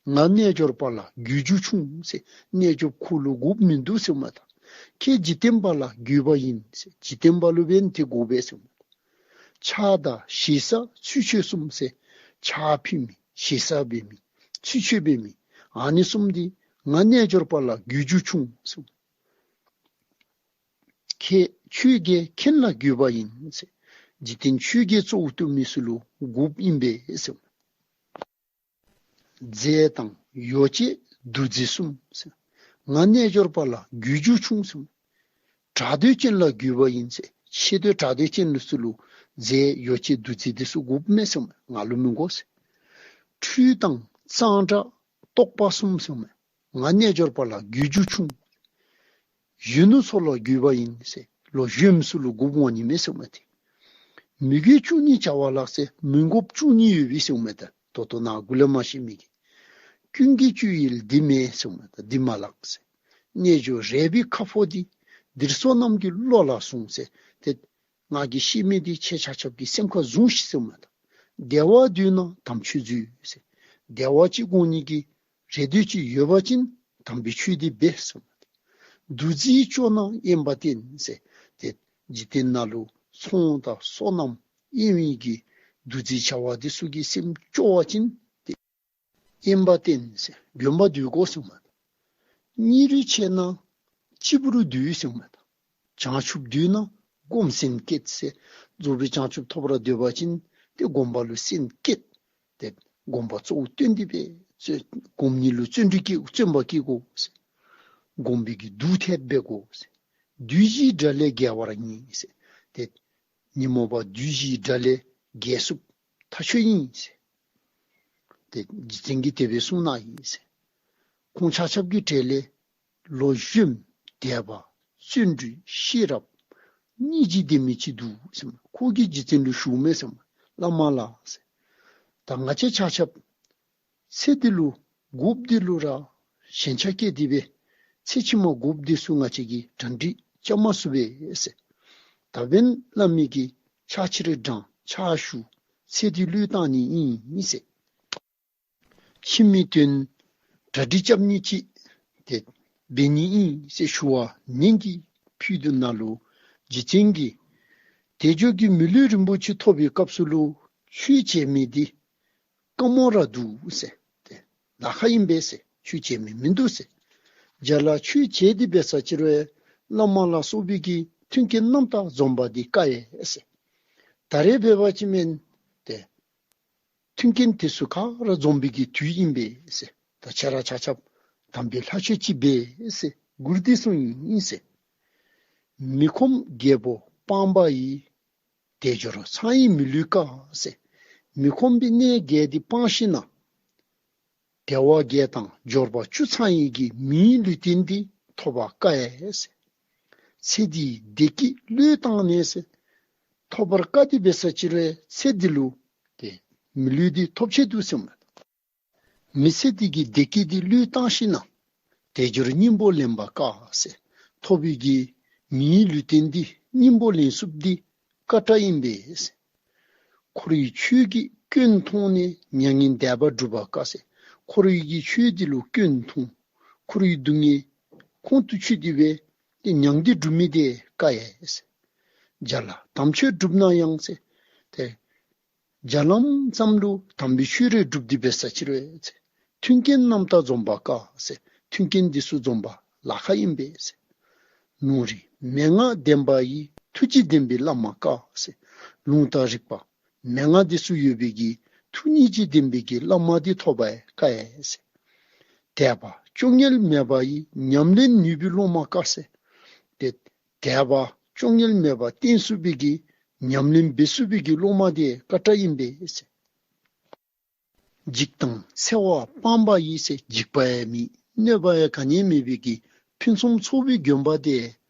ང་རྣལ་འབྱོར་པ་ལ་རྒྱུ་རྒྱུ་ཆུང་ཟེར། རྣལ་འབྱོར་ཁོ་ལུ་དགོཔ་མིན་འདུག་ཟེརཝ་མས་ད། ཁྱེད་འཇིག་རྟེན་པ་ལ་དགོས་པ་ཡིན་ཟེར། འཇིག་རྟེན་པ་ལུ་འབདན་དེ་དགོ་པས་ཟེརཝ་མས་ད། ཕྱག་དང་ཞེ་ས་ཚུལ་འཆོས་གསུམ་ཟེར། ཕྱག་ཕུལ་མི་ཞེ་ས་འབད་མི་ཚུལ་འཆོས་འབད་མི་ཨ་ནི་གསུམ་འདི་ང་རྣལ་འབྱོར་པ་ལ་རྒྱུ་རྒྱུ་ཆུང་ཟེར། ཁྱེད་ཆོས་བརྒྱད་མཁན་ལ་དགོས་པ་ཡིན་ཟེར། འཇིག་རྟེན་ཆོས་བརྒྱད་གཙོ་བོ་སྟོན་མི་ཚུ་ལུ་དགོཔ་ཨིན་པས་ཟེར། རྫས་དང་ཡོ་བྱད་བདུད་རྩི་གསུམ་ཟེར། ང་རྣལ་འབྱོར་པ་ལ་རྒྱུ་རྒྱུ་ཆུང་ཟེར། གྲགས་འདོད་ཅན་ལ་དགོས་པ་ཡིན་ཟེར། ཆེ་འདོད་གྲགས་འདོད་ཅན་ལུ་ཚུ་ལུ་རྫས་ཡོ་བྱད་བདུད་རྩི་འདི་ཚུ་དགོཔ་མས་ཟེར། ང་ལུ་མི་དགོ་ཟེར། འཁྲུལ་དང་གཙང་སྦྲ་རྟོག་པ་གསུམ་ཟེར། ང་རྣལ་འབྱོར་པ་ལ་རྒྱུ་རྒྱུ་ཆུང་། གཞོན་ནུ་ཚུ་ལ་དགོས་པ་ཡིན་ཟེར། ལོ་གཞོནམ་ཚུ་ལུ་དགོཔ་འོང་ནི་མས་ཟེརཝ་མས་ཏེ། མི་དགོས་བཅུ་གཉིས་བྱ་བ་ལགས་ཟེར། མི་དགོཔ་བཅུ་གཉིས་ཡོད་པས་ཟེརཝ་མས་ཏེ། ད་ལྟོ་ནཱ་གུ་ལས་མར་བཤད་མི་གི། ཀུན་གྱི་སྤྱོད་ཡུལ་འདི་མེད་ཟེརཝ་མས་ཏེ། འདི་མ་ལགས་ཟེར། རྣལ་འབྱོར་རས་པའི་ཁ་ཕོ་འདི། འདིར་བསོད་ནམས་ཀྱི་བློ་ལ་ཟུངས་ཟེར། ཏེ་ང་གིས་བཤད་མི་འདི་ཁྱེད་ཆ་ཁྱབ་ཀྱིས་སེམས་ཁར་བཟུང་ཤིག་ཟེརཝ་མས་ཏེ། བདེ་བ་འདོད་ན་དམ་ཆོས་འཛུལ་ཟེར། བདེ་བ་ཅིག་དགོ་ནི་གི་རེ་འདོད་ཅིག་ཡོད་པ་ཅིན་དམ་པའི་ཆོས་འདི་འབད་ཟེརཝ་མས་ཏེ། འདུ་འཛི་སྐྱོ་ན་དབེན་པ་བསྟེན་ཟེར། ཏེ་འཇིག་རྟེན་ནང་ལུ་ཚོང་དང་བསོད་ནམས་དབེན་པའི་གི་འདུ་འཛི་བྱ་བ་འདི་ཚུ་གིས་སེམས་སྐྱོ་བ་ཅིན་ཏེ་དབེན་པ་བསྟེན་ཟེར། དགོན་པ་སྡོད་དགོ་ཟེརཝ་མས་ཏེ། སྙིང་རུས་ཆེ་ན་སྤྱིལ་བུར་སྡོད་ཟེརཝ་མས་ཏེ། བྱང་ཆུབ་འདོད་ན་སྒོམ་སེམས་བསྐྱེད་ཟེར། རྫོགས་པའི་བྱང་ཆུབ་ཐོབ་པར་འདོད་པ་ཅིན་ཏེ་སྒོམ་པ་ལུ་སེམས་བསྐྱེད། ཏེ་སྒོམ་པ་གཙོ་བོ་བཏོན་ཏེ་འབད། བརྩོན་སྒོམ་ནི་ལུ་བརྩོན་འགྲུས་བསྐྱེད། བརྩོན་པ་བསྐྱེད་དགོ་ཟེར། སྒོམ་པའི་གི་མདོ་ཐད་འབད་དགོ་ཟེར། བདུད་བཞིའི་དགྲ་ལས་རྒྱལ་བར་ངེས་ཟེར། ཏེ་ཉོན་མོངས་པ་བདུད་བཞིའི་དགྲ་ལས་རྒྱལ་ཚུགསཔ་ཐག་ཆོད་ཨིན་ཟེར། ཏེ་རྗེ་བཙུན་གྱིས་དེ་སྦེ་གསུངས་ནུག་ཨིན་ཟེར། ཁོང་ཆ་ཁྱབ་ཀྱི་གྲས་ལས་ལོ་གཞོནམ་དད་པ་བརྩོན་འགྲུས་ཤེས་རབ་སྙིང་རྗེ་ལྡན་མི་ཅིག་འདུག་ཟེརཝ་མས། ཁོ་གིས་རྗེ་བཙུན་ལུ་ཞུཝ་མས་ཟེརཝ་མས། བླ་མ་ལགས་ཟེར། ད་ང་བཅས་ཆ་ཁྱབ་ཚེ་འདི་ལུ་དགོཔ་འདི་ལུ་ར་ཞེན་ཆགས་བསྐྱེད་དེ་འབད། ཚེ་ཕྱི་མ་དགོཔ་འདི་ཚུ་ང་བཅས་ཀྱིས་གྲ་སྒྲིག་རྐྱབ་མ་ཚུགས་པས་ཟེར། ད་འབདན་བླ་མའི་གི་ཕྱག་ཕྱིར་འབྲང་ཕྱག་ཞུ། ཚེ་འདི་བློས་བཏང་ནི་ཨིན་ཟེར། ཕྱི་མའི་དོན་གྲ་སྒྲིག་རྐྱབ་ནི་ཅིག་ཏེ་འབད་ནི་ཨིན་ཟེར་ཞུ་བ་ནན་གྱིས་ཕུལ་དོ་ནང་ལུ་རྗེ་བཙུན་གྱིས་དལ་འབྱོར་གྱི་མི་ལུས་རིན་པོ་ཆེ་ཐོབ་པའི་སྐབས་སུ་ལུ་ཆོས་བྱེད་མི་འདི་དཀའ་མོ་ར་འདུག་ཟེར། ཏེ་ལཱ་ཁག་ཨིན་པས་ཟེར། ཆོས་བྱེད་མི་མིན་འདུག་ཟེར། རྒྱ་ལ་ཆོས་བྱེད་དེ་འབད་ས་ཅིག་རུང་བླ་མ་ལ་སོགས་པའི་གི་མཐུན་རྐྱེན་རྣམ་དག་འཛོམས་པ་འདི་དཀའ་ཡས་ཟེར། ད་རེས་འབད་བ་ཅིན་མེན་ཏེ་མཐུན་རྐྱེན་དེ་ཚུ་ག་ར་འཛོམས་པའི་གི་དུས་ཨིན་པས་ཟེར། ད་ཁྱེད་ར་ཆ་ཁྱབ་དམ་པའི་ལྷ་ཆོས་ཅིག་འབད་ཟེར་མགུར་འདི་གསུངས་ཡི་ཟེར། མི་ཁོམ་རྒད་པོ་སྤངས་པ་ཡིས། དལ་འབྱོར་ཚང་བའི་མི་ལུས་དཀའ་ཟེར། མི་ཁོམ་པའི་གནས་བརྒྱད་འདི་སྤངས་ཞིནམ་ལས་དལ་བ་བརྒྱད་དང་འབྱོར་པ་བཅུ་ཚང་བའི་གི་མིའི་ལུས་རྟེན་འདི་ཐོབ་པ་དཀའ་ཡས་ཟེར། ཚེ་འདིའི་བདེ་སྐྱིད་བློས་བཏང་ནས་ཟེར། ཐོབ་པར་དཀའ་སྟེ་འབད་ས་ཅིག་རུང་ཚེ་འདི་ལུ་ཏེ་མི་ལུས་འདི་ཐོབ་ཆི་འདུག་ཟེརཝ་མས། མི་ཚེ་འདི་གི་བདེ་སྐྱིད་འདི་བློས་བཏང་ཞིནམ་ལས་དལ་འབྱོར་སྙིང་པོ་ལེན་པར་དཀའ་ཟེར། ཐོབ་པའི་གི་མིའི་ལུས་རྟེན་འདི་སྙིང་པོ་ལེན་ཚུགསཔ་འདི་དཀའ་དྲགས་ཨིན་པས་ཟེར། འཁོར་བའི་ཆོས་ཀྱི་སྐྱོན་མཐོང་ནས་མྱ་ངན་འདས་པ་སྒྲུབ་པར་དཀའ་ཟེར། འཁོར་བའི་གི་ཆོས་འདི་ལུ་སྐྱོན་མཐོང་། འཁོར་བའི་སྡུག་བསྔལ་ཁོང་དུ་ཆུད་དེ་སྦེ་ཏེ་མྱང་འདས་སྒྲུབ་མི་འདི་དཀའ་ཡི་ཟེར། བརྒྱ་ལ་དམ་ཆོས་སྒྲུབ་ན་ཡང་ཟེར། ཏེ་བརྒྱ་ལམ་ཙམ་ལུ་དམ་པའི་ཆོས་རེ་སྒྲུབ་སྟེ་འབད་ས་ཅིག་རུང་ཟེར། མཐུན་རྐྱེན་རྣམ་དག་འཛོམས་པར་དཀའ་ཟེར། མཐུན་རྐྱེན་འདི་ཚུ་འཛོམས་པ་ལཱ་ཁག་ཨིན་པས་ཟེར། ལུང་རིགས་མན་ངག་ལྡན་པ་ཡིས། ཐུགས་རྗེ་ལྡན་པའི་བླ་མ་དཀའ་ཟེར། ལུང་དང་རིགས་པ་མན་ངག་འདི་ཚུ་ཡོད་པའི་གི་ཐུགས་རྗེ་ལྡན་པའི་གི་བླ་མ་འདི་ཐོབ་པར་དཀའ་ཡི་ཟེར། དད་པ་སྐྱོ་ངལ་མེད་པ་ཡིས། ཉམས་ལེན་ནུས་པའི་སློབ་མ་དཀའ་ཟེར། ཏེ་དད་པ་སྐྱོ་ངལ་མེད་པ་བསྟེན་ཚུགས་པའི་གི་ཉམས་ལེན་འབད་ཚུགས་པའི་གི་སློབ་མ་འདི་དཀའ་དྲགས་ཨིན་པས་ཟེར། འཇིགས་དང་འཚེ་བ་སྤངས་པ་ཡིས་ཟེར། འཇིགས་པ་ཡང་མེད་གནོད་པ་ཡང་ག་ནི་ཡང་མེད་པའི་གི་ཕུན་སུམ་ཚོགས་པའི་དགོན་པ་འདི་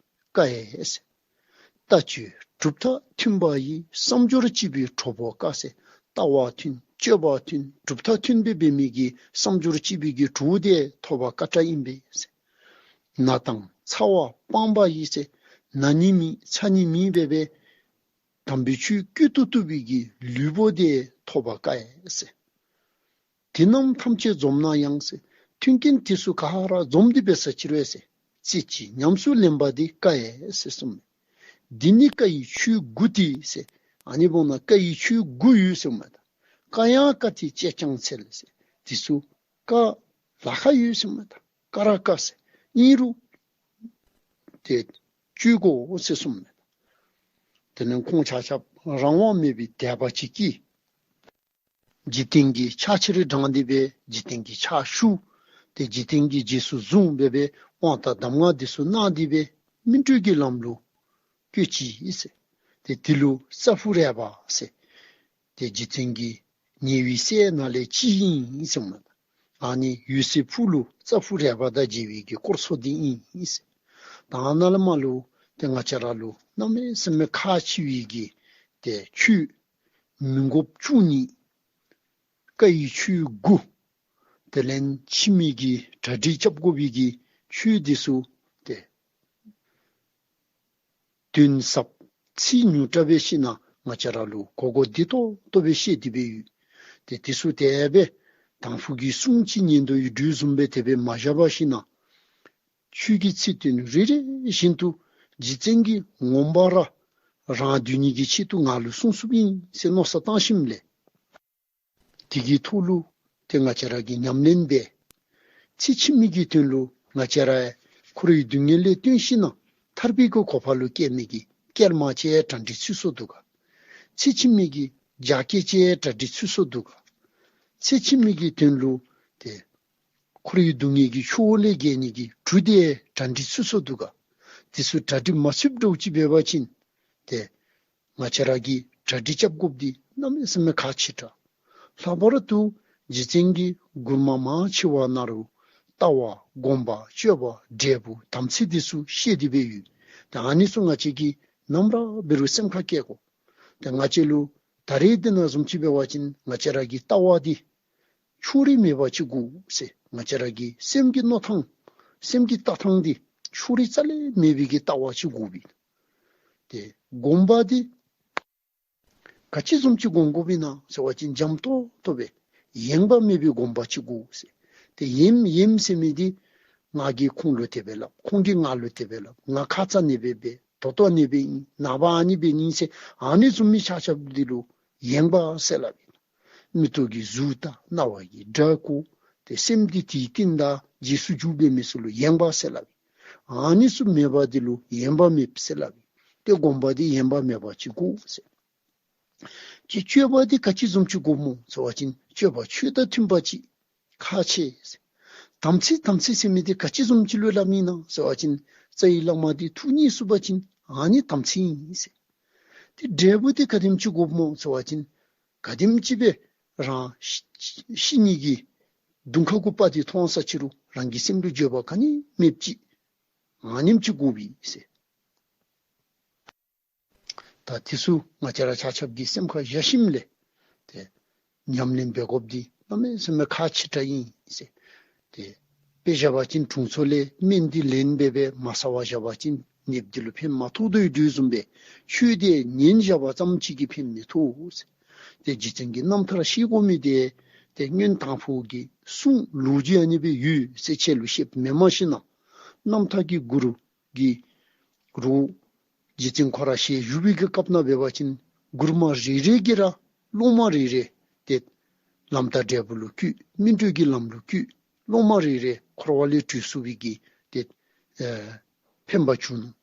དཀའ་ཡི་ཟེར། ལྟ་སྤྱོད་གྲུབ་མཐའ་མཐུན་པ་ཡིས། བསམ་སྦྱོར་གཅིག་པའི་གྲོགས་པོ་དཀའ་ཟེར། ལྟ་བ་མཐུན་སྤྱོད་པ་མཐུན་གྲུབ་མཐའ་མཐུན་པའི་འབད་མི་གི་བསམ་སྦྱོར་གཅིག་པའི་གི་གྲོགས་འདི་ཐོབ་པར་དཀའ་དྲགས་ཨིན་པས་ཟེར། ན་དང་ཚ་བ་སྤངས་པ་ཡིས་ཟེར། ན་ནི་མེད་ཚ་ནི་མེད་སྦེ་སྦེ་དམ་པའི་ཆོས་བཀོད་དུ་བཏུབ་པའི་གི་ལུས་པོ་འདི་ཐོབ་པར་དཀའ་ཡི་ཟེར། དེ་རྣམས་ཐམས་ཅད་འཛོམས་ན་ཡང་ཟེར། མཐུན་རྐྱེན་དེ་ཚུ་ག་ར་འཛོམས་ཏེ་འབད་ས་ཅིག་རུང་ཟེར། རྩེ་གཅིག་ཉམས་སུ་ལེན་པ་འདི་དཀའ་ཡི་ཟེར་གསུངས་མས། འདི་ནི་བཀའ་ཡི་ཆོས་དགུ་སྟེ་ཟེར། ཨ་ནི་འབདཝ་ད་བཀའ་ཡི་ཆོས་དགུ་ཡོད་ཟེར་མས་ད། བཀའ་ཡང་བཀའ་སྟེ་སྤྱད་ཀྱང་འཚལ་ཟེར། དེ་ཚུ་བཀའ་ལཱ་ཁག་ཡོད་ཟེར་མས་ད། བཀའ་ར་བཀའ་ཟེར། ཨིན་རུང་ཏེ་སྤྱོད་དགོ་ཟེར་གསུངས་མས། དེ་ལས་ཁོང་ཆ་ཁྱབ་རང་དབང་མེད་པའི་དད་པ་ཅིག་གིས་འཇིག་རྟེན་གྱི་ཆ་ཅིག་ར་དྲངས་ཏེ་སྦེ་འཇིག་རྟེན་གྱི་ཕྱག་ཞུ། ཏེ་འཇིག་རྟེན་གྱི་རྗེས་སུ་བཟུང་སྦེ་སྦེ་དབང་དང་གདམས་ངག་འདི་ཚུ་གནང་སྟེ་སྦེ་སྨིན་གྲོལ་གྱི་ལམ་ལུ་བཀོད་ཅི་ཟེར། ཏེ་དེ་ལུ་རྩ་ཕུག་རས་པ་ཟེར། ཏེ་འཇིག་རྟེན་གྱི་ཉེ་བའི་སྲས་ནང་ལས་གཅིག་ཨིན་ཟེར་མས། ཨ་ནི་འོད་གསལ་ཕུག་ལུ་རྩ་ཕུག་རས་པ་དང་མཇལ་བའི་གི་དཀོར་མཚོ་འདི་ཨིན་ཟེར། ད་ནཱ་ལས་མར་ལུ་ཏེ་ང་བཅས་ར་ལུ་གནམ་མེད་ས་མེད་ཁག་ཆེ་བའི་གི་ཏེ་ཆོས་མི་དགོཔ་བཅུ་གཉིས། བཀའ་ཡི་ཆོས་དགུ། དེ་ལས་ཕྱི་མའི་གི་གྲ་སྒྲིག་རྐྱབ་དགོ་པའི་གི་ཆོས་འདི་ཚུ་ཏེ་དོན་ཟབ་ཚིག་ཉུང་དྲགས་སྦེ་ཞུ་ན་ང་བཅས་ར་ལུ་གོ་གོ་བདེ་ཏོག་ཏོ་སྦེ་ཤེས་ཏེ་སྦེ་ཡོད། ཏེ་དེ་ཚུ་དེ་སྦེ་དང་ཕུ་གི་གསུང་ཅིག་ཉན་དོ་ཡོད་དོ་བཟུམ་སྦེ་དེ་སྦེ་མ་བཞག་པར་ཞུ་ན་ཆོས་ཀྱི་ཚིག་དོན་རེ་རེ་བཞིན་དུ་རྗེ་བཙུན་གྱིས་ངོ་མ་ར་རང་སྡོད་ནི་གི་ཆེད་དུ་ང་ལུ་གསུངས་གསུངསམ་ཨིན་ཟེར་མནོ་བསམ་བཏང་ཞིནམ་ལས་དེ་གི་ཐོག་ལུ་ཏེ་ང་བཅས་ར་གིས་ཉམས་ལེན་འབད། ཚེ་ཕྱི་མའི་གི་དོན་ལུ་ང་བཅས་ར་འཁོར་བའི་སྡུག་བསྔལ་ལས་བཏོན་ཞིནམ་ཐར་པའི་གི་གོ་འཕང་ལུ་བསྐྱལ་མི་གི་སྐྱེལ་མ་ཅིག་གྲ་སྒྲིག་ཚུད་སོང་འདུག་ག། ཚེ་ཕྱི་མའི་གི་རྒྱ་སྐྱེད་ཅིག་གྲ་སྒྲིག་ཚུད་སོང་འདུག་ག། ཚེ་ཕྱི་མའི་གི་དོན་ལུ་ཏེ་འཁོར་བའི་སྡུག་བསྔལ་གྱི་ཆུ་བོ་ལས་རྒལ་ནི་གི་གྲུ་འདི་གྲ་སྒྲིག་ཚུད་སོང་འདུག་ག། དེ་ཚུ་གྲ་སྒྲིག་མ་ཚུདཔ་འདྲཝ་ཅིག་འབད་བ་ཅིན་ཏེ་ང་བཅས་ར་གིས་གྲ་སྒྲིག་རྐྱབ་དགོཔ་འདི་གནམ་མེད་ས་མེད་ཁག་ཆེ་དྲགས། ལྷག་པར་དུ་རྗེ་བཙུན་གྱིས་མགུར་མ་མང་ཆེ་བ་ནང་ལུ་ལྟ་བ་སྒོམ་པ་སྤྱོད་པ་འབྲས་བུ་དམ་ཚིག་འདི་ཚུ་བཤད་དེ་སྦེ་ཡོད། ཏེ་ཨ་ནི་ཚུ་ང་བཅས་ཀྱིས་ནམ་ར་འབད་རུང་སེམས་ཁར་བསྐྱེད་དགོ། ཏེ་ང་བཅས་ལུ་ད་རེས་འདི་ནང་བཟུམ་ཅིག་འབད་བ་ཅིན་ང་བཅས་ར་གི་ལྟ་བ་འདི་ཕྱོགས་རིས་མེད་པ་ཅིག་དགོ་ཟེར། ང་བཅས་ར་གི་སེམས་ཀྱི་མནོ་ཐངས་སེམས་ཀྱི་ལྟ་ཐངས་འདི་ཕྱོགས་རིས་རྩ་ལས་མེད་པའི་གི་ལྟ་བ་ཅིག་དགོ་པས། ཏེ་སྒོམ་པ་འདི་ག་ཅི་བཟུམ་ཅིག་སྒོམ་དགོཔ་ཨིན་ན་ཟེར་བ་ཅིན་འཇམ་ཏོག་ཏོ་སྦེ་ཡེངས་པ་མེད་པའི་སྒོམ་པ་ཅིག་དགོ་ཟེར། ཏེ་ཡེངས་ཡེངས་ཟེར་མི་འདི་ང་གིས་ཁོང་ལུ་དེ་སྦེ་སླབ། ཁོང་གིས་ང་ལུ་དེ་སྦེ་སླབ། ང་ཁ་ཙ་ཨ་ནི་སྦེ་འབད། ད་ལྟོ་ཨ་ནི་སྦེ་ཨིན། ནངས་པ་ཨ་ནི་སྦེ་ཨིན་ཟེར་ཨ་ནི་བཟུམ་མའི་ཆ་ཁྱབ་འདི་ལུ་ཡེངས་པ་ཟེར་སླབ་ཨིན། མིག་ཏོ་གིས་གཟུགས་ལྟ། རྣ་བ་གིས་སྒྲ་གོ། ཏེ་སེམས་འདི་དེའི་རྟིང་བདའ་རྗེས་སུ་འཇུག་འབད་མི་ཚུ་ལུ་ཡེངས་པ་ཟེར་སླབ་ཨིན། ཨ་ནི་ཚུ་མེད་པ་འདི་ལུ་ཡེངས་པ་མེད་ཟེར་སླབ་ཨིན། ཏེ་སྒོམ་པ་འདི་ཡེངས་པ་མེད་པ་ཅིག་དགོ་ཟེར། ཏེ་སྤྱོད་པ་འདི་ག་ཅི་བཟུམ་ཅིག་དགོཔ་སྨོ་ཟེར་བ་ཅིན་སྤྱོད་པ་ཆོས་དང་མཐུན་པ་ཅིག་ཁག་ཆེ་ཟེར། དམ་ཚིག་དམ་ཚིག་ཟེར་མི་འདི་ག་ཅི་བཟུམ་ཅིག་ལུ་སླབ་ཨིན་ན་ཟེར་བ་ཅིན་རྩ་བའི་བླ་མ་འདི་ཐུགས་མཉེས་ཚུགས་པ་ཅིན་ཨ་ནི་དམ་ཚིག་ཨིན་ཟེར། ཏེ་འབྲས་བུ་འདི་ག་དེམ་ཅིག་དགོཔ་སྨོ་ཟེར་བ་ཅིན་ག་དེམ་ཅིག་སྦེ་རང་ཤི་ཤི་ནི་གི་གདོང་ཁ་གུ་དཔའ་འདི་མཐོང་ས་ཅིག་རུང་རང་གི་སེམས་ལུ་འགྱོད་པ་ག་ནི་མེདཔ་ཅིག་ཨ་ནེམ་ཅིག་དགོ་པས་ཟེར། ད་དེ་ཚུ་ང་བཅས་ར་ཆ་ཁྱབ་ཀྱིས་སེམས་ཁར་བཞག་ཞིནམ་ལས་ཏེ་ཉམས་ལེན་འབད་དགོཔ་འདི་ གནམ་མེད་ས་མེད་ཁག་ཆེ་དྲགས་ཨིན་ཟེར། ཏེ་དཔེ་བཞག་པ་ཅིན་དྲུང་འཚོ་ལས་སྨན་འདི་ལེན་འབད་སྦེ་མ་ཟ་བར་བཞག་པ་ཅིན་ནདཔ་འདི་ལུ་ཕན་མ་ཐོགས་དོ་ཡོད་དོ་བཟུམ་སྦེ་ཁྱོད་དེ་ཉན་བཞག་པ་ཙམ་ཅིག་གིས་ཕན་མི་ཐོགས་ཟེར། ཏེ་རྗེ་བཙུན་གྱི་རྣམ་ཐར་ཤེས་དགོ་མི་དེ་ཏེ་སྔོན་དང་ཕུ་གི་གསུང་ལུགས་ཀྱི་ཨ་ནི་སྦེ་ཡོད་ཟེར་ཁྱེད་ལུ་བཤདཔ་མེན། མ་གཞི་ན་རྣམ་ཐར་གྱི་མགུར་གྱི་རུ་རྗེ་བཙུན་ཁོ་ར་ཞལ་བཞུགས་པའི་གི་སྐབས་ནང་འབད་བ་ཅིན་མགུར་མ་རེ་རེ་གིས་ར་སློབ་མ་རེ་རེ་ཏེ་ལམ་བདའ་འབྲས་བུ་ལུ་བཀོད། སྨིན་གྲོལ་གྱི་ལམ་ལུ་བཀོད། སློབ་མ་རེ་རེ་འཁོར་བ་ལས་གྲོལ་ཚུགས་པའི་གི་ཏེ་ཨེ་ཕན་པ་བྱུང་ནུག།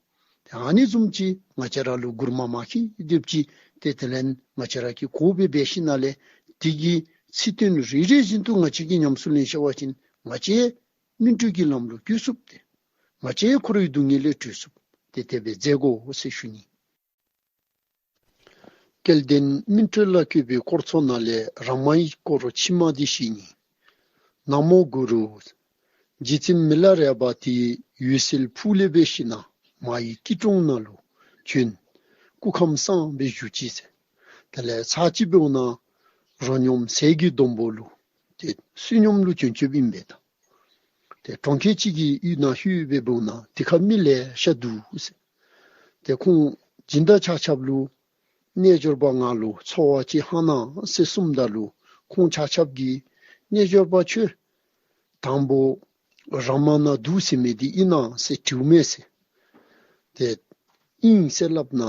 ཏེ་ཨ་ནི་བཟུམ་ཅིག་ང་བཅས་ར་ལུ་མགུར་མ་མ་མཁས་དེ་ཅིག་ཏེ་དེ་ལས་ང་བཅས་ར་གིས་གོ་སྦེ་འབད་ཞིནམ་ལས་དེ་གི་ཚིག་དོན་རེ་རེ་བཞིན་དུ་ང་བཅས་ཀྱིས་ཉམས་སུ་ལེན་བཞག་པ་ཅིན་ང་བཅས་སྨིན་གྲོལ་གྱི་ལམ་ལུ་བཀོད་ཚུགསཔ་ཏེ་ང་བཅས་འཁོར་བའི་སྡུག་བསྔལ་ལས་གྲོལ་ཚུགསཔ་ཏེ་དེ་སྦེ་མཛད་དགོ་ཟེར་ཞུ་ནི། སྐལ་ལྡན་སྨིན་གྲོལ་ལ་བཀོད་པའི་སྐོར་ཚོགས་ནང་ལས་རཱ་མ་ཡི་སྐོར་ཕྱི་མ་འདི་བཤད་ནི། ན་མོ་གུ་རུ། རྗེ་བཙུན་མི་ལ་རས་པ་དེ་འོད་གསལ་ཕུག་ལས་འབད་ཞིནམ་མ་ཡི་སྐྱིད་གྲོང་ནང་ལུ་བྱོན། སྐུ་ཁམས་བཟང་སྦེ་བཞུགས་ཅི་ཟེར། དེ་ལས་ཚར་གཅིག་འབདཝ་ད་རོ་སྙོམས་ཟས་ཀྱི་སྡོང་པོ་ལུ་ཏེ་བསོད་སྙོམས་ལུ་བྱོན་བྱོནམ་ཨིན་པས་ད། ཏེ་གྲོང་ཁྱེར་ཅིག་གི་ཡུལ་ནང་ལྷོད་སྦེ་འབདཝ་ད་དེ་ཁར་མི་ལེ་ཤ་འདུག་ཟེར། ཏེ་ཁོང་སྦྱིན་བདག་ཆ་ཁྱབ་ལུ་རྣལ་འབྱོར་པ་ང་ལུ་འཚོ་བ་ཅིག་ཧ་གནང་ཟེར་གསུངམ་ད་ལུ་ཁོང་ཆ་ཁྱབ་ཀྱིས་རྣལ་འབྱོར་པ་ཁྱོད་དང་པོ་རཱ་མ་ནང་འདུག་ཟེར་མི་འདི་ཨིན་ན་ཟེར་དྲིཝ་མས་ཟེར། ཏེ་ཨིན་ཟེར་སླབ་ད་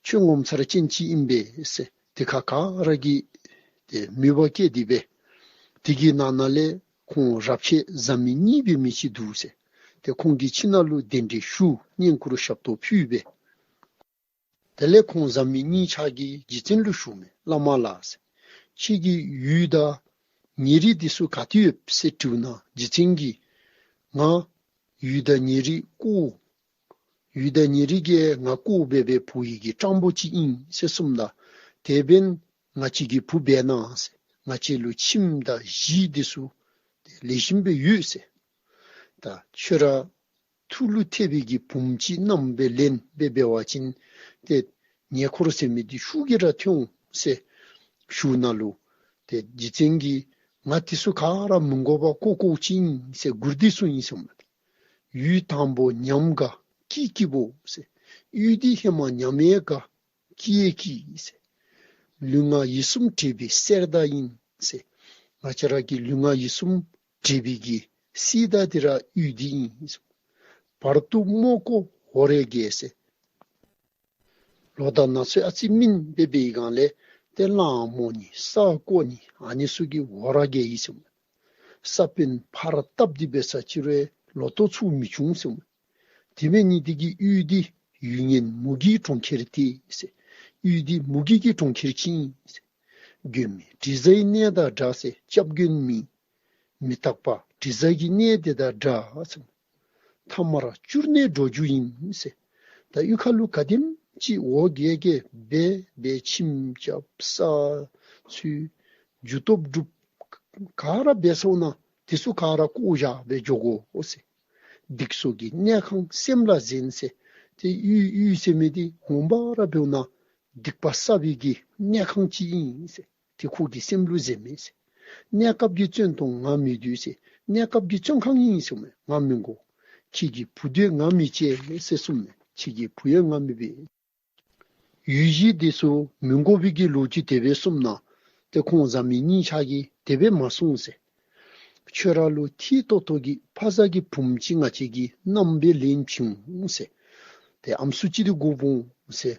ཁྱོད་ངོ་མཚར་ཅན་ཅིག་ཨིན་པས་ཟེར། དེ་ཁར་ག་ར་གིས་ཏེ་མོས་པ་བསྐྱེད་དེ་སྦེ་དེ་གི་ནང་ན་ལས་ཁོང་རབས་ཆད་བཟའ་མི་གཉིས་འབད་མི་ཅིག་འདུག་ཟེར། ཏེ་ཁོང་གི་ཁྱིམ་ནང་ལུ་གདན་འདྲེན་ཞུ། བསྙེན་བཀུར་ཞབས་ཏོག་ཕུལ་སྦེ། དེ་ལས་ཁོང་བཟའ་མི་གཉིས་ཆ་གིས་རྗེ་བཙུན་ལུ་ཞུཝ་མས། བླ་མ་ལགས་ཟེར། ཁྱེད་ཀྱིས་ཡུལ་དང་ཉེ་རིང་འདི་ཚུ་ག་ཏེ་ཡོད་ཟེར་དྲིཝ་ད་རྗེ་བཙུན་གྱིས་ང་ཡུལ་དང་ཉེ་རིང་བཀོ། ཡུལ་དང་ཉེ་རིང་གིས་ང་བཀོ་སྦེ་སྦེ་བོར་བའི་གི་སྤྲང་པོ་ཅིག་ཨིན་ཟེར་གསུངམ་ད་དེ་འབདན་ང་བཅས་ཀྱི་བུ་འབད་གནང་ཟེར། ང་བཅས་ལུ་ཁྱིམ་དང་གཞིས་འདི་ཚུ་ལེགས་ཤོམ་སྦེ་ཡོད་ཟེར། ད་ཁྱོད་ར་ཐུགས་ལུ་འཐད་པའི་གི་བུམོ་ཅིག་མནའམ་སྦེ་ལེན་སྦེ་འབད་བ་ཅིན་ཏེ་ཉེ་འཁོར་ཟེར་མི་འདི་ཤུགས་ཀྱིས་ར་ཐོན་འོང་ཟེར་ཞུཝ་ད་ལུ་ཏེ་རྗེ་བཙུན་གྱིས་ང་འདི་ཚུ་ག་ར་མི་དགོ་པར་བཀོ་བཀོཝ་ཅིག་ཨིན་ཟེར། མགུར་འདི་ཚུ་ཨིན་ཟེར་མས། ཡུལ་དང་པོ་ཉམས་དགའ་སྐྱིད་སྐྱིད་པོ་ཟེར། ཡུལ་འདི་ཧེ་མ་ཉམས་ཡང་དགའ་སྐྱིད་ཡང་སྐྱིད་ཟེར། ལུས་ངག་ཡིད་གསུམ་འདྲེས་པའི་གསེར་ཟླ་ཨིན་ཟེར། ང་བཅས་ར་གི་ལུས་ངག་ཡིད་གསུམ་འདྲེས་པའི་གི་གསེར་ཟླ་འདི་ར་ཡུལ་འདི་ཨིན་ཟེར། བར་དུ་རྨོ་བཀོ་འོ་རེ་རྒྱས་ཟེར། ལོ་དང་ན་ཚོད་ཨ་ཙི་སྨིན་སྦེ་འབད་བའི་སྒང་ལས་ཏེ་གླང་རྨོ་ནི་ས་བརྐོ་ནི་ཨ་ནི་ཚུ་གི་འོ་ར་རྒྱས་ཡི་ཟེར་མས། ས་བོན་ཕར་བཏབ་སྟེ་འབད་ས་ཅིག་རུང་ལོ་ཐོག་ཚུ་མི་འབྱུང་ཟེར་མས། དེ་འབད་ནི་འདི་གིས་ཡུལ་འདི་ཡུལ་ངན་མུ་གེའི་གྲོང་ཁྱེར་ཏེ་ཟེར། ཡུལ་འདི་མུ་གེ་གི་གྲོང་ཁྱེར་ཅིག་ཨིན་ཟེར། མགོན་མེད་དྲི་ཟའི་གནས་དང་འདྲ་ཟེར། སྐྱབས་མགོན་མེད་མི་རྟག་པ་དྲི་ཟ་གི་གནས་དེ་དང་འདྲ་ཟེར། ཐ་མར་སྐྱུར་ནས་འགྲོ་རྒྱུ་ཡིན་ཟེར། ད་གཡུས་ཁ་ལུ་ག་དེམ་ཅིག་འོ་རྒྱས་རྒྱས་སྦེ་སྦེ་ཁྱིམ་རྐྱབ་ས་འཚོལ་རྒྱུ་སྟོབས་སྒྲུབ་ག་ར་འབད་སོང་ན་དེ་ཚུ་ག་ར་བཀོ་བཞག་སྦེ་འགྱོ་དགོ་ཟེར། སྡིག་སོགས་ཀྱི་གནས་ཁང་སེམས་ལ་གཟན་ཟེར། ཏེ་གཡུས་གཡུས་ཟེར་མི་འདི་ངོ་མ་ར་འབདཝ་ད་སྡིག་པ་བསགས་པའི་གི་གནས་ཁང་ཅིག་ཨིན་ཟེར། ཏེ་ཁོ་གི་སེམས་ལུ་གཟན་མས་ཟེར། གནས་སྐབས་ཀྱི་བཙོན་དོང་ང་མི་སྡོད་ཟེར། གནས་སྐབས་ཀྱི་བཙོན་ཁང་ཨིན་ཟེར་མས། ང་མི་དགོ། ཁྱེད་ཀྱི་བུ་དེ་ང་མི་བྱེད་ཟེར་གསུངམ་མས། ཁྱེད་ཀྱི་བུ་ཡང་ང་མི་འབད། ཡུལ་གཞིས་འདི་ཚུ་མི་དགོ་པའི་གི་ལོ་རྒྱུས་དེ་སྦེ་གསུངམ་ད་ཏེ་ཁོང་བཟའ་མི་གཉིས་ཆ་གིས་དེ་སྦེ་མ་གསུང་ཟེར། ཁྱོད་ར་ལུ་མཐིལ་ཏོག་ཏོ་གི་ཕ་བཟའ་གི་བུམོ་ཅིག་ང་བཅས་ཀྱིས་མནའམ་སྦེ་ལེན་བྱིན་འོང་ཟེར། ཏེ་ཨམ་སྲུ་ཅིག་འདི་དགོཔ་འོང་ཟེར་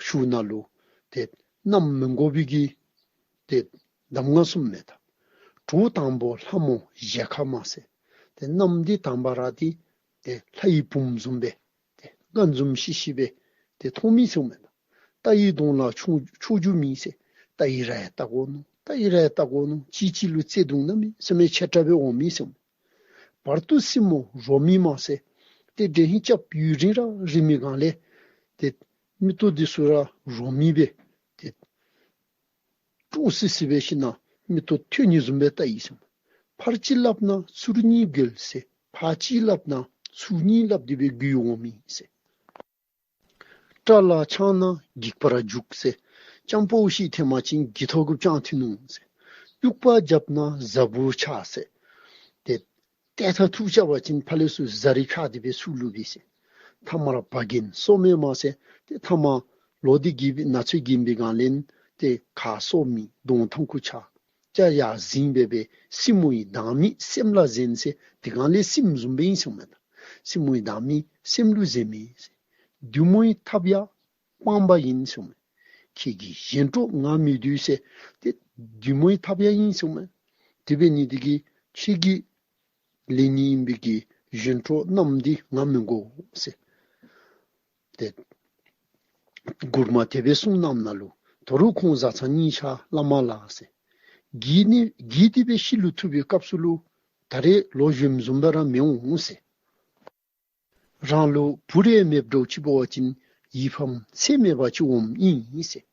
ཞུཝ་ད་ལུ་ཏེ་མནའམ་མི་དགོ་པའི་གི་ཏེ་གདམས་ངག་གསུངམ་མས་ད། གྲོགས་དང་པོ་ལྷ་མོ་གཞལ་ཁ་མ་ཟེར། ཏེ་མནའམ་འདི་དང་པ་ར་འདི་ཏེ་ལྷ་ཡི་བུམོ་བཟུམ་སྦེ་ཏེ་སྔ་འཛོམས་ཤིག་ཤིག་སྦེ་ཏེ་མཐོང་མི་ཟེར་མས་ད། རྟ་ཡི་གདོང་ལ་ཆོས་ཆོས་རྒྱུག་མི་ཟེར། རྟ་ཡི་རྭ་ཡང་བལྟ་དགོ་མནོ། རྟ་ཡི་རྭ་ཡང་བལྟ་དགོ་མནོ། གཅིག་གཅིག་ལུ་བརྩེ་གདུང་གནམ་མེད་ས་མེད་ཆེ་དྲགས་སྦེ་འོང་མི་ཟེར་མས། བར་དུ་སྲིན་མོ་རོ་མི་མ་ཟེར། ཏེ་དེ་ཧིང་སྐྱབས་ཡུན་རིང་ར་རིང་མི་སྒང་ལས་ཏེ་མིག་ཏོ་འདི་ཚུ་ར་རོ་མི་སྦེ་ཏེ་སྤྲོ་སི་སི་སྦེ་ཞིནམ་མིག་ཏོ་ཐོན་ནི་བཟུམ་སྦེ་བལྟ་ཡི་ཟེར་མས། ཕར་གཅིག་སླབ་ན་ཚུར་གཉིས་རྒོལ་ཟེར། ཕར་གཅིག་སླབ་ན་ཚུར་གཉིས་སླབ་སྟེ་སྦེ་རྒོལ་འོང་མི་ཟེར། སྐྲ་ལ་འཆང་ན་སྒེག་པར་འཇུག་ཟེར། སྤྱང་པོ་ཞིག་ཐོན་པ་ཅིན་སྒེག་ཐོག་གུ་སྤྱང་ཐོན་འོང་ཟེར། གཡུག་པ་རྒྱབ་ན་གཟའ་འབུར་ཆགས་ཟེར། ཏེ་ཏེ་ཐ་ཐུག་རྐྱབ་པ་ཅིན་ཕར་ལས་ཚུར་གཟའ་རིགས་ཕྱག་སྟེ་སྦེ་ཚུར་ལུས་པས་ཟེར། ཐ་མར་བ་གིན་སོ་མེ་མ་ཟེར། ཏེ་ཐ་མ་ལོ་འདི་གི་སྦེ་ན་ཚོད་གིན་པའི་སྒང་ལས་ཏེ་ཁ་སོ་མེ་གདོང་ཐང་ཁུ་ཆགས། ཅ་ཡ་ཟིང་སྦེ་སྦེ་སྲིན་མོ་ཡི་སྡང་མིག་སེམས་ལ་གཟན་ཟེར། དེ་སྒང་ལས་སྲིནམ་བཟུམ་སྦེ་ཨིན་ཟེར་མས་ད། སྲིན་མོ་ཡི་སྡང་མིག་སེམས་ལུ་གཟན་མི་ཟེར། བདུད་མོ་ཡི་ཐབ་ཡ་སྤངས་པ་ཡིན་ཟེར་མས། ཁྱེད་ཀྱི་གཞན་གྲོགས་ང་མི་འདུག་ཟེར། ཏེ་བདུད་མོ་ཡི་ཐབ་ཡ་ཨིན་ཟེར་མས། དེ་འབད་ནི་འདི་གིས་ཁྱེད་ཀྱི་ལས་ཉོན་ཨིན་པའི་གི་གཞན་གྲོགས་རྣམས་འདི་ང་མི་དགོ་ཟེར། ཏེ་མགུར་མ་དེ་སྦེ་གསུངས་གནངམ་ད་ལུ་དོ་རུང་ཁོང་བཟའ་ཚང་གཉིས་ཆ་བླ་མ་ལགས་ཟེར། གིས་ནི་གིས་དེ་སྦེ་ཤི་ལུ་ཐུག་པའི་སྐབས་སུ་ལུ་ད་རེས་ལོ་གཞོནམ་བཟུམ་སྦེ་ར་མི་འོང་ཟེར། རང་ལུ་བུ་རེ་མེདཔ་འདྲཝ་ཅིག་འབད་བ་ཅིན་ཡིད་ཕམ་ཚད་མེད་པ་ཅིག་འོངམ་ཨིན་ཟེར།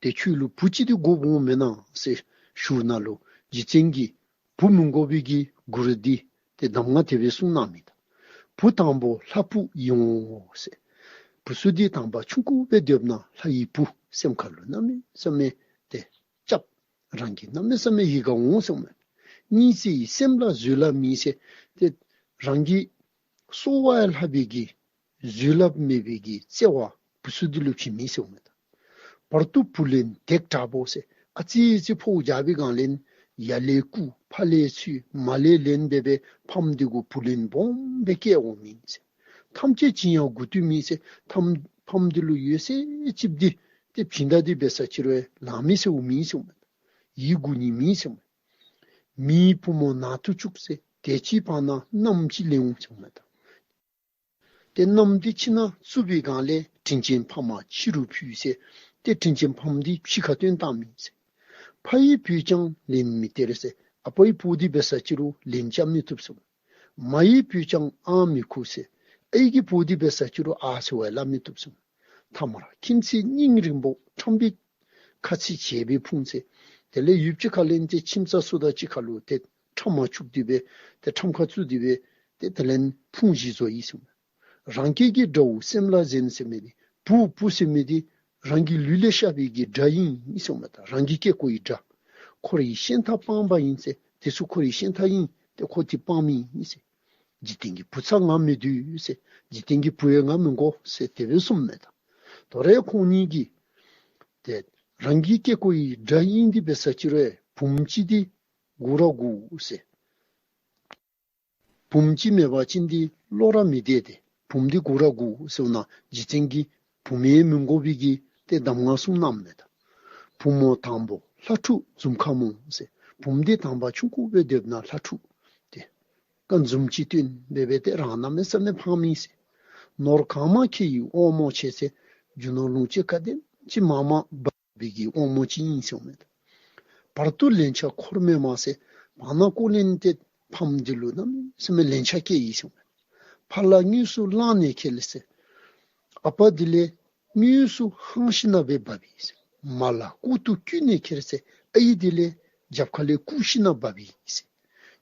ཏེ་ཁྱོད་ལུ་བུ་ཅིག་འདི་དགོཔ་འོང་མེན་ན་ཟེར་ཞུཝ་ད་ལུ་རྗེ་བཙུན་གྱིས་བུ་མི་དགོ་པའི་གི་མགུར་འདི་ཏེ་གདམས་ངག་དེ་སྦེ་གསུངས་གནང་མི་ད། བུ་དང་པོ་ལྷ་བུ་ཡིན་འོང་ཟེར། བུ་ཚུ་འདི་དང་པ་ཆུང་ཀུ་སྦེ་སྡོདཔ་ད་ལྷ་ཡི་བུ་སེམས་ཁ་ལུ་གནམ་མེད་ས་མེད་ཏེ་སྐྱབས། རང་གི་གནམ་མེད་ས་མེད་ཡིད་དགའ་འོང་ཟེར་མས། གཉིས་ཀྱི་སེམས་ལ་བཟོད་སླབ་མེད་ཟེར། ཏེ་རང་གི་གསོ་བ་ལྷག་པའི་གི་བཟོད་སླབ་མེད་པའི་གི་བརྩེ་བ་བུ་ཚུ་འདི་ལུ་བྱིན་མི་ཟེར་མས་ད། བར་དུ་བུ་ལེན་དེག་དྲག་པོ་ཟེར། ཨ་ཙི་ཙི་ཕོཝ་རྒྱག་པའི་སྒང་ལས་ཡར་ལས་བརྐུ་ཕར་ལས་འཚོལ་མར་ལས་ལེན་འབད་སྦེ་ཕམ་འདི་གུ་བུ་ལོན་སྦོམ་སྦེ་བསྐྱལ་འོང་མི་ཟེར། ཐམས་ཅད་བྱིན་ཡང་མགུ་མཐུད་མི་ཟེར། ཐམ་ཕམ་འདི་ལུ་ཡོད་ཚད་ཅིག་འདི་ཏེ་བྱིན་ད་འདི་འབད་ས་ཅིག་རུང་ལང་མི་ཟེར་འོང་མི་ཟེར་མས། ཡིད་མགུ་ནི་མི་ཟེར་མས། མིའི་བུ་མོ་ནང་དུ་བཅུག་ཟེར། དེ་ཅིག་བར་ན་མནའམ་ཅིག་ལེན་འོང་ཟེར་མས་ད། ཏེ་མནའམ་འདི་ཁྱིམ་ནང་བཙུགས་པའི་སྒང་ལས་དྲིན་ཅན་ཕ་མ་ཕྱི་རུ་ཕུལ་ཟེར། ཏེ་དྲིན་ཅན་ཕམ་འདི་ཕྱི་ཁར་བཏོན་བཏང་མི་ཟེར། ཕ་ཡི་བུས་ཀྱང་ལན་མི་སྟེར་ཟེར། ཨ་པའི་བུ་འདི་འབད་ས་ཅིག་རུང་ལན་རྐྱབ་མི་བཏུབ་ཟེར། མ་ཡི་བུས་ཀྱང་ཨང་མི་ཁུར་ཟེར། ཨའི་གི་བུ་འདི་འབད་ས་ཅིག་རུང་ཨ་ཟེར་བ་སླབ་མི་བཏུབ་ཟེར། ཐ་མར་ཁྱིམ་མཚེས་སྙིང་རིང་པོ་ཁྲམ་པའི་ཁ་ཚིག་བྱས་པའི་ཕུང་ཟེར། དེ་ལས་ཡུདཔ་ཅིག་ཁ་ལས་ཏེ་ཁྱིམ་ཚང་སུ་དང་གཅིག་ཁར་ལུ་ཏེ་ཁྲམ་མ་བཅུག་སྟེ་སྦེ་ཏེ་ཁྲམ་ཁ་བཙུགས་ཏེ་སྦེ་ཏེ་དེ་ལས་ཕུང་བཞི་བཟོ་ཡི་ཟེར་མས། རང་སྐྱེས་ཀྱི་དགྲ་བོ་སེམས་ལ་གཟན་ཟེར་མི་འདི་བུ་བུ་ཟེར་མི་འདི་རང་གི་ལུས་ལས་ཤར་བའི་གི་དགྲ་ཨིན་ཟེར་མས་ད། རང་གི་སྐྱེ་སྐོ་ཡི་དགྲ། འཁོར་བའི་ཤན་ཐབས་སྤངས་པ་ཡིན་ཟེར། དེ་ཚུ་འཁོར་བའི་ཤན་ཐབས་ཨིན། ཏེ་འཁོར་འདི་སྤང་མི་ཨིན་ཟེར། འཇིག་རྟེན་གྱི་བུ་ཚ་ང་མི་འདོད་ཟེར། འཇིག་རྟེན་གྱི་བུ་ཡང་ང་མི་དགོ་ཟེར་དེ་སྦེ་གསུངམ་མས་ད། དོ་རུང་ཁོང་གཉིས་ཀྱིས་ཏེ་རང་གི་སྐྱེ་སྐོ་ཡི་དགྲ་ཨིན་འདི་འབད་ས་ཅིག་རུང་བུམོ་ཅིག་འདི་དགོ་ར་དགོ་ཟེར། བུམོ་ཅིག་མེད་པ་ཅིན་འདི་བློ་ར་མི་བདེ་སྟེ་བུམོ་འདི་དགོ་ར་དགོ་ཟེར་ན་རྗེ་བཙུན་གྱིས་བུམོ་ཡང་མི་དགོ་པའི་གི་ཏེ་གདམས་ངག་གསུངས་གནངམ་མས་ད། བུ་མོ་དང་པོ་ལྷ་ཕྲུག་འཛུམ་ཁ་མོ་ཟེར། བུམོ་འདི་དང་པ་ཆུང་ཀུ་སྦེ་སྡོདཔ་ད་ལྷ་ཕྲུག་ཏེ་ཀ་འཛུམ་ཅིག་སྟོན་སྦེ་སྦེ་ཏེ་རང་གནམ་མེད་ས་མེད་ཕངས་མི་ཟེར། ནོར་གང་མང་ཁྱེར་ཡི་དབང་མོ་ཆེ་ཟེར། རྒྱུ་ནོར་ལོངས་སྤྱོད་ག་དེམ་ཅིག་མང་མང་འབག་པའི་གི་དབང་མོ་ཅིག་ཨིན་ཟེར་མས། བར་དུ་ལན་ཆགས་འཁོར་མེད་མ་ཟེར། བར་ན་ཀོ་ལན་ཏེ་ཕམ་འདི་ལུ་གནམ་མེད་ས་མེད་ལན་ཆགས་སྐྱེས་ཡི་ཟེར་མས། ཕ་ལ་དངོས་སུ་བླངས་ནས་ཁྱེར་ཟེར། ཨ་པ་འདི་ལས་དངོས་སུ་ཧང་ཤི་ན་སྦེ་འབག་པས་ཟེར། མ་ལ་ལྐོག་ཏུ་བརྐུས་ནས་ཁྱེར་ཟེར། ཨའི་འདི་ལས་རྒྱབ་ཁ་ལས་བརྐུ་ཤི་ན་འབག་པས་ཟེར།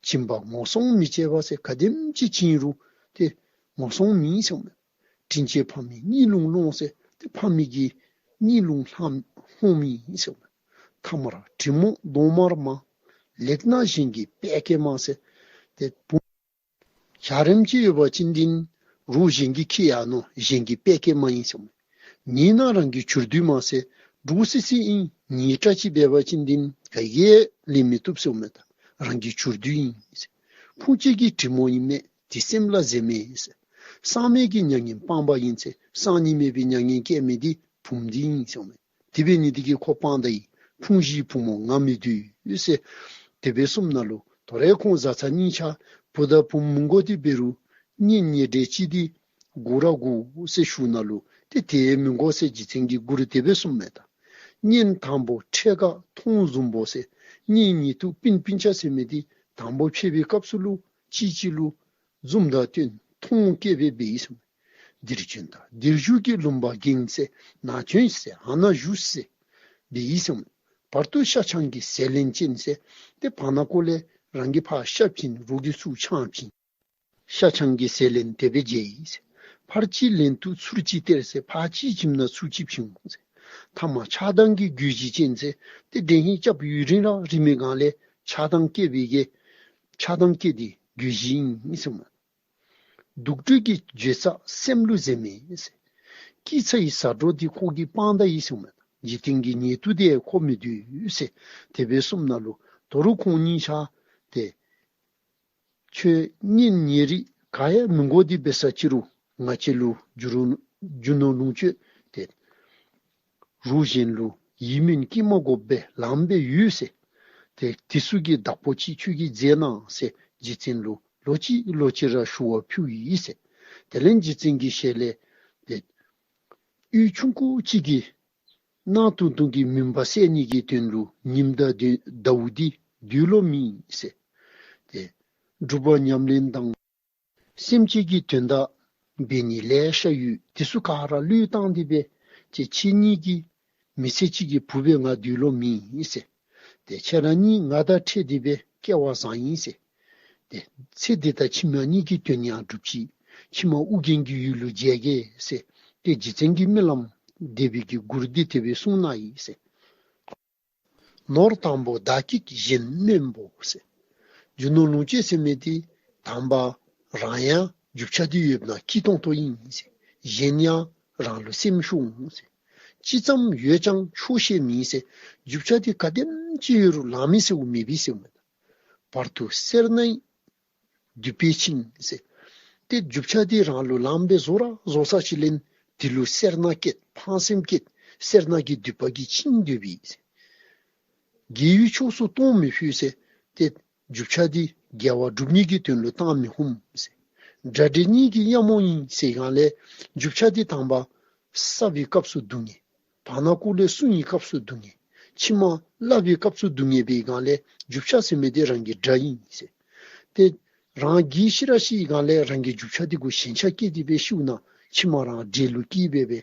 བྱིན་པ་ངོ་སྲུང་མི་བྱེད་པ་ཟེར། ག་དེམ་ཅིག་བྱིན་རུང་ཏེ་ངོ་སྲུང་མེད་ཟེར་མས། དྲིན་ཅན་ཕ་མའི་གཉིད་ལུང་སློང་ཟེར། ཏེ་ཕ་མའི་གི་གཉིད་ལུང་ལྷང་ལྷོང་མེད་ཟེར་མས། ཐ་མར་དྲིན་མོ་གདོང་དམར་མ། ལེགས་ན་གཞན་གྱི་བད་ཀན་མ་ཟེར། ཏེ་བུ་འཇའ་རིསམོ་ཅིག་ཡོད་པ་ཅིན་འདི་རོགས་གཞན་གྱིས་ཁྱེར་ཡར་ནུག། གཞན་གྱི་བད་ཀན་མ་ཨིན་ཟེར་མས། ཉེས་ན་རང་གི་བྱུར་དུས་མ་ཟེར། འདྲོག་སི་སི་ཨིན། ཉེས་དྲགས་ཅིག་འབད་བ་ཅིན་འདི་ག་གིས་ལེན་མི་བཏུབ་ཟེར་མས་ད། རང་གི་བྱུར་དུས་ཨིན་ཟེར། ཕུང་བྱེད་ཀྱི་དྲིན་མོ་ཨིན་མས། དེ་སེམས་ལ་གཟན་མས་ཟེར། སྲང་མེད་ཀྱི་མྱ་ངན་སྤངས་པ་ཡིན་ཟེར། སྲང་གཉིས་མེད་པའི་མྱ་ངན་བཀལ་མི་འདི་བུམོ་འདི་ཨིན་ཟེར་མས། དེ་འབད་ནི་འདི་གིས་ཁོ་སྤངས་ད་ཡི། ཕུང་བཞིའི་བུ་མོ་ང་མི་འདོད་ཟེར་དེ་སྦེ་གསུངམ་ད་ལུ་དོ་རུང་ཁོང་བཟའ་ཚང་གཉིས་ཆ་བུ་དང་བུམོ་མི་དགོ་སྟེ་འབད་རུང་གཉེན་ཉེ་འབྲེལ་ཅིག་འདི་དགོ་ར་དགོ་ཟེར་ཞུཝ་ད་ལུ་ཏེ་དེ་མི་དགོ་ཟེར་རྗེ་བཙུན་གྱིས་མགུར་དེ་སྦེ་གསུངམ་མས་ད། གཉེན་དང་པོ་འཕྲད་དཀའ་མཐོང་བཟུམ་པོ་ཟེར། གཉེན་ཉེ་དུ་སྤུན་སྤུན་ཆ་ཟེར་མི་འདི་དང་པོ་འཕྱད་པའི་སྐབས་སུ་ལུ་གཅིག་གཅིག་ལུ་འཛུམ་དང་བསྟུན་མཐོང་སྐྱེ་བའི་འབད་ཡི་ཟེར་མས། འདིར་བྱོན་དང་འདིར་བཞུགས་ཀྱི་ལུང་པ་འགེངས་ཟེར། ནཱ་བྱོན་ཟེར་ཨ་ནཱ་བཞུགས་ཟེར་འབད་ཡི་ཟེར་མས། བར་དུ་ཤ་ཆང་གི་ཟས་ལེན་ཅན་ཟེར། ཏེ་བར་ན་ཀོ་ལས་རང་གིས་ཕར་ཤ་བྱིན་རོགས་ཀྱིས་ཚུར་ཆང་བྱིན། ཤ་ཆང་གི་ཟས་ལེན་དེ་སྦེ་མཇལ་ཡི་ཟེར། ཕར་གཅིག་ལེན་དུས་ཚུར་གཅིག་སྟེར་ཟེར། ཕར་གཅིག་བྱིནམ་ན་ཚུར་གཅིག་བྱིན་འོང་ཟེར། ཐ་མ་ཆགས་སྡང་གི་རྒྱུ་བཞི་ཅན་ཟེར། ཏེ་འདྲེན་བྱེད་རྐྱབ་ཡུན་རིང་ར་རིང་མི་སྒང་ལས་ཆགས་སྡང་སྐྱེ་བའི་གི་ཆགས་སྡང་སྐྱེ་དེ་རྒྱུ་བཞི་ཨིན་ཟེར་མས། དུག་སྦྲུལ་གྱི་བརྗེད་ས་སེམས་ལུ་གཟན་མི་ཟེར། སྐྱེ་ཚེ་ཡི་ཟ་འགྲོ་འདི་ཁོ་གི་དཔང་རྟགས་ཨིན་ཟེར་མས། འཇིག་རྟེན་གྱི་ཉེ་དུ་དེ་ཁོ་མི་འདོད་ཟེར། དེ་སྦེ་གསུངམ་ད་ལུ་དོ་རུང་ཁོང་གཉིས་ཆ་ཏེ་ཁྱོད་གཉེན་ཉེ་རིགས་ག་ཡང་མི་དགོ། དེ་འབད་ས་ཅི་རུང་ང་བཅས་ལུ་རྒྱུ་རུ་རྒྱུ་ནོར་ལོངས་སྤྱོད་ཏེ་རུ་གཞན་ལུ་ཡིད་སྨོན་སྐྱེ་མ་དགོ་པའི་ལམ་སྦེ་ཡོད་ཟེར། ཏེ་དེ་ཚུ་གི་བདག་པོ་ཅིག་ཁྱོད་ཀྱིས་མཛད་གནང་ཟེར་རྗེ་བཙུན་ལུ་ལོག་ཅི་ལོག་ཅི་ར་ཞུ་བ་ཕུལ་ཡི་ཟེར། དེ་ལས་རྗེ་བཙུན་གྱི་ཞལ་ལས་ཏེ་གཡུས་ཆུང་ཀུ་ཅིག་གི་ནང་ཏུང་ཏུང་གི་མུན་པ་སེལ་ནི་གི་དོན་ལུ་ཉིམ་དང་ཟླཝ་འདི་དུས་ལོ་མེད་ཟེར། ཏེ་སྒྲུབ་པ་ཉམས་ལེན་དང་སེམས་བསྐྱེད་ཀྱི་དོན་དག་འབད་ནི་ལེ་ཤ་ཡོད། དེ་ཚུ་ག་ར་བློས་བཏང་སྟེ་སྦེ་ཁྱེད་ཁྱེད་གཉིས་ཀྱི་མི་ཚེ་གཅིག་གི་བུ་སྦེ་ང་དུས་ལོ་མེད་ཟེར། ཏེ་ཁྱེད་རང་གཉིས་ང་དང་འཕྲད་དེ་སྦེ་སྐལ་བ་བཟང་ཡི་ཟེར། ཏེ་ཚེ་འདི་དང་ཕྱི་མ་གཉིས་ཀྱི་དོན་ཡང་སྒྲུབ་ཅི། ཕྱི་མ་ཨོ་རྒྱན་གྱི་ཡུལ་ལུ་མཇལ་གེ་ཟེར། ཏེ་རྗེ་བཙུན་གྱིས་སྨོན་ལམ་འདེབས་པའི་གི་མགུར་འདི་དེ་སྦེ་གསུངས་གནང་ཡི་ཟེར། ནོར་དང་པོ་བདག་བསྐྱེད་གཞན་སྨོན་པོ་ཟེར། རྒྱུ་ནོར་ལོངས་སྤྱོད་ཟེར་མི་འདི་དང་པ་རང་ཡང་རྒྱུ་ཆ་འདི་ཡོདཔ་ན་སྐྱིད་ཏོང་ཏོ་ཨིན་ཟེར། གཞན་ཡང་རང་ལུ་སེམས་ཤོར་འོང་ཟེར། ཅི་ཙམ་ཡོད་ཀྱང་ཆོག་ཤེས་མེད་ཟེར། རྒྱུ་ཆ་འདི་ག་དེམ་ཅིག་ཡོད་རུང་ལང་མི་ཟེརཝ་མེད་པས་ཟེརཝ་མས། བར་དུ་སེར་སྣའི་མདུད་པས་ཆིངས་ཟེར། ཏེ་རྒྱུ་ཆ་འདི་རང་ལུ་ལངམ་སྦེ་བཟོ་ར་བཟོ་ས་ཅིག་ལས་དེ་ལུ་སེར་སྣ་སྐྱེད་ཕངས་སེམས་སྐྱེད་སེར་སྣ་གི་མདུད་པ་གིས་ཆིངས་སྡོད་པས་ཟེར། དགེ་བའི་ཕྱོགས་སུ་གཏོང་མི་ཕོད་ཟེར། ཏེ་རྒྱུ་ཆ་འདི་དགེ་བ་སྒྲུབ་ནི་གི་དོན་ལུ་བཏང་མི་ཧུམ་ཟེར། དགྲ་འདྲེ་གཉིས་ཀྱི་གཡབ་མོ་ཨིན་ཟེར་སྒང་ལས་རྒྱུ་ཆ་འདི་དང་པ་བསགས་པའི་སྐབས་སུ་སྡུག་བསྔལ། བར་ན་ཀུ་ལས་སྲུང་བའི་སྐབས་སུ་སྡུག་བསྔལ། ཕྱི་མ་བསླབ་པའི་སྐབས་སུ་སྡུག་བསྔལ་འབད་སྒང་ལས་རྒྱུ་ཆ་ཟེར་མི་འདི་རང་གི་དགྲ་ཨིན་ཟེར། ཏེ་རང་གིས་ཤི་ར་ཤི་སྒང་ལས་རང་གི་རྒྱུ་ཆ་འདི་གུ་ཞེན་ཆགས་སྐྱེས་ཏེ་སྦེ་ཤིཝ་ན་ཕྱི་མ་རང་འདྲེ་ལུ་སྐྱེས་སྦེ་སྦེ་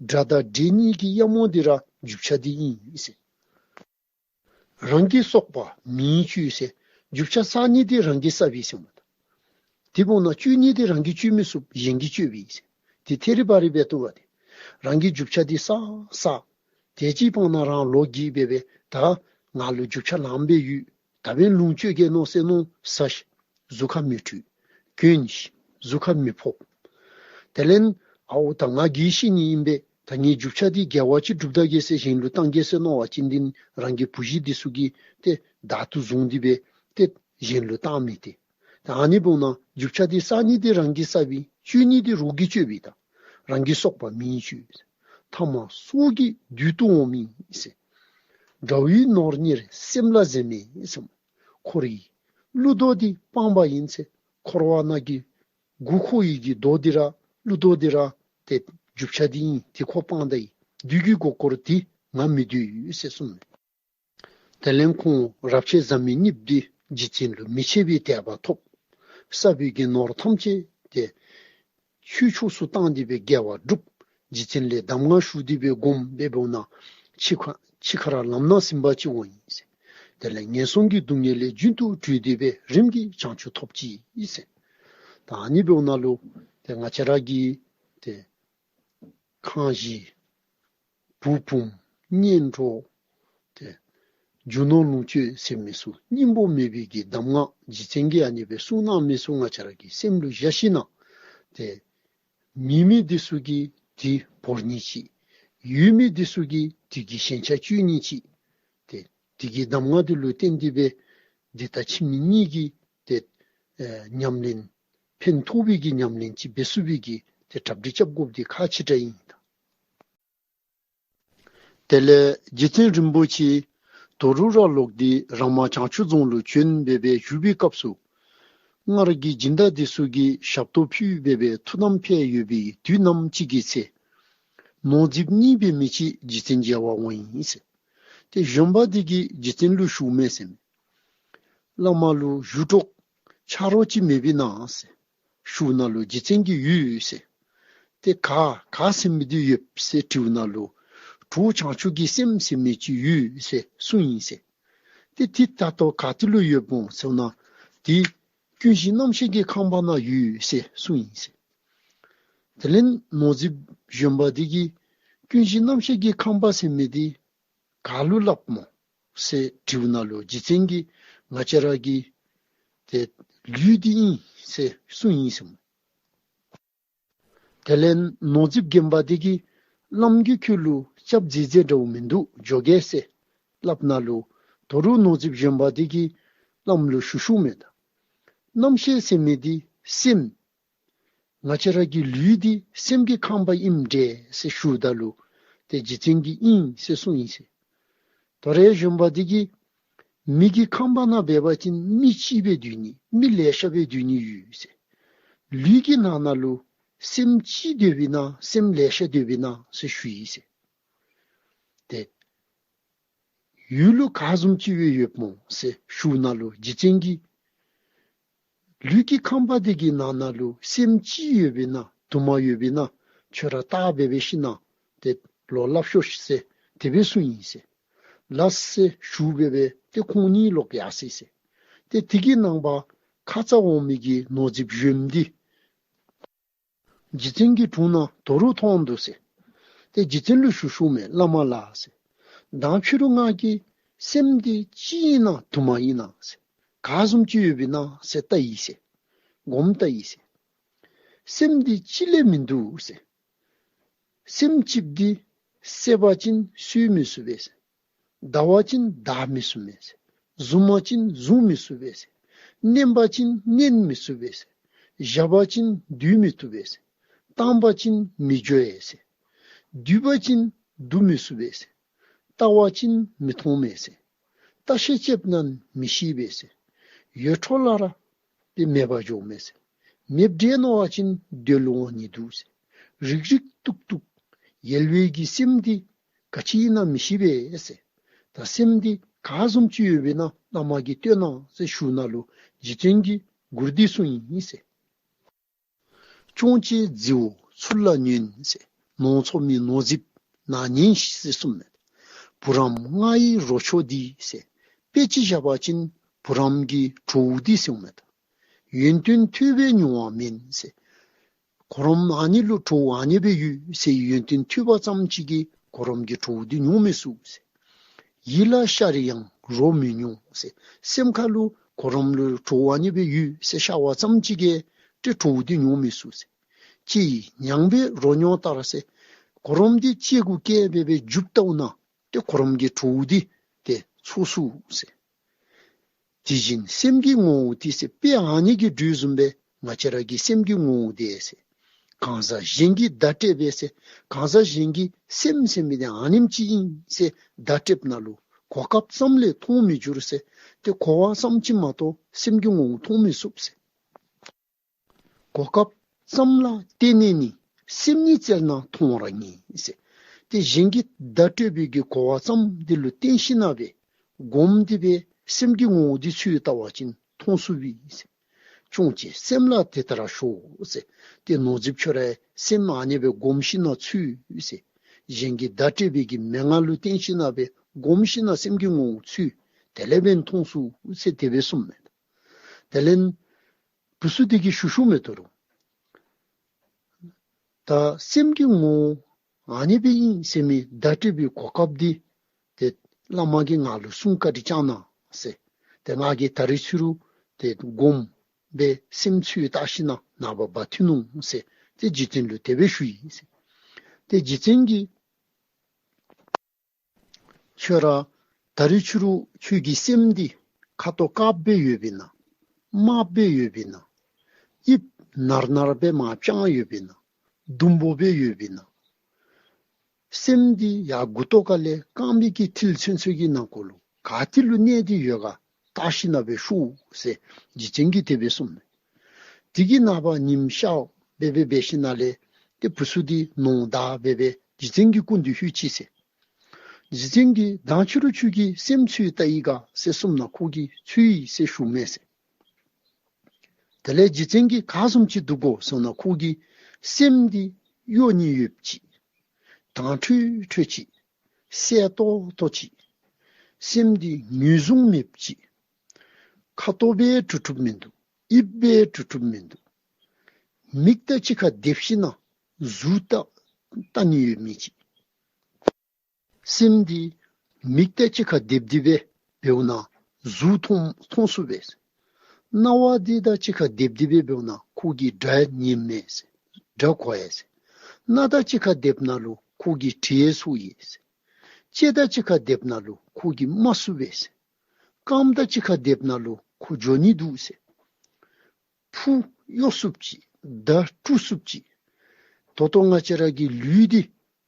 དགྲ་དང་འདྲེ་གཉིས་ཀྱི་གཡབ་མོ་འདི་ར་རྒྱུ་ཆ་འདི་ཨིན་ཟེར། རང་གི་སྲོག་པ་མིས་གཅོད་ཟེར། རྒྱུ་ཆ་བསགས་ནི་འདི་རང་གིས་བསགས་པས་ཟེརཝ་མས། དེ་འབདཝ་ད་གཅོད་ནི་འདི་རང་གིས་གཅོད་མི་ཚུགས། གཞན་གྱིས་གཅོད་པས་ཟེར། ཏེ་ཐད་རི་བ་རི་འབད་བཏུབ་པས་ཏེ། རང་གི་རྒྱུ་ཆ་འདི་བསགས་བསགས། དེ་ཅིག་སྤང་ན་རང་ལོག་གི་སྦེ་སྦེ་ད་ང་ལུ་རྒྱུ་ཆ་ལངམ་སྦེ་ཡོད། ད་འབདན་ལོངས་སྤྱོད་གེ་མནོ་ཟེར་མནོ་ཟ་ཤིག་གཟུགས་ཁར་མི་འཁྲུལ། གྱོན་ཤིག་གཟུགས་ཁར་མི་ཕོག། དེ་ལས་ཨའོ་ད་ང་གིས་ཤི་ནི་ཨིན་པས། ད་ངེའི་རྒྱུ་ཆ་འདི་དགེ་བ་ཅིག་སྒྲུབ་ད་གེ་ཟེར་གཞན་ལུ་བཏང་གེ་ཟེར་མནོ་བ་ཅིན་འདི་རང་གི་བུ་གཞི་འདི་ཚུ་གིས་ཏེ་བདག་ཏུ་བཟུང་སྟེ་སྦེ་ཏེ་གཞན་ལུ་བཏང་མི་ཏེ། ད་ཨ་ནི་འབདཝ་ད་རྒྱུ་ཆ་འདི་བསགས་ནི་འདི་རང་གིས་བསགས་པས། གཅོད་ནི་འདི་རོགས་ཀྱིས་གཅོད་པས། ད་རང་གི་སྲོག་པ་མིས་གཅོད། ཐ་མ་སྲོག་གི་བདུད་དུ་འོང་མི་ཟེར། དགྲ་བོའི་ནོར་གཉེར་སེམས་ལ་གཟན་མི་ཟེར། འཁོར་བའི་ཀླུ་རྡོག་འདི་སྤངས་པ་ཡིན་ཟེར། འཁོར་བ་ནང་གི་དགུ་འཁོར་བའི་གི་རྡོག་འདི་ར་ཀླུ་རྡོག་འདི་ར་ཏེ་རྒྱུ་ཆ་འདི་ཨིན། ཏེ་ཁོ་སྤང་ད་ཡི། བདུད་ཀྱི་མགོ་སྐོར་འདི་ང་མི་འདོད་ཟེར་གསུངས། དེ་ལས་ཁོང་རབ་བྱེད་བཟའ་མི་གཉིས་འདི་རྗེ་བཙུན་ལུ་མི་ཕྱེད་པའི་དད་པ་ཐོབ། བསགས་པའི་གི་ནོར་ཐམས་ཅད་ཏེ་ཆོས་ཕྱོགས་སུ་བཏང་སྟེ་སྦེ་དགེ་བ་སྒྲུབ། རྗེ་བཙུན་ལས་གདམས་ངག་ཞུ་སྟེ་སྦེ་སྒོམ་སྦེ་འབདཝ་ད་འཆི་ཁ་འཆི་ཁར་ལམ་སྣ་ཟིན་པ་ཅིག་འོང་ཡི་ཟེར། དེ་ལས་ངན་སོང་གི་སྡུག་བསྔལ་ལས་རྒྱུན་དུ་གྲོལ་ཏེ་སྦེ་རིམ་གྱིས་བྱང་ཆུབ་ཐོབ་ཅི་ཟེར། ད་ཨ་ནི་འབདཝ་ད་ལུ་ཏེ་ང་བཅས་ར་གི་ཏེ་ཁང་གཞི་བུ་བུམོ་གཉེན་གྲོགས་ཏེ་རྒྱུ་ནོར་ལོངས་སྤྱོད་ཟེར་མི་ཚུ་སྙིང་པོ་མེད་པའི་གི་གདམས་ངག་རྗེ་བཙུན་གྱིས་ཨ་ནི་སྦེ་གསུངས་གནང་མི་ཚུ་ང་བཅས་ར་གིས་སེམས་ལུ་བཞག་ཞིནམ་ཏེ་མེད་མི་འདི་ཚུ་གིས་འདི་བོར་ནི་ཅིག། ཡོད་མི་འདི་ཚུ་གིས་འདི་གི་ཞེན་ཆགས་གཅོད་ནི་ཅིག། ཏེ་འདི་གི་གདམས་ངག་འདི་ལུ་བརྟེན་ཏེ་སྦེ་འདི་ད་ཕྱི་མི་གཉིས་ཀྱི་ཏེ་ཨེ་ཉམས་ལེན་ཕན་ཐོགས་པའི་གི་ཉམས་ལེན་ཅིག་འབད་ཚུགས་པའི་གི་ཏེ་གྲ་སྒྲིག་རྐྱབ་དགོཔ་འདི་ཁག་ཆེ་དྲགས་ཨིན། དེ་ལས་རྗེ་བཙུན་རིན་པོ་ཆེ་དོ་རུང་ར་ལོག་སྟེ་ར་མ་བྱང་ཆུབ་རྫོང་ལུ་བྱོན་སྦེ་སྦེ་བཞུགས་པའི་སྐབས་སུ་སྔར་གྱི་སྦྱིན་བདག་འདི་ཚུ་གིས་ཞབས་ཏོག་ཕུལ་སྦེ་སྦེ་ཐུགས་དམ་ཕེབས་ཡོད་པའི་དུས་ནམ་ཅིག་གི་ཚེ་ནོར་རྫིཔ་གཉིས་འབད་མི་ཅིག་རྗེ་བཙུན་མཇལ་བར་འོང་ཡི་ཟེར། ཏེ་བཞོན་པ་འདི་གིས་རྗེ་བཙུན་ལུ་ཞུཝ་མས་ཟེར། བླ་མ་ལུ་ཞུ་གྲོགས་ཆ་རོགས་ཅིག་མེད་པས་ན་ཟེར་ཞུཝ་ད་ལུ་རྗེ་བཙུན་གྱིས་ཡོད་ཟེར། ཏེ་ག་ག་ཟེར་མི་འདི་ཡོད་ཟེར་དྲིཝ་ད་ལུ་གྲོགས་བྱང་ཆུབ་ཀྱི་སེམས་ཟེར་མི་ཅིག་ཡོད་ཟེར་གསུངས་ཡི་ཟེར། ཏེ་འདི་ད་ལྟོ་ག་ཏེ་ལུ་ཡོདཔ་འོང་ཟེར་ན་འདི་ཀུན་གཞི་རྣམ་ཤེས་ཀྱི་ཁང་པ་ནང་ཡོད་ཟེར་གསུངས་ཡི་ཟེར། དེ་ལས་ནོར་རྫིཔ་བཞོན་པ་འདི་གིས་ ཀུན་གཞི་རྣམ་ཤེས་ཀྱི་ཁང་པ་ཟེར་མི་འདི་ག་ལུ་སླབ་སྨོ་ཟེར་དྲིཝ་ད་ལུ་རྗེ་བཙུན་གྱིས་ང་བཅས་ར་གི་ཏེ་ལུས་འདི་ཨིན་ཟེར་གསུངས་ཡི་ཟེར་སྨོ། དེ་ལས་ནོར་རྫིཔ་རྒན་པ་འདི་གིས་བླམ་གིས་ཁྱོད་ལུ་སྐྱབས་མཛད་མཛདཔ་འདྲཝ་མིན་འདུག། འགྱོ་གེ་ཟེར་སླབ་ད་ལུ་དོ་རུང་ནོར་རྫིཔ་གཞོན་པ་འདི་གིས་བླམ་ལུ་ཞུ་ཞུཝ་མས་ད། རྣམ་ཤེས་ཟེར་མི་འདི་སེམས། ང་བཅས་ར་གི་ལུས་འདི་སེམས་ཀྱི་ཁང་པ་ཨིནམ་འདྲས་ཟེར་ཞུཝ་ད་ལུ་ཏེ་རྗེ་བཙུན་གྱིས་ཨིན་ཟེར་གསུངས་ཡི་ཟེར། དོ་རུང་གཞོན་པ་འདི་གིས་མི་གི་ཁང་པ་ནང་འབད་བ་ཅིན་མི་གཅིག་སྦེ་སྡོད་ནི་མི་ལེ་ཤ་སྦེ་སྡོད་ནི་ཡོད་ཟེར། ལུས་ཀྱི་ནང་ན་ལུ་སེམས་གཅིག་སྡོདཔ་ཨིན་ན་སེམས་ལེ་ཤ་སྡོདཔ་ཨིན་ན་ཟེར་ཞུ་ཡི་ཟེར། ཏེ་ཡུལ་ལུ་ག་བཟུམ་ཅིག་སྦེ་ཡོདཔ་སྨོ་ཟེར་ཞུཝ་ད་ལུ་རྗེ་བཙུན་གྱིས་ལུས་ཀྱི་ཁང་པ་འདི་གི་ནང་ན་ལུ་སེམས་གཅིག་ཡོདཔ་ཨིན་ན་དུ་མ་ཡོདཔ་ཨིན་ན་ཁྱོད་ར་བརྟག་འབད་འབད་ཞིན་ན་ཏེ་ལོག་སླབ་ཤོག་ཟེར་དེ་སྦེ་གསུངས་ཡི་ཟེར། ལགས་ཟེར་ཞུ་འབད་འབད་ཏེ་ཁོང་གཉིས་ལོག་ཡར་སོ་ཡི་ཟེར། ཏེ་དེ་གི་ནངས་པ་ཁ་ཙ་འོང་མི་གི་ནོར་རྫིཔ་གཞོནམ་འདི་རྗེ་བཙུན་གྱི་དྲུང་ནང་དོ་རུང་ཐོན་འདུག་ཟེར། ཏེ་རྗེ་བཙུན་ལུ་ཞུ་ཞུཝ་མས། བླ་མ་ལགས་ཟེར། མདང་ཕྱི་རུ་ང་གིས་སེམས་འདི་གཅིག་ཨིན་ན་དུ་མ་ཨིན་ན་ཟེར། ག་བཟུམ་ཅིག་ཡོདཔ་ཨིན་ན་ཟེར་བལྟ་ཡི་ཟེར། སྒོམ་བལྟ་ཡི་ཟེར། སེམས་འདི་གཅིག་ལས་མིན་འདུག་ཟེར། སེམས་གཅིག་འདི་བསད་པ་ཅིན་གསོད་མི་ཚུགས་པས་ཟེར། བརྡབ་པ་ཅིན་བརྡབ་མི་ཚུགས་པས་ཟེར། བཟུང་བ་ཅིན་བཟུང་མི་ཚུགས་པས་ཟེར། མནན་པ་ཅིན་མནན་མི་ཚུགས་པས་ཟེར། བཞག་པ་ཅིན་སྡོད་མི་བཏུབ་པས་ཟེར། བཏང་བ་ཅིན་མི་འགྱོ་བས་ཟེར། བསྡུ་བ་ཅིན་བསྡུ་མི་ཚུགས་པས་ཟེར། བལྟ་བ་ཅིན་མི་མཐོང་མས་ཟེར། བལྟ་ཤེས་བྱེདཔ་ན་མི་ཤེས་པས་ཟེར། ཡོད་འཕྲོ་ལ་ར་ཏེ་མེདཔ་འགྱོཝ་མས་ཟེར། མེདཔ་འདྲས་མནོ་བ་ཅིན་དོན་ལུ་འོང་ནི་འདུག་ཟེར། རིག་རིག་ཏུག་ཏུག་ཡལ་བའི་གི་སེམས་འདི་ག་ཅི་ཨིན་ན་མི་ཤེས་པས་ཟེར། ད་སེམས་འདི་ག་བཟུམ་ཅིག་ཡོདཔ་ཨིན་ན་བླ་མ་གིས་སྟོན་གནང་ཟེར་ཞུཝ་ད་ལུ་རྗེ་བཙུན་གྱིས་མགུར་འདི་གསུངས་ཡི་ཟེར། ཅོང་ཆེ་རྫི་བོ་ཚུར་ལ་ཉོན་ཟེར། ནོར་འཚོ་མི་ནོར་རྫིཔ་ནག་ཉེས་ཤིག་ཟེར་གསུངསམ་མས། བུ་རམ་ང་ཡི་རོ་མཆོག་འདི་ཟེར། དཔེ་ཅིག་བཞག་པ་ཅིན་བུ་རམ་གྱི་གྲོགས་འདི་ཟེརཝ་མས། ད་ཡོན་ཏན་ཐོས་པས་མྱོང་བ་མིན་ཟེར། གོ་རིམ་ཨ་ནི་ལུ་གྲོགས་ཨ་ནི་སྦེ་ཡོད་ཟེར། ཡོན་ཏན་ཐོས་པ་ཙམ་ཅིག་གིས་གོ་རིམ་གྱི་གྲོགས་འདི་མྱོང་མི་ཚུགས་ཟེར། ཡིད་ལ་ཤར་ཡང་རོ་མི་མྱོང་ཟེར། སེམས་ཁ་ལུ་གོ་རིམ་ལུ་གྲོགས་ཨ་ནི་སྦེ་ཡོད་ཟེར་ཤར་བ་ཙམ་ཅིག་གིས་ཏེ་གྲོགས་འདི་མྱོང་མི་ཚུགས་ཟེར། ལྕེ་ཡིས་མྱང་བས་རོ་མྱོང་ལྟར་ཟེར། གོ་རིམ་འདི་ལྕེ་གུ་བཀལ་སྦེ་སྦེ་འཇུ་བལྟཝ་ད་ཏེ་གོ་རིམ་གྱི་གྲོགས་འདི་ཏེ་ཚོར་ཚུགས་ཟེར། དེ་བཞིན་སེམས་ཀྱི་ངོ་བོ་དེ་ཟེར། དཔེ་ཨ་ནི་གི་འགྲོས་བཟུམ་སྦེ་ང་བཅས་ར་གི་སེམས་ཀྱི་ངོ་བོ་དེ་ཟེར། གང་ཟག་གཞན་གྱིས་བརྡ་སྤྲོད་པས་ཟེར། གང་ཟག་གཞན་གྱིས་སེམས་ཟེར་མི་དེ་ཨ་ནེམ་ཅིག་ཨིན་ཟེར་བརྡ་སྤྲོདཔ་ད་ལུ་གོ་སྐབས་ཙམ་ལས་མཐོང་མི་འགྱུར་ཟེར། ཏེ་གོ་བ་ཙམ་ཅིག་མ་གཏོགས་སེམས་ཀྱི་ངོ་བོ་མཐོང་མི་ཚུགས་ཟེར། གོ་སྐབས་ཙམ་ལ་བརྟེན་ནས་ནི། སེམས་ཉིད་བཙལ་ན་མཐོང་བར་ངེས་ཟེར། ཏེ་གཞན་གྱིས་བརྡ་སྤྲོད་པའི་གི་གོ་བ་ཙམ་དེ་ལུ་བརྟེན་ཞིན་ན་སྦེ་སྒོམ་སྟེ་སྦེ་སེམས་ཀྱི་ངོ་བོ་དེ་འཚོལ་བལྟ་བ་ཅིན་མཐོང་ཚུགས་པས་ཟེར། ཅོང་ཆེ་སེམས་ལ་དེ་ལྟར་ཞོག་ཟེར། ཏེ་ནོར་རྫིཔ་ཁྱོད་ར་སེམས་ཨ་ནི་སྦེ་སྒོམ་ཞིན་ན་འཚོལ་ཟེར། གཞན་གྱིས་བརྡ་སྤྲོད་པའི་གི་མན་ངག་ལུ་བརྟེན་ཞིན་ན་སྦེ་སྒོམ་ཞིན་ན་སེམས་ཀྱི་ངོ་བོ་འཚོལ། དེ་ལས་འབདན་མཐོང་ཚུགས་ཟེར་དེ་སྦེ་གསུངསམ་མས། དེ་ལས་བུ་ཚུ་དེ་གིས་ཞུ་ཞུཝ་མས། དོ་རུང་ད་སེམས་ཀྱི་ངོ་བོ་ཨ་ནི་སྦེ་ཨིན་ཟེར་མི་བརྡ་སྤྲོད་པའི་གོ་སྐབས་འདི་ཏེ་བླ་མ་གིས་ང་ལུ་གསུང་བཀའ་དྲིན་བསྐྱང་གནང་ཟེར། ཏེ་ང་གིས་ད་རིས་ཕྱི་རུ་ཏེ་སྒོམ་སྦེ་སེམས་འཚོལ་བལྟ་ཞིན་ན་ནངས་པ་འབད་ཐོན་འོང་ཟེར་ཏེ་རྗེ་བཙུན་ལུ་དེ་སྦེ་ཞུ་ཡི་ཟེར། ཏེ་རྗེ་བཙུན་གྱིས་ཁྱོད་ར་ད་རིས་ཕྱི་རུ་ཁྱོད་ཀྱི་སེམས་འདི་ཁ་དོག་དཀརཔོ་སྦེ་ཡོདཔ་ཨིན་ན། དམརཔོ་སྦེ་ཡོདཔ་ཨིན་ན། དབྱིབས་ནར་ནར་སྦེ་མར་བརྐྱངས་ཡོདཔ་ཨིན་ན། ཟླུམ་པོ་སྦེ་ཡོདཔ་ཨིན་ན། སེམས་འདི་ཡར་མགུ་ཏོ་ཁ་ལས་རྐངམ་གི་མཐིལ་ཚུན་ཚོད་ཀྱི་ནང་འཁོད་ལུ་ག་ཏེ་ལུ་གནས་ཏེ་ཡོད་ག་བལྟ་ཞིན་ན་སྦེ་ཞུ་ཟེར་རྗེ་བཙུན་གྱིས་དེ་སྦེ་གསུངསམ་མས། དེ་གི་ནངས་པ་ཉིམ་ཤར་སྦེ་སྦེ་འབད་ཞིན་ན་ལས་ཏེ་བུ་ཚུ་འདི་ནོར་བདའ་སྦེ་སྦེ་རྗེ་བཙུན་གྱི་སྐུ་མདུན་ལྷོད་ཅི་ཟེར། རྗེ་བཙུན་གྱིས་མདང་ཕྱི་རུ་ཁྱོད་ཀྱིས་སེམས་འཚོལ་བལྟ་ཡི་ག་ཟེར་གསུངསམ་ད་ཁོ་གིས་འཚོལ་ཡི་ཟེར་ཞུཝ་མས་ཟེར། དེ་ལས་རྗེ་བཙུན་གྱིས་ག་བཟུམ་ཅིག་འདུག་གོ་ཟེར་ན་ཁོ་གིས་སེམས་འདི་གཡོ་ནི་ཡོདཔ་ཅིག། དྭངས་འཕྲོས་འཕྲོས་ཅིག། གསལ་ཏོག་ཏོ་ཅིག། སེམས་འདི་ངོས་བཟུང་མེདཔ་ཅིག། ཁ་དོག་སྦེ་གྲུབ་གྲུབ་མིན་འདུག། དབྱིབས་སྦེ་གྲུབ་གྲུབ་མིན་འདུག། མིག་དང་གཅིག་ཁར་སྡེབ་ཞིན་ན་གཟུགས་བལྟ་བལྟ་ནི་ཡོད་མི་ཅིག། སེམས་འདི་མིག་དང་གཅིག་ཁར་སྡེབ་སྡེབ་སྦེ་འབདཝ་ད་གཟུགས་མཐོང་མཐོང་ཚུགས་པས་ཟེར། རྣ་བ་འདི་དང་གཅིག་ཁར་སྡེབ་སྡེབ་སྦེ་འབདཝ་ད་ཁོ་གིས་སྒྲ་ཉནམ་མས་ཟེར། སྒྲ་གོ་ཡི་ཟེར། སྣ་དང་གཅིག་ཁར་སྡེབ་ན་ལུ་ཁོ་གིས་དྲི་ཚུགས་ཡི་ཟེར། ལྕེ་དང་གཅིག་ཁར་སྡེབ་ན་ལུ་ཁོ་གིས་སྨྲ་ཚུགས་པས་ཟེར། རྐངམ་དང་གཅིག་ཁར་སྡེབ་ན་ལུ་ཁོ་འགྱོ་ནི་འདུག་ཟེར། ཕུ་གཡོ་ཚུགསཔ་ཅིག་མདའ་དཀྲུག་ཚུགསཔ་ཅིག། ད་ལྟོ་ང་བཅས་ར་གི་ལུས་འདི་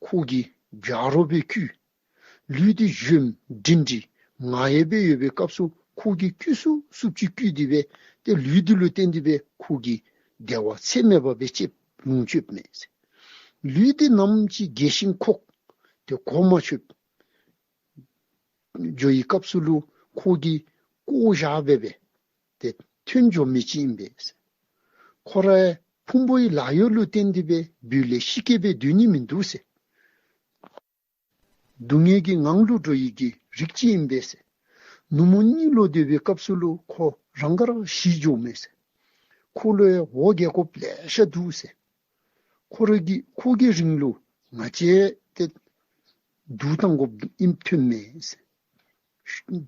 ཁོ་གིས་བྱ་རོགས་སྦེ་བརྐུ། ལུས་འདི་གཞོནམ་སྒྲིང་སྒྲི་ངར་ཡལ་སྦེ་ཡོད་པའི་སྐབས་སུ་ཁོ་གིས་བརྐུ་ཚུགས་ཚུགསཔ་ཅིག་བརྐུ་སྟེ་སྦེ་ཏེ་ལུས་འདི་ལུ་བརྟེན་ཏེ་སྦེ་ཁོ་གིས་བདེ་བ་ཚད་མེད་པ་སྦེ་སྤྱོད་ལོངས་སྤྱོདཔ་མས་ཟེར། ལུས་འདི་ནམ་ཅིག་རྒས་ཤིང་འཁོགས་ཏེ་གོ་མ་ཆོདཔ་འགྱོ་བའི་སྐབས་སུ་ལུ་ཁོ་གིས་བཀོ་བཞག་སྦེ་སྦེ་ཏེ་ཐོན་འགྱོ་མི་ཅིག་ཨིན་པས་ཟེར། ཁོ་ར་ཕུང་པོའི་ལཱ་གཡོག་ལུ་བརྟེན་ཏེ་སྦེ་སྦུལ་ལས་ཤི་སྐྱེས་སྦེ་སྡོད་ནི་མིན་འདུག་ཟེར། སྡུག་བསྔལ་གྱི་ངང་ལུ་འགྲོ་བའི་གི་རིགས་ཅིག་ཨིན་པས་ཟེར། ནུབ་མོ་གཉིད་ལོག་སྡོད་པའི་སྐབས་སུ་ལུ་ཁོ་རང་ག་ར་ཤི་འགྱོཝ་མས་ཟེར། ཁོ་ལུ་འོ་བརྒྱལ་དགོཔ་ལེ་ཤ་འདུག་ཟེར། ཁོ་ར་གི་ཁོ་གི་རིང་ལུ་ང་བཅས་ཏེ་སྡུག་བཏང་དགོཔ་ཨིནམ་ཐོནམ་མས་ཟེར།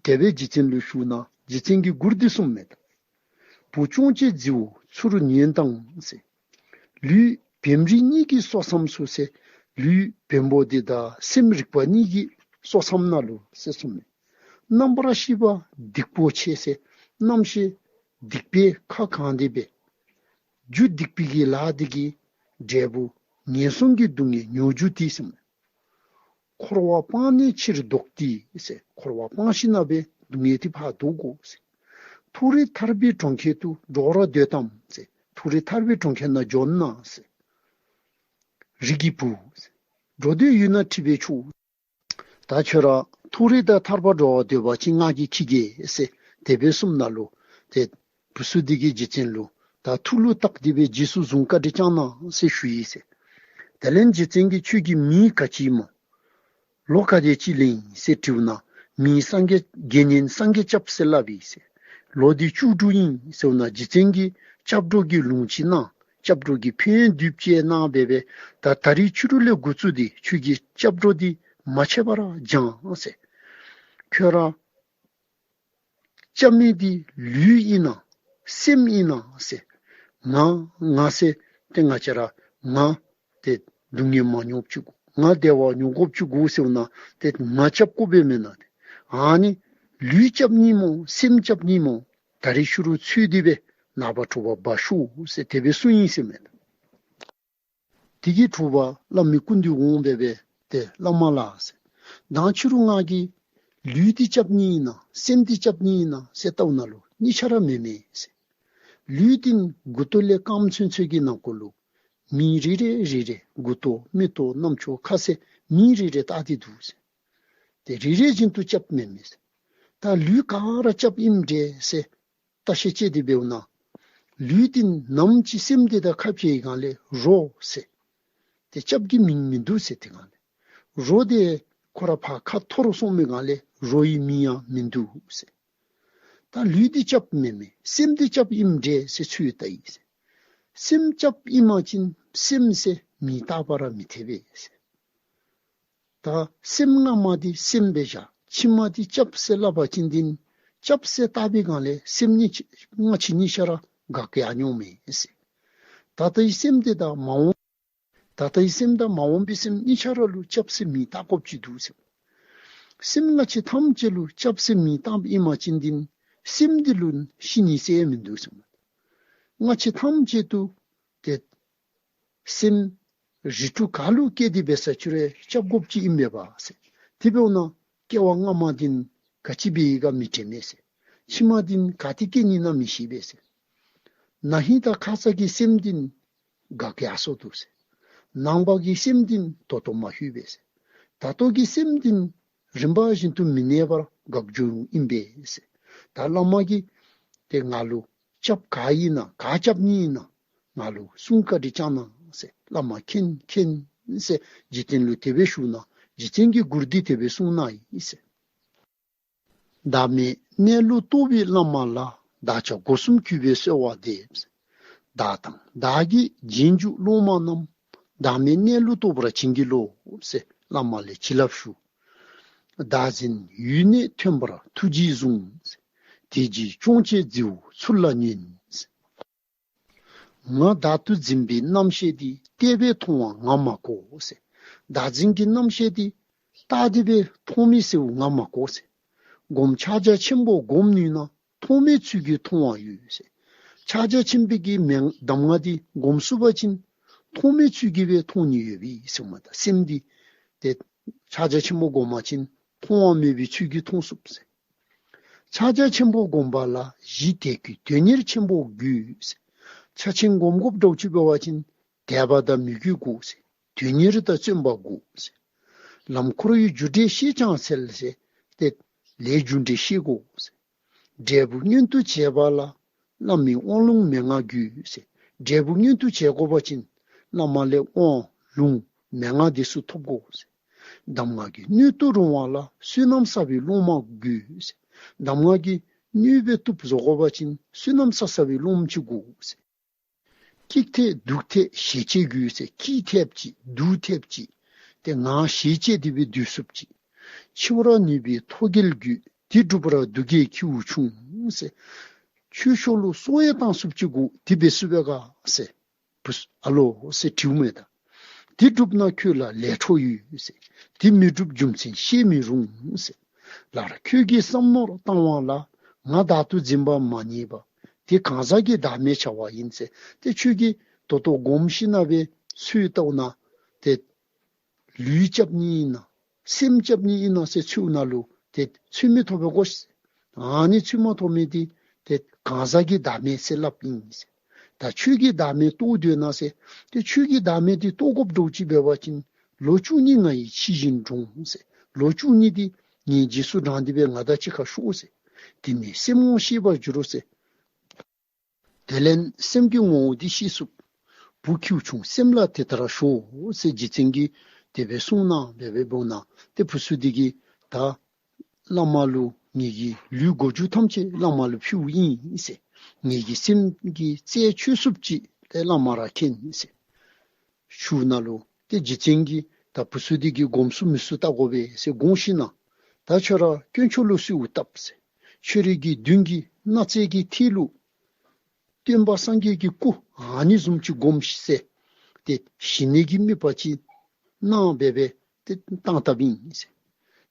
དེ་སྦེ་རྗེ་བཙུན་ལུ་ཞུཝ་ད་རྗེ་བཙུན་གྱིས་མགུར་འདི་གསུངམ་མས། བུ་སྐྱོང་བྱེད་རྫི་བོ་ཚུར་ཉོན་དང་ཟེར། ལུས་བེམ་རིགས་གཉིས་ཀྱིས་སོ་མཚམས་སུ་ཟེར། ལུས་བེམ་པོ་འདི་དང་སེམས་རིག་པ་གཉིས་ཀྱིས་སོ་མཚམས་ན་ལུ་ཟེར་གསུངམ་མས། རྣམ་པར་ཤེས་པ་སྡིག་པོ་ཆེ་ཟེར། རྣམ་ཤེས་སྡིག་པས་ཁ་གང་སྟེ་སྦེ་རྒྱུ་སྡིག་པའི་གི་ལཱ་འདི་གི་འབྲས་བུ་ངན་སོང་གི་སྡུག་བསྔལ་མྱོང་རྒྱུ་འདི་ཟེར་གསུངམ་མས། འཁོར་བ་སྤངས་ནས་ཕྱིར་ལྡོག་སྟེ་ཟེར། འཁོར་བ་སྤངས་ཞིནམ་ལས་སྡུག་བསྔལ་འདི་ཕར་ལྡོག་དགོ་ཟེར། མཐོ་རིས་ཐར་པའི་གྲོང་ཁྱེར་དུ་འགྲོ་བར་འདོད་དམ་ཟེར། མཐོ་རིས་ཐར་པའི་གྲོང་ཁྱེར་ནང་འགྱོ་ན་ཟེར། རིགས་ཀྱི་བུ་ཟེར། འགྲོ་འདོད་ཡོད་ན་ཁྲིད་པས་ཆོག། ད་ཁྱོད་ར་མཐོ་རིས་དང་ཐར་པ་འགྲོ་བར་འདོད་པ་ཅིན་ང་གིས་འཁྱིད་གེ་ཟེར་དེ་སྦེ་གསུངམ་ད་ལུ་ཏེ་བུ་ཚུ་འདི་གིས་རྗེ་བཙུན་ལུ་ད་ཐུགས་ལུ་བཏགས་ཏེ་སྦེ་རྗེས་སུ་བཟུང་བཀའ་དྲིན་བསྐྱང་གནང་ཟེར་ཞུ་ཡི་ཟེར། དེ་ལས་རྗེ་བཙུན་གྱིས་ཁྱོད་ཀྱི་མིང་ག་ཅི་སྨོ། ལོ་ག་དེ་ཅིག་ལོན་ཡི་ཟེར་དྲིཝ་ད་མིང་སངས་རྒྱས་དགེ་བསྙེན་སངས་རྒྱས་སྐྱབས་ཟེར་སླབ་ཨིན་ཟེར། ལོ་འདི་བཅུ་དྲུག་ཨིན་ཟེརཝ་ད་རྗེ་བཙུན་གྱིས་སྐྱབས་འགྲོ་གི་ལུང་ཅིག་གནང་། སྐྱབས་འགྲོ་གི་ཕན་ཡོན་དུས་ཅི་གནང་སྦེ་སྦེ་ད་ད་རིས་ཕྱི་རུ་ལས་འགོ་བཙུགས་ཏེ་ཁྱོད་ཀྱི་སྐྱབས་འགྲོ་འདི་མ་ཆད་པར་སྦྱང་ཟེར། ཁྱོད་ར་སྐྱབས་མི་འདི་ལུས་ཨིན་ན་སེམས་ཨིན་ན་ཟེར། ང་ང་ཟེར་ཏེ་ང་བཅས་ར་ང་ཏེ་སྡུག་བསྔལ་མ་མྱོང་ཅིག་དགོ། ང་བདེ་བ་མྱོང་དགོཔ་ཅིག་དགོ་ཟེརཝ་ད་ཏེ་ང་སྐྱབས་དགོ་པས་མེན་ན། ཏེ་ཨ་ནི་ལུས་སྐྱབས་ནི་སྨོ་སེམས་སྐྱབས་ནི་སྨོ། ད་རིས་ཕྱི་རུ་འཚོལ་ཏེ་སྦེ་ནངས་པ་དྲོ་པ་འབག་ཤོག་ཟེར་དེ་སྦེ་གསུངས་ཡི་ཟེར་མས། དེ་གི་དྲོ་པ་བླ་མའི་སྐུ་མདུན་འོང་སྦེ་སྦེ་ཏེ་བླ་མ་ལགས་ཟེར། མདང་ཕྱི་རུ་ང་གིས་ལུས་འདི་སྐྱབས་ནི་ཨིན་ན་སེམས་འདི་སྐྱབས་ནི་ཨིན་ན་ཟེར་བལྟཝ་ད་ལུ་གཉིས་ཆ་ར་མེན་མས་ཟེར། ལུས་འདི་མགུ་ཏོ་ལས་རྐངམ་ཚུན་ཚོད་ཀྱི་ནང་འཁོད་ལུ་མིང་རེ་རེ་རེ་རེ་མགུ་ཏོ་མིག་ཏོ་རྣམ་ཅོ་ཁ་ཟེར་མིང་རེ་རེ་བཏགས་ཏེ་འདུག་ཟེར། ཏེ་རེ་རེ་བཞིན་དུ་སྐྱབས་མེན་མས་ཟེར། ད་ལུས་ག་ར་སྐྱབས་ཨིནམ་འདྲས་ཟེར་བརྟག་ཞིབ་དཔྱད་དེ་འབདཝ་ད་ལུས་འདི་ནམ་ཅིག་སེམས་འདི་དང་ཁ་འབྱལ་བའི་སྒང་ལས་རོ་ཟེར་ཏེ་སྐྱབས་ཀྱི་མིང་མིན་འདུག་ཟེར། དེ་སྒང་ལས་རོ་འདི་ཁོ་ར་ཕར་ཁ་འཐོར་སོང་བའི་སྒང་ལས་རོ་ཡི་མིང་ཡང་མིན་འདུག་ཟེར། ད་ལུས་འདི་སྐྱབས་མེན་མས། སེམས་འདི་སྐྱབས་ཨིནམ་འདྲས་ཟེར་ཚུར་བལྟ་ཡི་ཟེར། སེམས་སྐྱབས་ཨིན་པ་ཅིན་སེམས་ཟེར་མིང་བཏགས་པ་ར་མི་འཐད་པས་ཟེར། ད་སེམས་སྔ་མ་འདི་སེམས་སྦེ་བཞག། ཕྱི་མ་འདི་སྐྱབས་ཟེར་སླབ་པ་ཅིན་འདི་སྐྱབས་ཟེར་བཏགས་པའི་སྒང་ལས་སེམས་གཉིས་ཆ་སྔ་ཕྱི་གཉིས་ཆ་ར་དགག་ཡར་འོང་མས་ཟེར། ད་ལྟའི་སེམས་འདི་དང་མ་འོངས་ད་ལྟའི་སེམས་དང་མ་འོངས་པའི་སེམས་གཉིས་ཆ་ར་ལུ་སྐྱབས་ཟེར་མིང་བཏགས་དགོཔ་ཅིག་འདུག་ཟེར། སེམས་སྔ་ཕྱི་ཐམས་ཅད་ལུ་སྐྱབས་ཟེར་མིང་བཏགསཔ་ཨིན་པ་ཅིན་འདི་སེམས་འདི་ལུ་ཤི་ནི་ཟེར་མིན་འདུག་ཟེར། སྔ་ཕྱི་ཐམས་ཅད་དུ་ཏེ་སེམས་རིགས་དྲུག་ག་ལུ་སྐྱེས་ཏེ་འབད་ས་ཅི་རུང་སྐྱབས་དགོཔ་ཅིག་ཨིན་པས་པ་ཟེར། དེ་འབདཝ་ད་སྐྱེ་བ་སྔ་མ་འདི་ག་ཅི་འབད་ཡི་ག་མི་དྲན་མས་ཟེར། ཕྱི་མ་འདི་ག་ཏེ་སྐྱེ་ནི་ན་མི་ཤེས་པས་ཟེར། ན་ཧིང་དང་ཁ་ཙ་གི་སེམས་འདི་དགག་ཡར་སོ་འདུག་ཟེར། ནངས་པ་གི་སེམས་འདི་ད་ལྟོ་མ་ལྷོད་པས་ཟེར། ད་ལྟོ་གི་སེམས་འདི་རིམ་པ་བཞིན་དུ་མི་གནས་པར་དགག་འགྱོཝ་ཨིན་པས་ཟེར། ད་བླ་མ་གིས་ཏེ་ང་ལུ་སྐྱབས་ག་ཨིན་ན་ག་སྐྱབས་ནི་ཨིན་ན་ང་ལུ་གསུང་བཀའ་དྲིན་བསྐྱང་གནང་ཟེར། བླ་མ་མཁྱེན་མཁྱེན་ཟེར་རྗེ་བཙུན་ལུ་དེ་སྦེ་ཞུཝ་ད་རྗེ་བཙུན་གྱིས་མགུར་འདི་དེ་སྦེ་གསུངས་གནང་ཡི་ཟེར། བདག་མེད་གནས་ལུགས་རྟོགས་པའི་བླ་མ་ལ། བདག་ཅག་སྒོ་གསུམ་གུས་པས་གསོལ་བ་འདེབས། བདག་དང་བདག་གི་རྗེས་འཇུག་སློབ་མ་རྣམས། བདག་མེད་གནས་ལུགས་རྟོགས་པར་བྱིན་གྱིས་རློབས་ཟེར་བླ་མ་ལས་བྱིན་རླབས་ཞུ། བདག་འཛིན་ཡུལ་ནས་ཐོན་པར་ཐུགས་རྗེས་བཟུང་། དེ་རྗེས་སྐྱོང་བྱེད་རྫི་བོ་ཚུར་ལ་ཉོན། ང་བདག་ཏུ་འཛིན་པའི་རྣམ་ཤེས་འདི་བལྟས་པས་མཐོང་བ་ང་མ་གོ་ཟེར། བདག་འཛིན་གྱི་རྣམ་ཤེས་འདི་བལྟ་སྟེ་སྦེ་མཐོང་མི་ཟེརཝ་ང་མ་གོ་ཟེར། སྒོམ་ཕྱག་རྒྱ་ཆེན་པོ་སྒོམ་ནུས་ན་མཐོང་མེད་ཚུལ་གྱིས་མཐོང་བ་ཡོད་ཟེར། ཕྱག་རྒྱ་ཆེན་པོའི་གི་མན་གདམས་ངག་འདི་སྒོམ་ཚུགས་པ་ཅིན་མཐོང་མེད་ཚུལ་གྱིས་སྦེ་མཐོང་ནི་ཡོད་པས་ཟེརཝ་མས། ད་སེམས་འདི་ཏེ་ཕྱག་རྒྱ་ཆེན་པོ་སྒོམ་པ་ཅིན་མཐོང་བ་མེད་པའི་ཚུལ་གྱིས་མཐོང་ཚུགས་ཟེར། ཕྱག་རྒྱ་ཆེན་པོ་སྒོམ་པ་ལ་གཞི་དད་གུས་དོན་གཉེར་ཆེན་པོ་དགོས་ཟེར། ཕྱག་ཆེན་སྒོམ་དགོཔ་འདྲཝ་ཅིག་འབད་བ་ཅིན་དད་པ་དང་མོས་གུས་དགོ་ཟེར། དོན་གཉེར་དང་བརྩོན་པ་དགོ་ཟེར། ལམ་འཁོར་བའི་རྒྱུ་འབྲས་ཤེས་ཀྱང་འཚལ་ཟེར། ཏེ་ལས་རྒྱུ་འབྲས་ཤེས་དགོ་ཟེར། འབྲས་བུ་མངོན་དུ་བྱེད་པ་ལ་བླ་མའི་དབང་ལུང་མན་ངག་དགོས་ཟེར། འབྲས་བུ་མངོན་དུ་བྱེད་དགོ་པ་ཅིན་བླ་མ་ལས་དབང་ལུང་མན་ངག་འདི་ཚུ་ཐོབ་དགོ་ཟེར། གདམས་ངག་གི་སྣོད་དུ་རུང་བ་ལ་བསོད་ནམས་བསགས་པའི་སློབ་མ་དགོས་ཟེར། གདམས་ངག་གི་སྣོད་སྦེ་བཏུབ་བཟོ་དགོ་པ་ཅིན་བསོད་ནམས་བསགས་བསགས་པའི་སློབ་མ་ཅིག་དགོ་ཟེར། སྐྱེགས་ཐེག་དུག་ཐེག་ཞེ་བཅད་དགོས་ཟེར། སྐྱེགས་ཐེགཔ་ཅིག་དུག་ཐེགཔ་ཅིག་ཏེ་ངག་ཞེ་བཅད་དེ་སྦེ་སྡོད་ཚུགསཔ་ཅིག། འཆི་བར་ནུས་པའི་ཐོད་རྒལ་དགོས། དེ་སྒྲུབ་པར་གདུལ་དཀའི་ཁྱེའུ་ཆུང་ཟེར། ཆོས་ཕྱོགས་ལུ་གསོལ་བ་བཏང་ཚུགསཔ་ཅིག་དགོ། དེ་འབད་ཚུགས་པས་ག་ཟེར། བུ་ཨ་ལོ་ཟེར་དྲིཝ་མས་ད། དེ་སྒྲུབ་ན་ཁྱོད་ལ་ལས་འཕྲོ་ཡོད་ཟེར། དེ་མི་སྒྲུབ་རྒྱུ་མཚན་ཤེས་མི་རུང་ཟེར། ལར་ཁྱོད་ཀྱི་བསམ་མནོར་བཏང་བ་ལ་ང་བདག་ཏུ་འཛིན་པ་མ་རྙེད་པ། དེ་གང་ཟག་གི་བདག་མེད་བྱ་བ་ཡིན་ཟེར། ཏེ་ཁྱོད་ཀྱིས་ད་ལྟོ་སྒོམ་ཞིནམ་ལས་འཚོལ་བལྟཝ་ན་ཏེ་ལུས་རྐྱབ་ནི་ཨིན་ན་སེམས་རྐྱབ་ནི་ཨིན་ན་ཟེར་འཚོལཝ་ན་ལུ་ཏེ་འཚོལ་མི་ཐོབ་པས་གོ་ཤིག། ཨ་ནི་འཚོལ་མ་ཐོབ་མི་འདི་ཏེ་གང་ཟག་གི་བདག་མེད་ཟེར་སླབ་ཨིན་ཟེར། ད་ཁྱོད་ཀྱི་བདག་མེད་རྟོགས་འདོད་ན་ཟེར། ཏེ་ཁྱོད་ཀྱི་བདག་མེད་འདི་རྟོགས་དགོཔ་འདྲཝ་ཅིག་འབད་བ་ཅིན་ལོ་བཅུ་གཉིས་ང་ཡི་ཕྱི་བཞིན་འགྲོངས་ཟེར། ལོ་བཅུ་གཉིས་འདི་ངེའི་རྗེས་སུ་འབྲངས་ཏེ་སྦེ་ང་དང་གཅིག་ཁར་ཤོག་ཟེར། དེ་ནས་སེམས་ངོ་ཤེས་པར་འགྱུར་རོ་ཟེར། དེ་ལས་སེམས་ཀྱི་ངོ་བོ་འདི་ཤེས་ཚུགས། བུ་ཁྱེའུ་ཆུང་སེམས་ལ་དེ་ལྟར་ཞོག་ཟེར་རྗེ་བཙུན་གྱིས་དེ་སྦེ་གསུངས་གནང་སྦེ་འབདཝ་ད་ཏེ་བུ་ཚུ་འདི་གིས་ད་བླ་མ་ལུ་ངེ་གི་ལུས་མགུ་མཇུག་ཐམས་ཅད་བླ་མ་ལུ་ཕུལཝ་ཨིན་ཟེར། ངེ་གི་སེམས་ཀྱི་རྩད་ཆོད་ཚུགསཔ་ཅིག་ཏེ་བླ་མ་ར་མཁྱེན་ཟེར། ཞུཝ་ད་ལུ་ཏེ་རྗེ་བཙུན་གྱིས་ད་བུ་ཚུ་འདི་གིས་སྒོམ་ཚུགས་མི་ཚུགས་བལྟ་དགོ་པས་ཟེར་དགོངས་ཞིནམ་ལས་ད་ཁྱོད་ར་དཀོན་མཆོག་ལུ་གསོལཝ་བཏབ་ཟེར། ཁྱོད་རའི་གི་མདུན་གྱི་སྣ་རྩེ་གི་མཐིལ་ལུ་སྟོན་པ་སངས་རྒྱས་ཀྱི་སྐུ་ཨ་ནི་བཟུམ་ཅིག་སྒོམས་ཤིག་ཟེར། ཏེ་ཞི་གནས་ཀྱི་དམིགས་པ་ཅིག་གནང་སྦེ་སྦེ་ཏེ་བཏང་བཏངམ་ཨིན་ཟེར།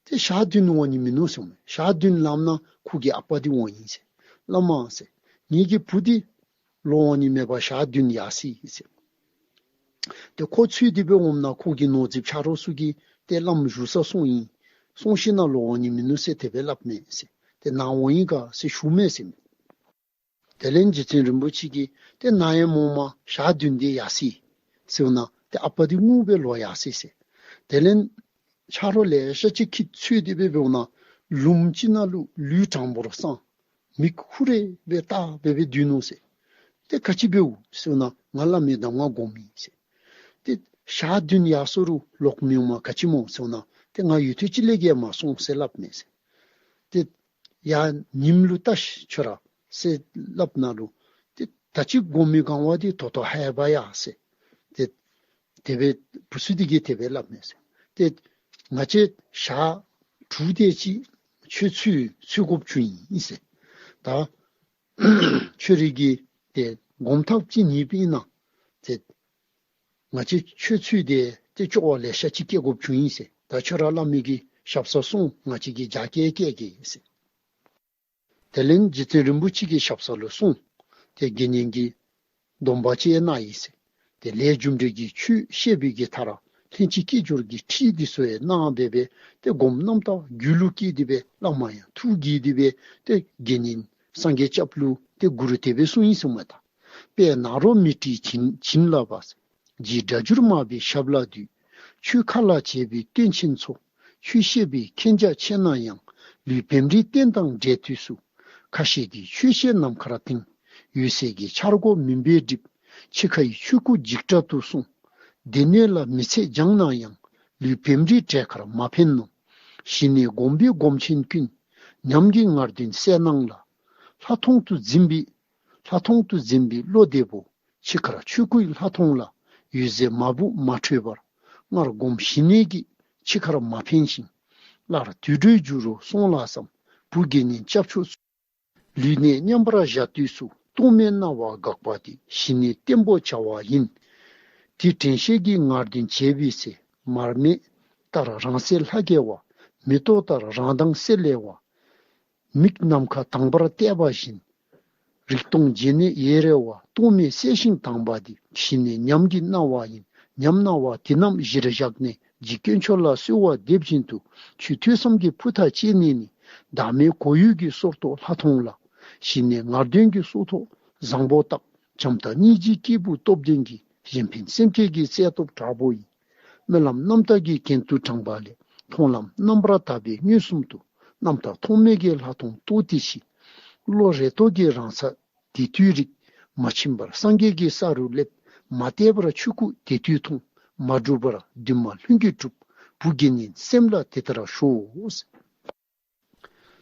ཏེ་ཞག་བདུན་འོང་ནི་མིན་ནུག་ཟེར་མས། ཞག་བདུན་ལངམ་ད་ཁོ་གི་ཨ་པ་འདི་འོང་ཡི་ཟེར། བླ་མ་ཟེར། ངེ་གི་བུ་འདི་ལོག་འོང་ནི་མེད་པར་ཞག་བདུན་ཡར་སོ་ཡི་ཟེར། ཏེ་ཁོ་འཚོལ་ཏེ་སྦེ་འོངམ་ད་ཁོ་གི་ནོར་རྫིཔ་ཆ་རོགས་ཚུ་གིས་ཏེ་བླམ་བཞུགས་སར་སོང་ཡི། སོང་ཞིནམ་ལས་ལོག་འོང་ནི་མིན་ནུག་ཟེར་དེ་སྦེ་སླབ་མས་ཟེར། ཏེ་ནཱ་འོང་ཡི་ག་ཟེར་ཞུ་མས་ཟེར་མས། དེ་ལས་རྗེ་བཙུན་རིན་པོ་ཆེ་གིས་ཏེ་ནཱ་ཡང་མོ་མ་ཞག་བདུན་དེ་ཡར་སོ་ཡི་ཟེརཝ་ད་ཏེ་ཨ་པ་འདི་ངུ་སྦེ་ལོག་ཡར་སོ་ཡི་ཟེར། དེ་ལས་ཆ་རོགས་ལེ་ཤ་ཅིག་ཁྱིད་འཚོལ་ཏེ་སྦེ་འབདཝ་ད་ལུངམ་ཅིག་ནང་ལུ་ལུས་དྲང་པོར་སངས། མིག་ཧུ་རེ་སྦེ་བལྟ་སྦེ་སྦེ་སྡོད་ནུག་ཟེར། ཏེ་ག་ཅི་འབདཝ་ཟེརཝ་ད་ང་བླ་མའི་གདམས་ངག་སྒོམ་ཡི་ཟེར། ཏེ་ཞག་བདུན་ཡར་སོ་རུང་ལོག་མི་འོངམ་ག་ཅི་སྨོ་ཟེརཝ་ད་ཏེ་ང་ཡུན་ཐུང་ཅིག་ལས་བརྒལ་མ་སོང་ཟེར་སླབ་མས་ཟེར། ཏེ་ཡ་ཉིནམ་ལུ་བལྟ་ཤིག་ཁྱོད་ར་ཟེར་སླབ་ད་ལུ་ཏེ་ད་ཅི་སྒོམ་མི་གང་བ་འདི་ད་ལྟོ་ཧ་ཡ་བ་ཡ་ཟེར། ཏེ་དེ་སྦེ་བུ་ཚུ་འདི་གིས་དེ་སྦེ་སླབ་མས་ཟེར། ཏེ་ང་བཅས་ཞག་དྲུག་དེ་ཅིག་ཁྱོད་འཚོལ་འཚོལ་དགོཔ་བྱུང་ཡི་ཟེར། ད་ཁྱོད་རའི་གི་ཏེ་སྒོམ་ཐབས་ཅིག་རྙེདཔ་ཨིན་ན་ཏེ་ང་བཅས་ཁྱོད་འཚོལ་ཏེ་ཏེ་སྐྱོ་བ་ལེ་ཤ་ཅིག་བསྐྱལ་དགོཔ་བྱུང་ཡི་ཟེར། ད་ཁྱོད་ར་བླ་མའི་གི་ཞབས་སར་སོང་ང་བཅས་ཀྱིས་རྒྱ་སྐྱེད་བསྐྱལ་གེ་ཟེར། དེ་ལས་རྗེ་བཙུན་རིན་པོ་ཆེ་གི་ཞབས་ས་ལུ་སོང་། ཏེ་དགེ་བསྙེན་གྱི་སྡོམ་པ་ཅིག་གནང་ཡི་ཟེར། ཏེ་ལས་རྒྱུ་འབྲས་ཀྱི་ཆོས་བཤད་པའི་གི་མཐར་ལྷན་ཅིག་སྐྱེས་སྦྱོར་གྱི་ཁྲིད་འདི་ཚུ་ཡང་གནང་སྦེ་སྦེ་ཏེ་སྒོམ་རྣམ་དག་རྒྱུད་ལུ་སྐྱེས་ཏེ་སྦེ་བླ་མ་ཡང་ཐུགས་དགྱེས་ཏེ་སྦེ་ཏེ་དགེ་བསྙེན་སངས་རྒྱས་སྐྱབས་ལུ་ཏེ་གུ་རུ་དེ་སྦེ་གསུངས་ཡི་གསུངམ་མས་ད། དཔལ་ནཱ་རོ་མི་ཏྲའི་བྱིན་བྱིན་རླབས་པ། རྗེ་སྒྲ་སྒྱུར་མར་པའི་ཞབས་ལ་འདུད། ཆོས་མཁའ་ལ་མཇལ་བའི་སྟོན་ཆེན་མཚོ། ཆོས་བཤད་པའི་མཁྱེན་རྒྱ་ཆེ་ན་ཡང་། ལུས་བེམ་རིག་རྟེན་དང་འབྲེལ་དུས་སུ། ཁ་ཞེ་གི་ཆོས་བཤད་ནམ་མཁར་དེངས། འོད་གསལ་གྱི་འཆར་སྒོ་མུན་པས་བསྒྲིབས། འཆི་ཁའི་ཆོས་སྐུ་འཇིགས་སྐྲག་ཏུ་སོང་། སྡེ་སྣོད་ལ་མི་ཚེ་སྦྱངས་ན་ཡང་། ལུས་བེམ་རིག་བྲལ་ཁར་མ་ཕན་ནོ། ཞི་གནས་སྒོམ་པའི་སྒོམ་ཆེན་ཀུན། ཉམས་ཀྱི་ངར་འདོན་གསལ་སྣང་ལ། ལྷག་མཐོང་དུ་འཛིན་པའི། ལྷག་མཐོང་དུ་འཛིན་པའི་བློ་བདེ་པོ། འཆི་ཁར་ཆོས་སྐུའི་ལྷག་མཐོང་ལ། འོད་གསལ་མ་བུ་མ་འཕྲོད་པར། སྔར་སྒོམ་ཞི་གནས་ཀྱིས་འཆི་ཁར་མ་ཕན་ཞིང་། སླར་དུད་འགྲོའི་རྒྱུ་རུ་སོང་ལ་བསམ། བུ་དགེ་བསྙེན་སྐྱབས་མཆོག་ཚུ། ལུས་གནད་མཉམ་པར་བཞག་དུས་སུ། རྟོག་མེད་སྣང་བ་འགགས་པ་དེ། ཞི་གནས་བརྟན་པོ་བྱ་བ་ཡིན། དེ་དྲན་ཤེས་ཀྱི་ངར་འདོན་བྱེད་པའི་ཚེ། མར་མེ་ལྟར་རང་གསལ་ལྷ་སྐྱེ་བ། མེ་ཏོག་ལྟར་རང་མདངས་གསལ་ལེ་བ། མིག་ནམ་མཁའ་དྭངས་པར་བལྟས་པ་བཞིན། རིག་སྟོང་བརྗེད་གནས་ཡེ་རེ་བ། རྟོག་མེད་གསལ་ཞིང་དྭངས་པ་དེ། ཞི་གནས་ཉམས་ཀྱི་སྣང་བ་ཡིན། ཉམས་སྣང་བ་དེ་རྣམས་གཞིར་བཞག་ནས། རྗེ་དཀོན་མཆོག་ལ་གསོལ་བ་འདེབས་བཞིན་དུ། ཆོས་ཐོས་བསམ་གྱི་ཕུ་ཐག་བཅད་ནས་ནི། བདག་མེད་གོ་ཡུལ་གྱི་སོར་རྟོག་ལྷག་མཐོང་ལ། ཞི་གནས་ངར་འདོན་གྱི་སྲོག་ཐོག་བཟང་པོ་བཏབ། བྱམས་དང་སྙིང་རྗེའི་སྐྱེས་བུ་སྟོབས་ལྡན་གྱིས། གཞན་ཕན་སེམས་བསྐྱེད་ཀྱི་རྩལ་སྟོབས་དྲག་པོ་ཡིས། སྨོན་ལམ་རྣམ་དག་གི་གྱེན་དུ་དྲངས་པ་ལས། མཐོང་ལམ་རྣམ་པར་དག་པས་མངོན་སུམ་དུ། རྣམ་དག་ཐོགས་མེད་ཀྱི་ལྷག་མཐོང་རྟོགས་དེ་ཤེས། བློ་རེ་དོགས་ཀྱི་རང་ས་དེ་དུས་རིག། མ་ཕྱིན་པར་སངས་རྒྱས་ཀྱི་ས་རུ་སླེབས། མ་བལྟས་པར་ཆོས་སྐུ་དེ་དུས་མཐོང་། མ་གྲུབ་པར་འདུན་མ་ལྷུན་གྱིས་གྲུབ། བུ་དགེ་བསྙེན་སེམས་ལ་དེ་ལྟར་ཞོག།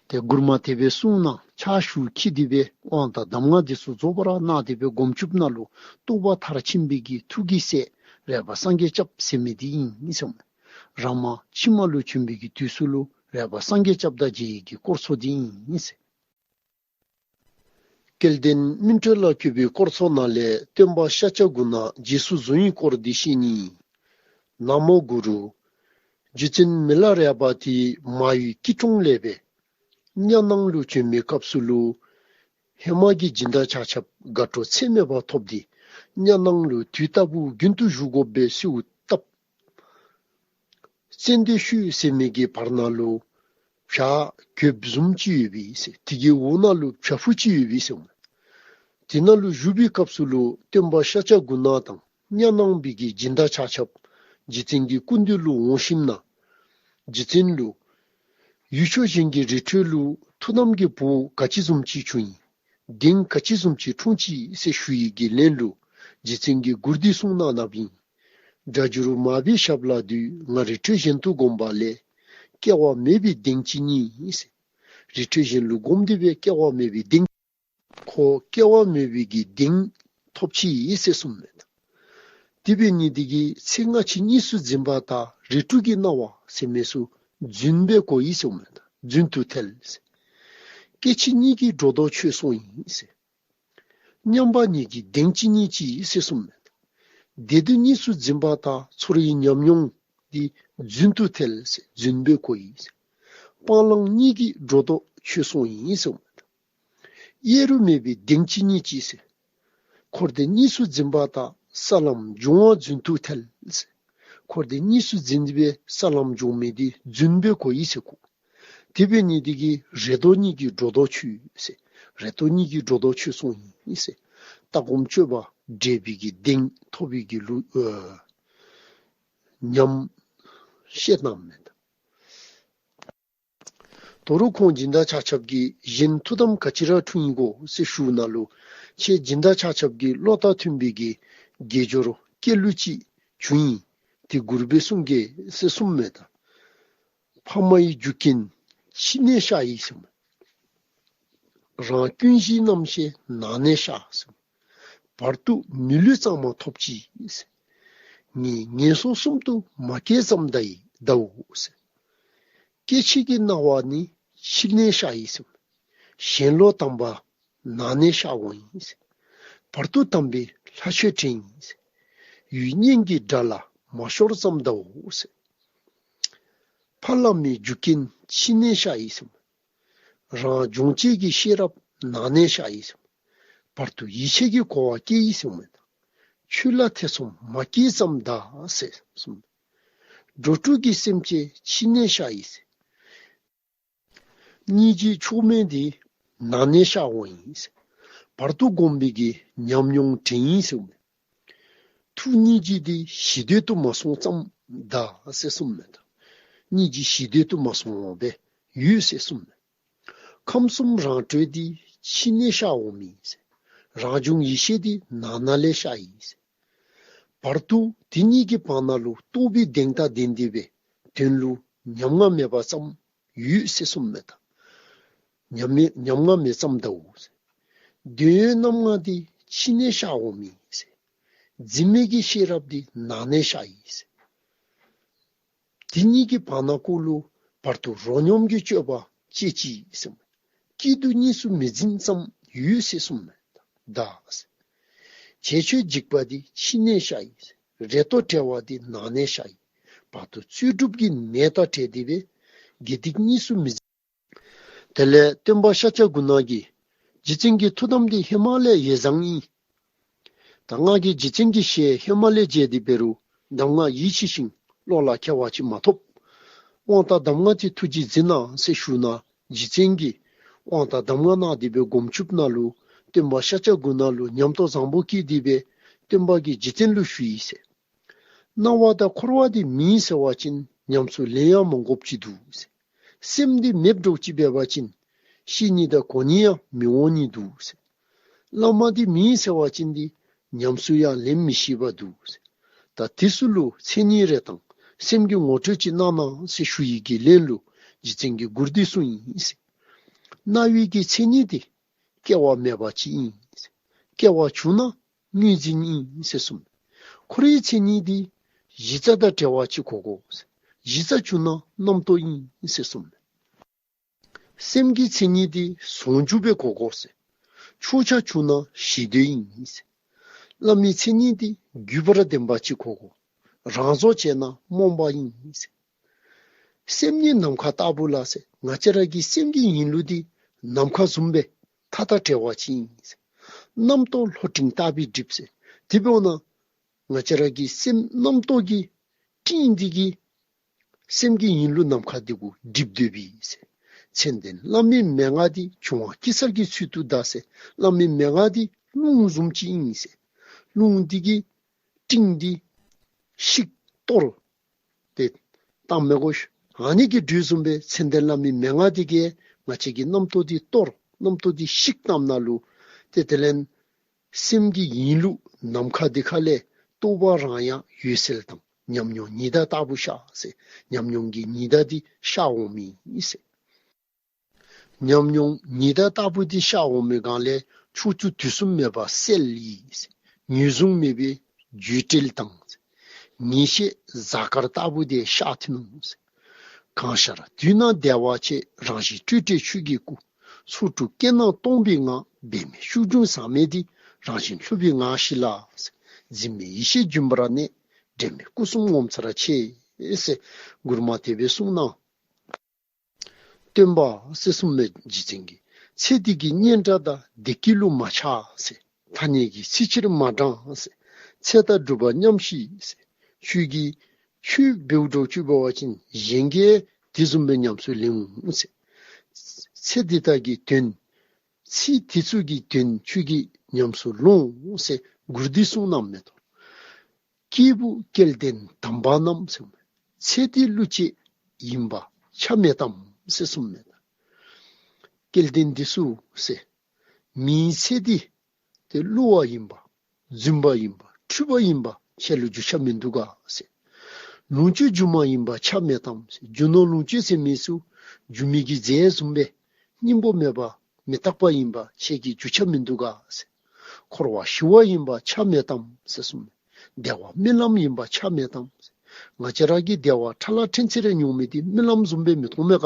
ཏེ་མགུར་མ་དེ་སྦེ་གསུངས་གནང་། ཕྱག་ཞུ་ཁྱེར་ཏེ་སྦེ་དབང་དང་གདམས་ངག་འདི་ཚུ་རྫོགས་པར་གནང་སྟེ་སྦེ་སྒོམ་ཆུབ་ནང་ལུ་རྟོགས་པ་མཐར་ཕྱིན་པའི་གི་ཐུགས་ཀྱི་སྲས་རས་པ་སངས་རྒྱས་སྐྱབས་ཟེར་མི་འདི་ཨིན་ཟེར་མས། རང་མ་ཕྱི་མ་ལུ་བྱོན་པའི་གི་དུས་སུ་ལུ་རས་པ་སངས་རྒྱས་སྐྱབས་དང་མཇལ་བའི་གི་སྐོར་ཚོགས་འདི་ཨིན་ཟེར། སྐལ་ལྡན་སྨིན་གྲོལ་ལ་བཀོད་པའི་སྐོར་ཚོགས་ནང་ལས་སྟོན་པ་ཤཱཀྱ་གུ་ན་རྗེས་སུ་བཟུང་བའི་སྐོར་འདི་བཤད་ནི། ན་མོ་གུ་རུ། རྗེ་བཙུན་མི་ལ་རས་པ་དེ་མ་ཡུལ་སྐྱིད་གྲོང་ལས་སྦེ་གཉའ་ནང་ལུ་བྱོན་མི་སྐབས་སུ་ལུ་ཧེ་མ་གི་སྦྱིན་བདག་ཆ་ཁྱབ་དགའ་སྤྲོ་ཚད་མེད་པ་ཐོབ་སྟེ་གཉའ་ནང་ལུ་དུས་རྟག་བུ་རྒྱུན་དུ་བཞུགས་དགོ་པའི་གསོལཝ་བཏབ། ཙན་དན་ཤུད་ཟེར་མི་གི་བར་ན་ལུ་བྱག་གྱོདཔ་བཟུམ་ཅིག་ཡོད་པས་ཟེར། དེ་གི་འོག་ན་ལུ་བྱག་ཕུག་ཅིག་ཡོད་པས་ཟེར་མས། དེ་ནང་ལུ་བཞུགས་པའི་སྐབས་སུ་ལུ་སྟོན་པ་ཤཱཀྱ་གུ་ན་དང་གཉའ་ནང་པའི་གི་སྦྱིན་བདག་ཆ་ཁྱབ་རྗེ་བཙུན་གྱི་སྐུ་མདུན་ལུ་འོང་ཞིནམ་ན་རྗེ་བཙུན་ལུ་ཡུལ་ཕྱོགས་གཞན་གྱི་རི་ཁྲོད་ལུ་ཐུགས་དམ་གྱི་བུ་ག་ཅི་བཟུམ་ཅིག་བྱུང་ཡི། གདེང་ག་ཅི་བཟུམ་ཅིག་འཁྲུངས་ཅི་ཟེར་ཞུ་ཡི་གི་ལན་ལུ་རྗེ་བཙུན་གྱིས་མགུར་འདི་གསུངས་གནང་གནངམ་ཨིན། སྒྲ་སྒྱུར་མ་བུའི་ཞབས་ལ་འདུད། ང་རི་ཁྲོད་གཞན་དུ་བསྒོམས་པ་ལས། སྐྱེ་བ་མེད་པའི་གདེང་ཅིག་རྙེད་ཟེར། རི་ཁྲོད་གཞན་ལུ་བསྒོམས་ཏེ་སྦེ་སྐྱེ་བ་མེད་པའི་གདེང་ཁོ་སྐྱེ་བ་མེད་པའི་གི་གདེང་ཐོབ་ཅི་ཟེར་གསུངསམ་མས། དེ་འབད་ནི་དེ་གིས་ཚེ་སྔ་ཕྱི་གཉིས་སུ་འཛིན་པ་དང་རིགས་དྲུག་གི་སྣང་བ་ཟེར་མི་ཚུ་རྫུན་སྦེ་གོ་ཡི་ཟེར་གསུངསམ་མས། རྫུན་དུ་ཐལ་ཟེར། སྐྱེ་འཆི་གཉིས་ཀྱིས་སྒྲོ་འདོགས་ཆོད་སོང་ཡི་ཟེར། མཉམ་པ་གཉིས་ཀྱིས་གདེང་ཅིག་རྙེད་ཅི་ཟེར་གསུངསམ་མས། བདེ་སྡུག་གཉིས་སུ་འཛིན་པ་དང་ཚོར་བའི་ཉམས་མྱོང་འདི་རྫུན་དུ་ཐལ་ཟེར། རྫུན་སྦེ་གོ་ཡི་ཟེར། སྤང་བླང་གཉིས་ཀྱིས་སྒྲོ་འདོགས་ཆོད་སོང་ཡི་ཟེར་གསུངསམ་མས། གཡས་རུ་མེད་པའི་གདེང་ཅིག་རྙེད་ཅི་ཟེར། འཁོར་འདས་གཉིས་སུ་འཛིན་པ་དང་ས་ལམ་སྦྱོང་བ་རྫུན་དུ་ཐལ་ཟེར། འཁོར་འདས་གཉིས་སུ་འཛིན་པའི་ས་ལམ་སྦྱོང་མི་འདི་རྫུན་སྦེ་གོ་ཡི་ཟེར་གོ། དེ་འབད་ནི་དེ་གིས་རེ་དོགས་གཉིས་ཀྱིས་སྒྲོ་འདོགས་ཆོད་ཟེར། རེ་དོགས་གཉིས་ཀྱིས་སྒྲོ་འདོགས་ཆོད་སོང་ཡི་ཟེར། ལྟ་སྒོམ་སྤྱོད་པ་འབྲས་བུའི་གི་གདེང་ཐོབ་པའི་གི་ལུ་ཨ་ཉམས་བཤད་གནངམ་མས། དོ་རུང་ཁོང་སྦྱིན་བདག་ཆ་ཁྱབ་ཀྱིས་གཞན་ཐུགས་དམ་ག་ཅི་ར་འཁྲུངས་ཡི་གོ་ཟེར་ཞུཝ་ད་ལུ་ཁྱེད་སྦྱིན་བདག་ཆ་ཁྱབ་ཀྱི་བློ་དང་མཐུན་པའི་གི་དགེ་སྦྱོར་སྐྱེས་ལུས་ཅིག་བྱུང་ཡི། དེ་མགུར་སྦེ་གསུང་གེ་ཟེར་གསུངསམ་མས། ཕ་མ་ཡི་རྒྱུ་རྐྱེན་ཕྱི་ནས་ཤར་ཡི་ཟེར། རང་ཀུན་གཞིའི་རྣམ་ཤེས་ནང་ནས་ཤར་ཟེར། བར་དུ་མི་ལུས་གཙང་མ་ཐོབ་ཅི་ཟེར། ངས་ངན་སོང་གསུམ་དུ་མ་སྐྱེས་ཙམ་ད་ཡི་ད་འོ་ཟེར། སྐྱེ་འཆི་གི་སྣང་བ་ནི་ཕྱི་ནས་ཤར་ཡི་ཟེར། ཞེན་ལོག་དང་པ་ནང་ནས་ཤར་འོང་ཡི་ཟེར། བར་དུ་དམ་པའི་ལྷ་ཆོས་དྲན་ཡི་ཟེར། ཡུལ་གཉན་གྱི་དགྲ་ལ་མ་ཤོར་ཙམ་ད་འོ་ཟེར། ཕ་བླ་མའི་རྒྱུ་རྐྱེན་ཕྱི་ནས་ཤར་ཡི་ཟེར། རང་སྦྱོང་བྱེད་ཀྱི་ཤེས་རབ་ནང་ནས་ཤར་ཡི་ཟེར། བར་དུ་ཡིད་ཆེས་ཀྱི་གོ་བ་སྐྱེ་ཡི་ཟེར་མས། ཆོས་ལ་ཐེ་ཚོམ་མ་སྐྱེས་ཙམ་ད་ཟེར་གསུངས། འགྲོ་དྲུག་གི་སེམས་ཅན་ཕྱི་ནས་ཤར་ཡི་ཟེར། སྙིང་རྗེ་མཆོག་དམན་འདི་ནང་ནས་ཤར་འོང་ཡི་ཟེར། བར་དུ་བསྒོམས་པའི་གི་ཉམས་མྱོང་དྲན་ཡི་ཟེར་མས། ཐུགས་སྙིང་རྗེ་འདི་ཞི་དུལ་དུ་མ་སོང་ཙམ་ད་ཟེར་གསུངས་མས། སྙིང་རྗེ་ཞི་དུལ་དུ་མ་སོང་བར་སྦེ་ཡོད་ཟེར་གསུངས་མས། ཁམས་གསུམ་རང་གྲོལ་འདི་ཕྱི་ནས་ཤར་འོང་མི་ཟེར། རང་བྱུང་ཡེ་ཤེས་འདི་ནང་ན་ལས་ཤར་ཡི་ཟེར། བར་དུ་དེ་གཉིས་ཀྱི་བར་ན་ལུ་རྟོགས་པའི་གདེང་དང་ལྡན་ཏེ་སྦེ་དོན་ལུ་ཉམ་ང་མེད་པ་ཙམ་ཡོད་ཟེར་གསུངས་མས་ད། ཉམ་མེད་ཉམ་ང་མེད་ཙམ་དའོ་ཟེར། དོན་ཡོད་རྣམ་ལྔ་འདི་ཕྱི་ནས་ཤར་འོང་མི་ཟེར། འཛིན་མེད་ཀྱི་ཤེས་རབ་འདི་ནང་ནས་ཤར་ཡི་ཟེར། དེ་གཉིས་ཀྱི་བར་ན་གུ་ལུ་ བར་དུ་རོ་སྙོམས་ཀྱི་སྤྱོད་པ་སྤྱད་ཅི་ཟེར། སྐྱིད་སྡུག་གཉིས་སུ་མི་འཛིན་ཙམ་ཡོད་ཟེར་གསུངས་མས། ད་བྱས་ཆོས་འཇིགས་པ་འདི་ཕྱི་ནས་ཤར་ཡི། རེ་དོགས་བྲལ་བ་འདི་ནང་ནས་ཤར་ཡི། བར་དུ་རྩོལ་སྒྲུབ་ཀྱི་ནད་དང་བྲལ་ཏེ་སྦེ་དགེ་སྡིག་གཉིས་སུ་མི་འཛིན། དེ་ལས་སྟོན་པ་ཤཱཀྱ་གུ་ཎ་གིས་རྗེ་བཙུན་གྱི་ཐུགས་དམ་འདི་ཧེ་མ་ལས་ཡོད་ཙང་ཨིན། ད་ང་གིས་རྗེ་བཙུན་གྱི་ཞལ་ཧེ་མ་ལས་མཇལ་ཏེ་འབད་རུང་གདམས་ངག་ཡིད་ཆེས་ཤིང་བློ་ལ་འཁེལ་བ་ཅིག་མ་ཐོབ། དབང་དང་གདམས་ངག་ཅིག་ཐུགས་རྗེས་གཟིགས་གནང་ཟེར་ཞུ་ན་རྗེ་བཙུན་གྱིས་དབང་དང་གདམས་ངག་གནང་སྟེ་སྦེ་སྒོམ་ཆུབ་ནང་ལུ་སྟོན་པ་ཤཱཀྱ་གུ་ཎ་ལུ་ཉམས་རྟོགས་བཟང་པོ་བསྐྱེད་དེ་སྦེ་སྟོན་པ་གིས་རྗེ་བཙུན་ལུ་ཞུ་ཡི་ཟེར། སྣང་བ་དང་འཁོར་བ་འདི་མེད་ཟེར་བ་ཅིན་ཉམས་སུ་ལེན་ཡང་མ་དགོཔ་ཅིག་འདུག་ཟེར། སེམས་འདི་མེདཔ་འདྲཝ་ཅིག་འབད་བ་ཅིན་ཤི་ནི་དང་གོ་ནི་ཡང་མི་འོང་ནི་འདུག་ཟེར། བླ་མ་འདི་མེད་ཟེར་བ་ཅིན་འདི་ཉམས་སུ་ཡང་ལེན་མི་ཤེས་པ་འདུག་ཟེར། ད་དེ་ཚུ་ལུ་མཚན་ཉིད་རེ་དང་སེམས་ཀྱི་ངོ་སྤྲོད་ཅིག་གནང་གནང་ཟེར་ཞུ་ཡི་གི་ལན་ལུ་རྗེ་བཙུན་གྱིས་མགུར་འདི་གསུངས་ཡི་ཟེར། རྣ་བའི་གི་མཚན་ཉིད་འདི་སྐྱེ་བ་མེད་པ་ཅིག་ཨིན། སྐྱེ་བ་བྱུང་ན་ངོས་འཛིན་ཨིན་ཟེར་གསུངས། འཁོར་བའི་མཚན་ཉིད་འདི་གཞི་རྩ་དང་བྲལ་བ་ཅིག་གོ་དགོ་ཟེར། གཞི་རྩ་བྱུང་ན་རྣམ་རྟོག་ཨིན་ཟེར་གསུངས། སེམས་ཀྱི་མཚན་ཉིད་འདི་ཟུང་འཇུག་སྦེ་གོ་དགོ་ཟེར། ཕྱོགས་ཆ་བྱུང་ན་ཞི་དུལ་ཨིན་ཟེར། བླ་མའི་མཚན་ཉིད་འདི་རྒྱུད་པར་ལྡན་པ་ཅིག་གོ་དགོ། རང་བཟོ་བྱས་ན་རྨོངས་པ་ཨིན་ཟེར། སེམས་ཉིད་ནམ་མཁའ་ལྟ་བུ་ལ་ཟེར། ང་བཅས་ར་གི་སེམས་ཀྱི་ཡིན་ལུགས་འདི་ནམ་མཁའ་བཟུམ་སྦེ་མཐའ་དང་བྲལ་བ་ཅིག་ཨིན་ཟེར། རྣམ་རྟོག་ལྷོ་སྤྲིན་ལྟ་བུའི་སྒྲིབ་ཟེར། དེ་འབདཝ་ད་ང་བཅས་ར་གི་སེམས་རྣམ་རྟོག་གི་སྤྲིན་འདི་གིས་སེམས་ཀྱི་ཡིན་ལུགས་ནམ་མཁའ་འདི་གུ་སྒྲིབ་སྡོད་པས་ཟེར། མཚན་ལྡན་བླ་མའི་མན་ངག་འདི་འབྱུང་བ་སྐྱེ་ཚར་གྱི་ཚུལ་དུ་གདའ་ཟེར། བླ་མའི་མན་ངག་འདི་རླུང་བཟུམ་ཅིག་ཨིན་ཟེར། རླུང་འདི་གིས་སྤྲིན་འདི་བཤིག་གཏོར་ཏེ་བཏང་མི་དགོ་ཤིག། ཨ་ནི་གི་འགྲོས་བཟུམ་སྦེ་མཚན་ལྡན་བླ་མའི་མན་ངག་འདི་གིས་ང་བཅས་ཀྱི་རྣམ་རྟོག་འདི་གཏོར། རྣམ་རྟོག་འདི་བཤིག་བཏངམ་ད་ལུ་ཏེ་དེ་ལས་སེམས་ཀྱི་ཡིན་ལུགས་ནམ་མཁའ་འདི་ཁ་ལས་རྟོགས་པ་རང་ཡང་འོད་གསལ་དང་ཉམས་མྱོང་ཉི་ཟླ་ལྟ་བུ་ཤར་ཟེར། ཉམས་མྱོང་གི་ཉི་ཟླ་འདི་ཤར་འོང་མི་ཨིན་ཟེར། ཉམས་མྱོང་ཉི་ཟླ་ལྟ་བུ་འདི་ཤར་འོང་མི་སྒང་ལས་ཕྱོགས་བཅུ་དུས་གསུམ་མེད་པ་གསལ་ཡི་ཟེར། ངོས་བཟུང་མེད་པའི་བརྗོད་བྲལ་དང་ཟེར། ངེས་ཤེས་གཟའ་སྐར་ལྟ་བུ་འདི་ཤར་ཐོན་འོང་ཟེར། གང་ཤར་དུས་ན་བདེ་བ་ཆེ། རང་བཞིན་སྤྲོས་བྲལ་ཆོས་ཀྱི་སྐུ། ཚོགས་དྲུག་སྐད་སྣང་སྟོང་པའི་ངང་། འབད་མེད་ཤུགས་འབྱུང་ཟག་མེད་འདི། རང་བཞིན་ལྷུན་པོའི་ངང་ཞིག་ལ་ཟེར། འཛིན་མེད་ཡེ་ཤེས་རྒྱུན་པར་གནས། འབྲལ་མེད་སྐུ་གསུམ་ངོ་མཚར་ཆེ་ཟེར་མགུར་མ་དེ་སྦེ་གསུངས་ནུག། སྟོན་པ་ཟེར་གསུངས་མས་རྗེ་བཙུན་གྱིས། ཚེ་འདི་གི་སྙན་གྲགས་དང་བདེ་སྐྱིད་ལུ་མ་ཆགས་ཟེར། ཐ་སྙད་ཀྱིས་ཚེ་ཕྱིར་མ་འབྲང་ཟེར། ཚེ་དང་སྒྲུབ་པ་མཉམ་ཤིས་ཟེར། ཁྱོད་ཀྱིས་ཆོས་འབདཝ་འདྲཝ་ཅིག་འབད་བ་ཅིན་གཞན་གྱིས་དེ་བཟུམ་སྦེ་ཉམས་སུ་ལེན་འོང་ཟེར། ཚེ་འདི་དག་གི་དོན་ཚེ་འདི་ཚུ་གི་དོན་ཁྱོད་ཀྱིས་ཉམས་སུ་ལོངས་ཟེར་མགུར་འདི་གསུངས་གནངམ་མས་ཏོ། སྐྱེས་བུ་སྐལ་ལྡན་དམ་པ་རྣམས་ཟེར། ཚེ་འདི་བསླུ་བྱེད་ཡིན་པ་ཆ་མེད་དམ་ཟེར་གསུངས་མས། སྐལ་ལྡན་འདི་ཚུ་ཟེར་མིའི་ཚེ་འདི་ཏེ་བསླུ་བ་ཡིན་པ་རྫུན་པ་ཡིན་པ་འཁྲུལ་པ་ཡིན་པ་ཁྱེད་ལུ་རྒྱུས་ཆ་མིན་འདུག་ག་ཟེར། ལོངས་སྤྱོད་སྒྱུ་མ་ཡིན་པ་ཆ་མེད་དམ་ཟེར། རྒྱུ་ནོར་ལོངས་སྤྱོད་ཟེར་མི་ཚུ་སྒྱུ་མའི་གི་རྫས་བཟུམ་སྦེ་སྙིང་པོ་མེད་པ་མི་རྟག་པ་ཡིན་པ་ཁྱེད་ཀྱི་རྒྱུས་ཆ་མིན་འདུག་ག་ཟེར། འཁོར་བ་ཞི་བ་ཡིན་པ་ཆ་མེད་དམ་ཟེར་གསུངས་མས། བདེ་བ་རྨི་ལམ་ཡིན་པ་ཆ་མེད་དམ་ཟེར། ང་བཅས་ར་གིས་བདེ་བ་ཁྲ་ལ་ཕྲན་ཚེགས་རེ་མྱོང་མི་འདི་རྨི་ལམ་བཟུམ་སྦེ་མི་མཐོང་མས་ག།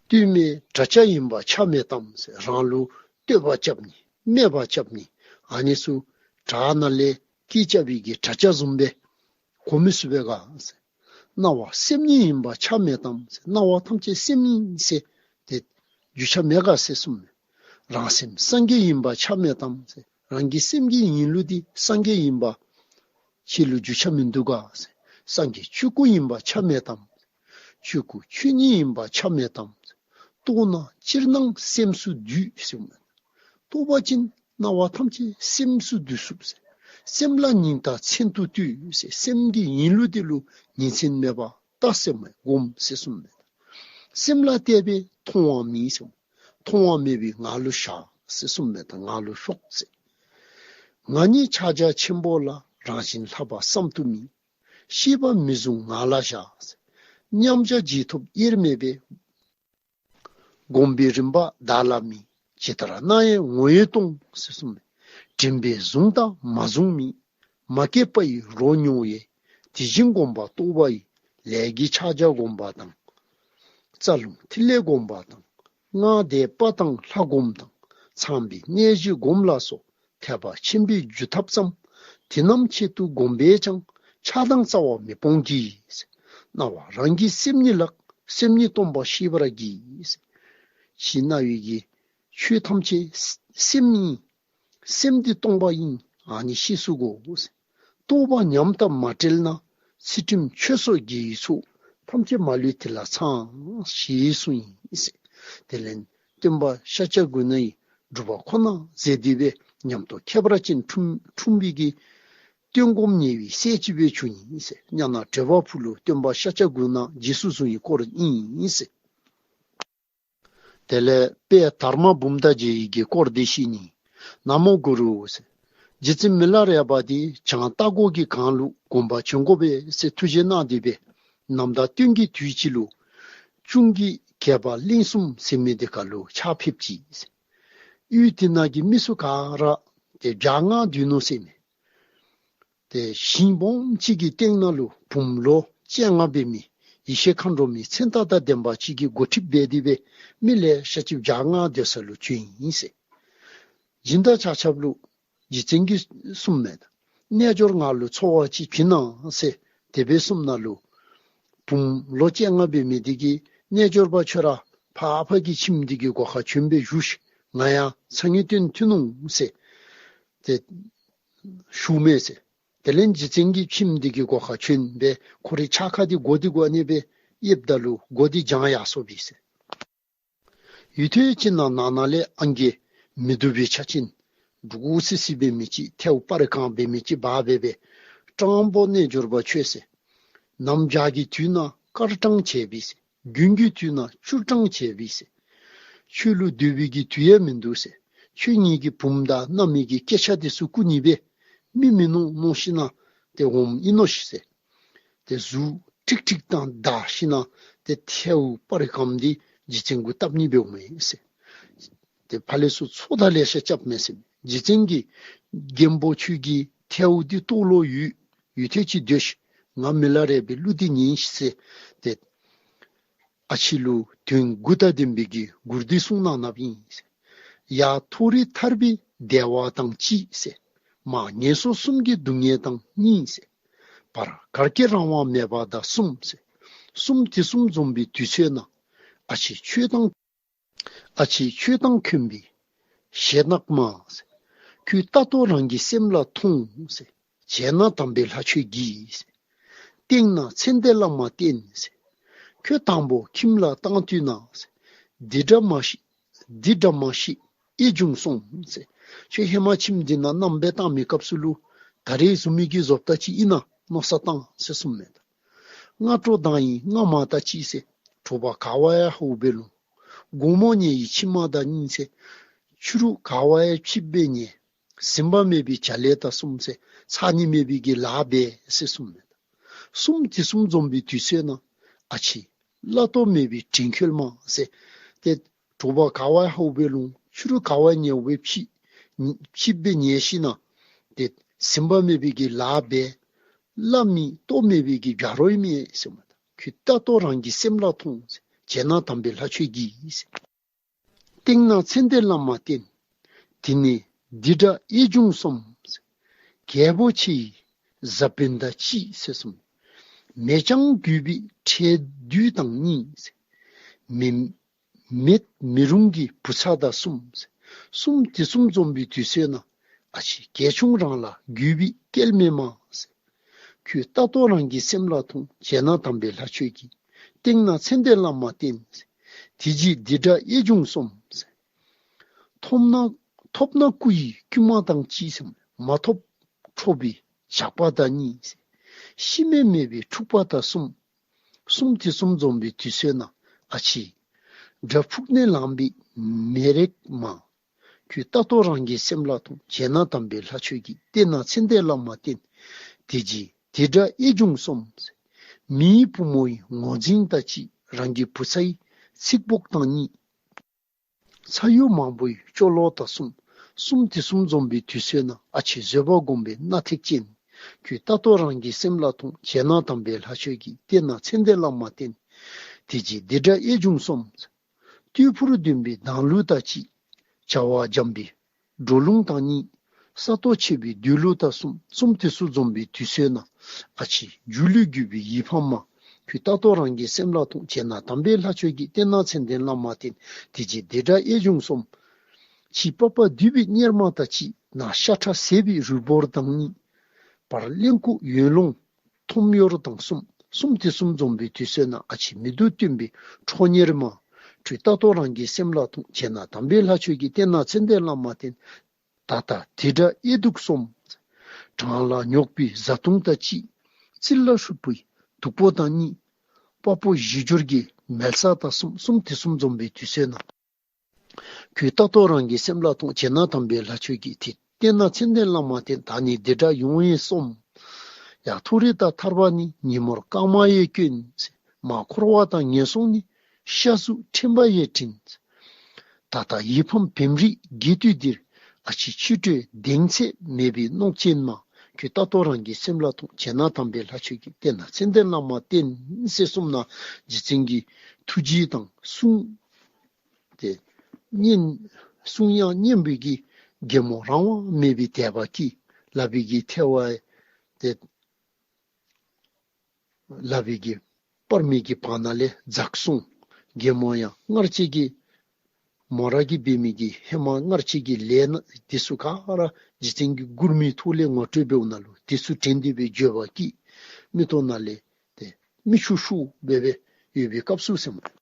ལྟོས་མེད་དྲག་ཆ་ཡིན་པ་ཆ་མེད་དམ་ཟེར། རང་ལུ་བསྟོད་པ་རྐྱབ་ནི་སྨད་པ་རྐྱབ་ནི་ཨ་ནི་ཚུ་བྲག་ནང་ལས་སྐད་རྐྱབ་པའི་གི་དྲག་ཆ་བཟུམ་སྦེ་གོ་མི་ཚུགས་པས་ག་ཟེར། སྣང་བ་སེམས་ཉིད་ཡིན་པ་ཆ་མེད་དམ་ཟེར། སྣང་བ་ཐམས་ཅད་སེམས་ཉིད་ཟེར་ཏེ་རྒྱུས་ཆ་མེད་ག་ཟེར་གསུངས་མས། རང་སེམས་སངས་རྒྱས་ཡིན་པ་ཆ་མེད་དམ་ཟེར། རང་གི་སེམས་ཀྱི་ཡིན་ལུགས་འདི་སངས་རྒྱས་ཡིན་པ་ཁྱེད་ལུ་རྒྱུས་ཆ་མིན་འདུག་ག་ཟེར། སངས་རྒྱས་ཆོས་སྐུ་ཡིན་པ་ཆ་མེད་དམ། ཆོས་སྐུ་ཆོས་ཉིད་ཡིན་པ་ཆ་མེད་དམ། རྟོགས་ན་ཅིར་སྣང་སེམས་སུ་འདུས་ཟེར་གསུངས་མས། རྟོགས་པ་ཅིན་སྣང་བ་ཐམས་ཅད་སེམས་སུ་འདུས་ཚུགས་ཟེར། སེམས་ལ་ཉིང་མཐའ་མཚན་དུ་ལྟོས་ཟེར། སེམས་ཀྱི་ཡིན་ལུགས་འདི་ལུ་ཉིན་མཚན་མེད་པར་བལྟ་ཟེར་མས། སྒོམ་ཟེར་གསུངས་མས། སེམས་ལ་བལྟས་པས་མཐོང་བ་མེད་ཟེར། མཐོང་བ་མེད་པའི་ངང་ལུ་བཞག་ཟེར་གསུངས་མས། ད་ངང་ལུ་ཞོག་ཟེར། ང་ཉིད་ཕྱག་རྒྱ་ཆེན་པོ་ལ། རང་བཞིན་ལྷག་པ་བསམ་དུ་མེད། ཤེས་པ་མི་གཟུང་ངང་ལ་བཞག་ཟེར། མཉམ་བཞག་རྗེས་ཐོབ་དབྱེར་མེད་པས། སྒོམ་པའི་རིམ་པ་བདག་ལ་མེད། ཇི་ལྟར་སྣང་ཡང་ངོ་བོས་སྟོང་ཟེར་གསུངས་མས། དྲན་པས་བཟུང་དང་མ་བཟུང་མེད། མ་སྐྱེས་པ་ཡི་རོ་མྱོང་བས། དེ་བཞིན་སྒོམ་པ་རྟོགས་པ་ཡི། ལས་ཀྱི་ཕྱག་རྒྱ་སྒོམ་པ་དང་། རྩ་རླུང་ཐིག་ལེ་སྒོམ་པ་དང་། སྔགས་བཟླས་པ་དང་ལྷ་སྒོམ་དང་། ཚངས་པའི་གནས་བཞི་སྒོམ་ལ་སོགས། ཐེག་པ་ཆེན་པོའི་སྒྱུ་ཐབས་ཙམ། དེ་རྣམས་ཆེད་དུ་བསྒོམས་པས་ཀྱང་། ཆགས་སྡང་རྩ་བ་མེད་སྤོང་གྱིས། སྣང་བ་རང་གི་སེམས་ཉིད་ལགས། སེམས་ཉིད་སྟོང་པ་ཤེས་པར་གྱིས། ཕྱི་སྣང་བའི་གི་ཆོས་ཐམས་ཅད་སེམས་ཨིན། སེམས་འདི་སྟོང་པ་ཨིན། ཨ་ནི་ཤེས་ཚུགས་དགོ། རྟོག་པ་ཉམས་དང་མ་བྲལ་ན། ཚུལ་ཁྲིམས་ཆོས་སོགས་དགེ་བའི་ཚོགས། ཐམས་ཅད་མ་ལུས་དེ་ལ་ཚང་། ཞེས་གསུངས་ཡི། དེ་ལས་སྟོན་པ་ཤཱཀྱ་གུ་ཎ་ཡིས་སྒྲུབ་པ་ཁོ་ན་མཛད་དེ་སྦེ་ཉམས་རྟོགས་ཁྱད་པར་ཅན་འཁྲུངས་འཁྲུངས་པའི་གི་སྟོན་སྒོམ་ཉེ་བའི་སྲས་ཅིག་སྦེ་བྱུང་ཡི་ཟེར། ཛྙཱ་ན་བྲེ་བ་ཕུག་ལུ་སྟོན་པ་ཤཱཀྱ་གུ་ཎ་རྗེས་སུ་བཟུང་བའི་སྐོར་ཨིན་ཟེར། དེ་ལས་དཔལ་དར་མ་བུམ་ཐང་རྒྱལ་བའི་གི་སྐོར་འདི་བཤད་ནི། ན་མོ་གུ་རུ་ཟེར། རྗེ་བཙུན་མི་ལ་རས་པ་འདི་བྱང་རྟ་མགོ་གི་གངས་ལུ་དགོངས་པ་འབྱོན་དགོ་པས་ཟེར་ཐུགས་བཞེད་གནང་སྟེ་སྦེ་ནམ་ཟླ་སྟོན་གྱི་དུས་ཅིག་ལུ་གཅུང་གི་གད་པ་གླིང་གསུམ་ཟེར་མི་འདི་ཁ་ལུ་ཕྱག་ཕེབས་ཅི་ཟེར། ཡུལ་དེ་ནང་གི་མི་ཚུ་ག་ར་ཏེ་བྱ་ངང་སྡོད་ནུག་ཟེར་མས། ཏེ་ཞིང་སྦོམ་ཅིག་གི་སྟེང་ན་ལུ་བུམོ་ལོ་བཅོ་ལྔ་འབད་མི་ཡེ་ཤེས་མཁའ་འགྲོ་མའི་མཚན་རྟགས་དང་ལྡན་པ་ཅིག་གིས་འགོ་ཁྲིདཔ་འབད་དེ་སྦེ་མི་ལེ་ཤ་ཅིག་བྱ་ངང་སྡོད་ས་ལུ་བྱོན་ཡི་ཟེར། སྦྱིན་བདག་ཆ་ཁྱབ་ལུ་རྗེ་བཙུན་གྱིས་གསུངམ་མས། རྣལ་འབྱོར་ང་ལུ་འཚོ་བ་ཅིག་བྱིན་གནང་ཟེར་དེ་སྦེ་གསུངམ་ད་ལུ་བུམོ་ལོ་བཅོ་ལྔ་འབད་མི་འདི་གིས་རྣལ་འབྱོར་པ་ཁྱོད་ར་ཕར་ཕར་གྱི་ཁྱིམ་འདི་གི་སྒོ་ཁར་བྱོན་སྦེ་བཞུགས་ཤིག། ང་ཡང་ཚ་ངེས་སྟོན་ཐོན་ནུག་ཟེར་ཏེ་ཞུཝ་མས་ཟེར། དེ་ལས་རྗེ་བཙུན་གྱིས་ཁྱིམ་འདི་གི་སྒོ་ཁར་བྱོན་སྦེ་ཁོ་རའི་ཕྱག་ཁར་འདི་སྒོ་འདི་སྒོ་ནས་སྦེ་ཡེབ་ད་ལུ་སྒོ་འདི་བརྒྱངས་ཡར་སོ་བས་ཟེར། ཡུད་ཐེངས་ཅིག་ནང་ནང་ན་ལས་ཨང་རྒས་མི་སྡུག་པའི་ཆ་ཅན་འདྲོག་སི་སི་འབད་མི་ཅིག་ཐལཝ་སྤར་གང་འབད་མི་ཅིག་འབག་སྦེ་སྦེ་སྤྲང་པོ་རྣལ་འབྱོར་པ་ཁྱོད་ཟེར། གནམ་བྱཱར་གྱི་དུས་ན་དཀར་སྤྲང་བྱེད་པས་ཟེར། དགུན་གྱི་དུས་ན་བྱུར་སྤྲང་བྱེད་པས་ཟེར། ཁྱོད་ལུ་སྡོད་པའི་གི་དུས་ཡང་མིན་འདུག་ཟེར། ཁྱོད་ངེ་གི་བུམོ་དང་མནའ་མའི་གི་སྐད་ཆ་འདི་ཚུ་བཀུག་ནི་སྦེ་མི་མིན་ནུག་མནོ་ཞིན་ན་ཏེ་འོངམ་ཨིན་ནོ་ཟེར། ཏེ་གཟུགས་ཁྲིག་ཁྲིག་དང་བདའ་ཞིན་ན་ཏེ་ཐལཝ་སྤར་གང་འདི་རྗེ་བཙུན་གུ་བཏབ་ནི་སྦེ་འོངམ་ཨིན་ཟེར། ཏེ་ཕར་ལས་ཚུར་ཚོགས་བདའ་ལེ་ཤ་རྐྱབ་མས་ཟེར། རྗེ་བཙུན་གྱིས་མགོན་པོ་ཁྱོད་ཀྱི་ཐལཝ་འདི་གཏོར་ལོང་ཡོད། ཡུད་ཐེངས་ཅིག་སྡོད་ཤིག། ང་མི་ལ་རས་པའི་གླུ་འདི་ཉན་ཤིག་ཟེར་ཏེ་ཨ་ཕྱི་ལུ་དོན་དགུ་དང་ལྡན་པའི་གི་མགུར་འདི་གསུངས་གནངམ་ཨིན་ཟེར། ཡར་མཐོ་རིས་ཐར་པའི་བདེ་བ་དང་གཅིག་ཟེར། མར་ངན་སོང་གསུམ་གྱི་སྡུག་བསྔལ་དང་གཉིས་ཟེར། བར་གར་གྱི་རང་དབང་མེད་པ་དང་གསུམ་ཟེར། གསུམ་དེ་གསུམ་འཛོམས་པའི་དུས་ཚོད་ན་ཨ་ཕྱི་ཆོས་དང་ཨ་ཕྱི་ཆོས་དང་འཁོན་པའི་ཞེ་གནག་མ་ཟེར། ཁྱོད་ལྟ་རྟོག་རང་གི་སེམས་ལ་ཐོངས་ཟེར། བྱས་ན་དམ་པའི་ལྷ་ཆོས་ཀྱིས་ཟེར། བསྟེན་ན་ཚེ་འདས་བླ་མ་བསྟེན་ཟེར། ཁྱོད་དང་པོ་ཁྱིམ་ལ་བཏང་དུས་ན་ཟེར། འདི་འདྲ་མ་ཤི་འདི་འདྲ་མ་ཤི་ཨེ་བྱུང་སོམས་ཟེར། ཁྱོད་ཧེ་མ་ཁྱིམ་འདི་ནང་མནའམ་སྦེ་བཏང་མི་སྐབས་སུ་ལུ་ད་རེས་བཟུམ་མའི་གི་བཟོ་ལྟ་ཅིག་ཨིན་ན་མནོ་བསམ་བཏང་ཟེར་གསུངམ་མས། སྔ་དྲོ་དང་ཡིན་སྔ་མ་དང་གཅིག་ཟེར། དྲོ་པ་ག་བ་ཡང་ཧ་གོ་བའི་ལུང་། དགོང་མོ་ཉལ་ཡི་ཕྱི་མ་དང་གཉིས་ཟེར། ཕྱི་རུ་ག་བ་ཡང་ཕྱི་སྦེ་ཉལ། ཟིན་པ་མེད་པའི་བྱ་ལས་དང་གསུམ་ཟེར། ཚར་ནི་མེད་པའི་གི་ལཱ་འབད་ཟེར་གསུངམ་མས། གསུམ་དེ་གསུམ་འཛོམས་པའི་དུས་ཚོད་ན་ཨ་ཕྱི་བླ་རྟོག་མེད་པའི་དྲིན་འཁོལ་མ་ཟེར། ཏེ་དྲོ་པ་ག་བ་ཡང་ཧ་གོ་བའི་ལུང་། ཕྱི་རུ་ག་བ་ཡང་ཉལ་བའི་ཕྱི་ཕྱི་སྦེ་ཉལ་ཞིན་ན་ཏེ་ཟིན་པ་མེད་པའི་གི་ལཱ་འབད། བླ་མའི་རྟོག་མེད་པའི་གི་བྱ་རོག་ཨིན་མས་ཟེར་མས། ཁྱོད་ལྟ་རྟོག་རང་གི་སེམས་ལ་ཐོངས་ཟེར། བྱས་ན་དམ་པའི་ལྷ་ཆོས་ཀྱིས་ཟེར། བསྟེན་ན་ཚེ་འདས་བླ་མ་བསྟེན། དེ་ནས་འདི་འདྲ་ཨེ་བྱུང་སོམས་ཟེར། རྒྱལ་པོ་ཆེ་ཡི་བཟའ་དཔོན་དང་གཅིག་ཟེར་གསུངས། མེད་ཀྱང་གུས་པའི་ཁྲལ་བདུད་དང་གཉིས་ཟེར། མེད་མེད་མི་རུང་གི་བུ་ཚ་དང་གསུམ་ཟེར། གསུམ་དེ་གསུམ་འཛོམས་པའི་དུས་ཚོད་ན་ཨ་ཕྱི་གལ་ཆུང་རང་ལ་གུས་པའི་སྐལ་མེད་མ་ཟེར། ཁྱོད་ལྟ་རྟོག་རང་གི་སེམས་ལ་ཐོངས། བྱས་ན་དམ་པའི་ལྷ་ཆོས་ཀྱིས། བསྟེན་ན་ཚེ་འདས་བླ་མ་བསྟེན་ཟེར། དེ་རྗེས་འདི་འདྲ་ཨེ་བྱུང་སོམས་ཟེར། ཐོབ་ན་ཐོབ་ན་སྐུ་ཡི་དཀྱུས་མ་དང་གཅིག་ཟེར། མ་ཐོབ་ཁྲོ་བའི་ཇག་པ་དང་གཉིས་ཟེར། ཤི་མེད་མེད་པའི་འཁྲུག་པ་དང་གསུམ། གསུམ་དེ་གསུམ་འཛོམས་པའི་དུས་ཚོད་ན་ཨ་ཕྱི་དགྲ་ཕུག་ནས་ལངས་པའི་མེ་རེག་མ། ཁྱོད་ལྟ་རྟོག་རང་གི་སེམས་ལ་ཐོངས། བྱས་ན་དམ་པའི་ལྷ་ཆོས་ཀྱིས། བསྟེན་ན་ཚེ་འདས་བླ་མ་བསྟེན། དེ་རྗེས་དེ་འདྲ་ཨེ་བྱུང་སོམས། མིའི་བུ་མོ་ཡི་ངོ་འཛིན་དང་གཅིག། རང་གི་བུ་ཚ་ཡི་ཚིག་ཕོག་དང་གཉིས། ཚ་ཡུལ་མང་པོའི་སྐྱོ་ལོག་དང་གསུམ། གསུམ་དེ་གསུམ་འཛོམས་པའི་དུས་ཚོད་ན་ཨ་ཕྱི་བཟོད་པ་སྒོམ་པའི་སྣ་ཐེག་ཅན། ཁྱོད་ལྟ་རྟོག་རང་གི་སེམས་ལ་ཐོངས། བྱས་ན་དམ་པའི་ལྷ་ཆོས་ཀྱིས། བསྟེན་ན་ཚེ་འདས་བླ་མ་བསྟེན། དེ་རྗེས་བདེ་དགྲ་གཡས་འབྱུང་གསུམ། རྟུལ་ཕོར་འདོན་པའི་མདངས་ལུ་ད་ཅི། བྱ་བ་འཇམ་པའི་འགྲོ་ལུང་དང་གཉིས། ས་སྟོང་ཆེ་བའི་བདུད་ལུ་ད་གསུམ། གསུམ་དེ་ཚུ་འཛོམས་པའི་དུས་ཚོད་ན། ཨ་ཕྱི་སྒྱུ་ལུས་བརྒྱུད་པའི་ཡིད་ཕམ་མ། ཁྱོད་རྟག་ཏུ་རང་གི་སེམས་ལ་ཐོངས། བྱས་ན་དམ་པའི་ལྷ་ཁྱོད་ཀྱིས། བསྟེན་ན་མཚན་ལྡན་བླ་མ་བསྟེན། དེ་རྗེས་བདེ་དགྲ་གཡས་འབྱུང་གསུམ། ཕྱི་པགས་པ་བསྡུས་པའི་གཉེར་མ་ད་ཅི། ནང་ཤ་ཁྲག་ཟད་པའི་རུས་བོར་དང་གཉིས། བར་གླེན་ལྐུགས་ཡོས་ལོང་ཐོམ་ཡོར་དང་གསུམ། གསུམ་དེ་གསུམ་འཛོམས་པའི་དུས་ཚོད་ན། ཨ་ཕྱི་མི་སྡུག་སྟོན་པའི་ཁྲོ་གཉེར་མ། ཁྱོད་རྟག་ཏུ་རང་གི་སེམས་ལ་ཐོངས། བྱས་ན་དམ་པའི་ལྷ་ཁྱོད་ཀྱིས། བསྟེན་ན་མཚན་ལྡན་བླ་མ་བསྟེན། ད་ལྟ་བདེ་དགྲ་གཡས་གཡོན་གསུམ། བྲང་ལ་ཉོག་པའི་བཟའ་བཏུང་ད་ཅི། རྩིབས་ལ་ཧྲུལ་པོའི་བདུག་སྤོས་དང་གཉིས། པགས་པ་བཞི་སྦྱོར་གྱི་མལ་ས་ད་གསུམ། གསུམ་དེ་གསུམ་འཛོམས་པའི་དུས་ཚོད་ན། ཁྱོད་རྟག་ཏུ་རང་གི་སེམས་ལ་ཐོངས། བྱས་ན་དམ་པའི་ལྷ་ཁྱོད་ཀྱིས། དེ་བསྟེན་ན་མཚན་ལྡན་བླ་མ་བསྟེན། ད་ནི་བདེ་དགྲ་གཡོན་གཡས་གསུམ། ཡ་མཐོ་རིས་དང་ཐར་པ་ནི། ཉིན་མོར་སྐར་མ་གཡས་བསྐྱོན། མར་འཁོར་བ་དང་ངན་སོང་ནི། ཤ་གཟུགས་ཕྲེང་བ་གཡས་འདྲེན། ད་ལྟ་ཡིད་ཕམ་བེམ་རིག་རྒས་དུས་འདིར། ཨ་ཕྱི་ཆོས་སྒྲོས་གདེང་ཚད་མེད་པའི་གནོད་སྦྱིན་མ། ཁྱོད་རྟག་ཏུ་རང་གི་སེམས་ལ་ཐོངས། བྱས་ན་དམ་པའི་ལྷ་ཁྱོད་ཀྱིས། བསྟེན་ན་མཚན་ལྡན་བླ་མ་བསྟེན། ཟེར་གསུངས་ན། རྗེ་བཙུན་གྱི་ཐུགས་རྗེ་དང་གསུང་དེ་སྙན། གསུང་དབྱངས་སྙན་པོའི་གི་རྒན་མོ་རང་དབང་མེད་པའི་དད་པ་སྐྱེས། ལག་པའི་གི་ཐལ་བ་དེ་ལག་པའི་གི་སྤར་མི་གི་བར་ན་ལས་འཛགས་སོང་། རྒན་མོ་ཡང་སྔར་བཅས་ཀྱི་མོ་ར་གིས་འབད་མི་གི་ཧེ་མ་སྔར་བཅས་ཀྱི་ལས་ན་དེ་ཚུ་ག་ར་རྗེ་བཙུན་གྱི་མགུར་མའི་ཐོག་ལས་ངོ་སྤྲོད་འབདཝ་ན་ལུ་དེ་ཚུ་དྲན་ཏེ་སྦེ་འགྱོད་པ་སྐྱེས། མིག་ཏོ་ནང་ལས་དེ་མིག་ཆུ་ཤོར་སྦེ་སྦེ་ཡོད་པའི་སྐབས་སུ་ཟེར་མས།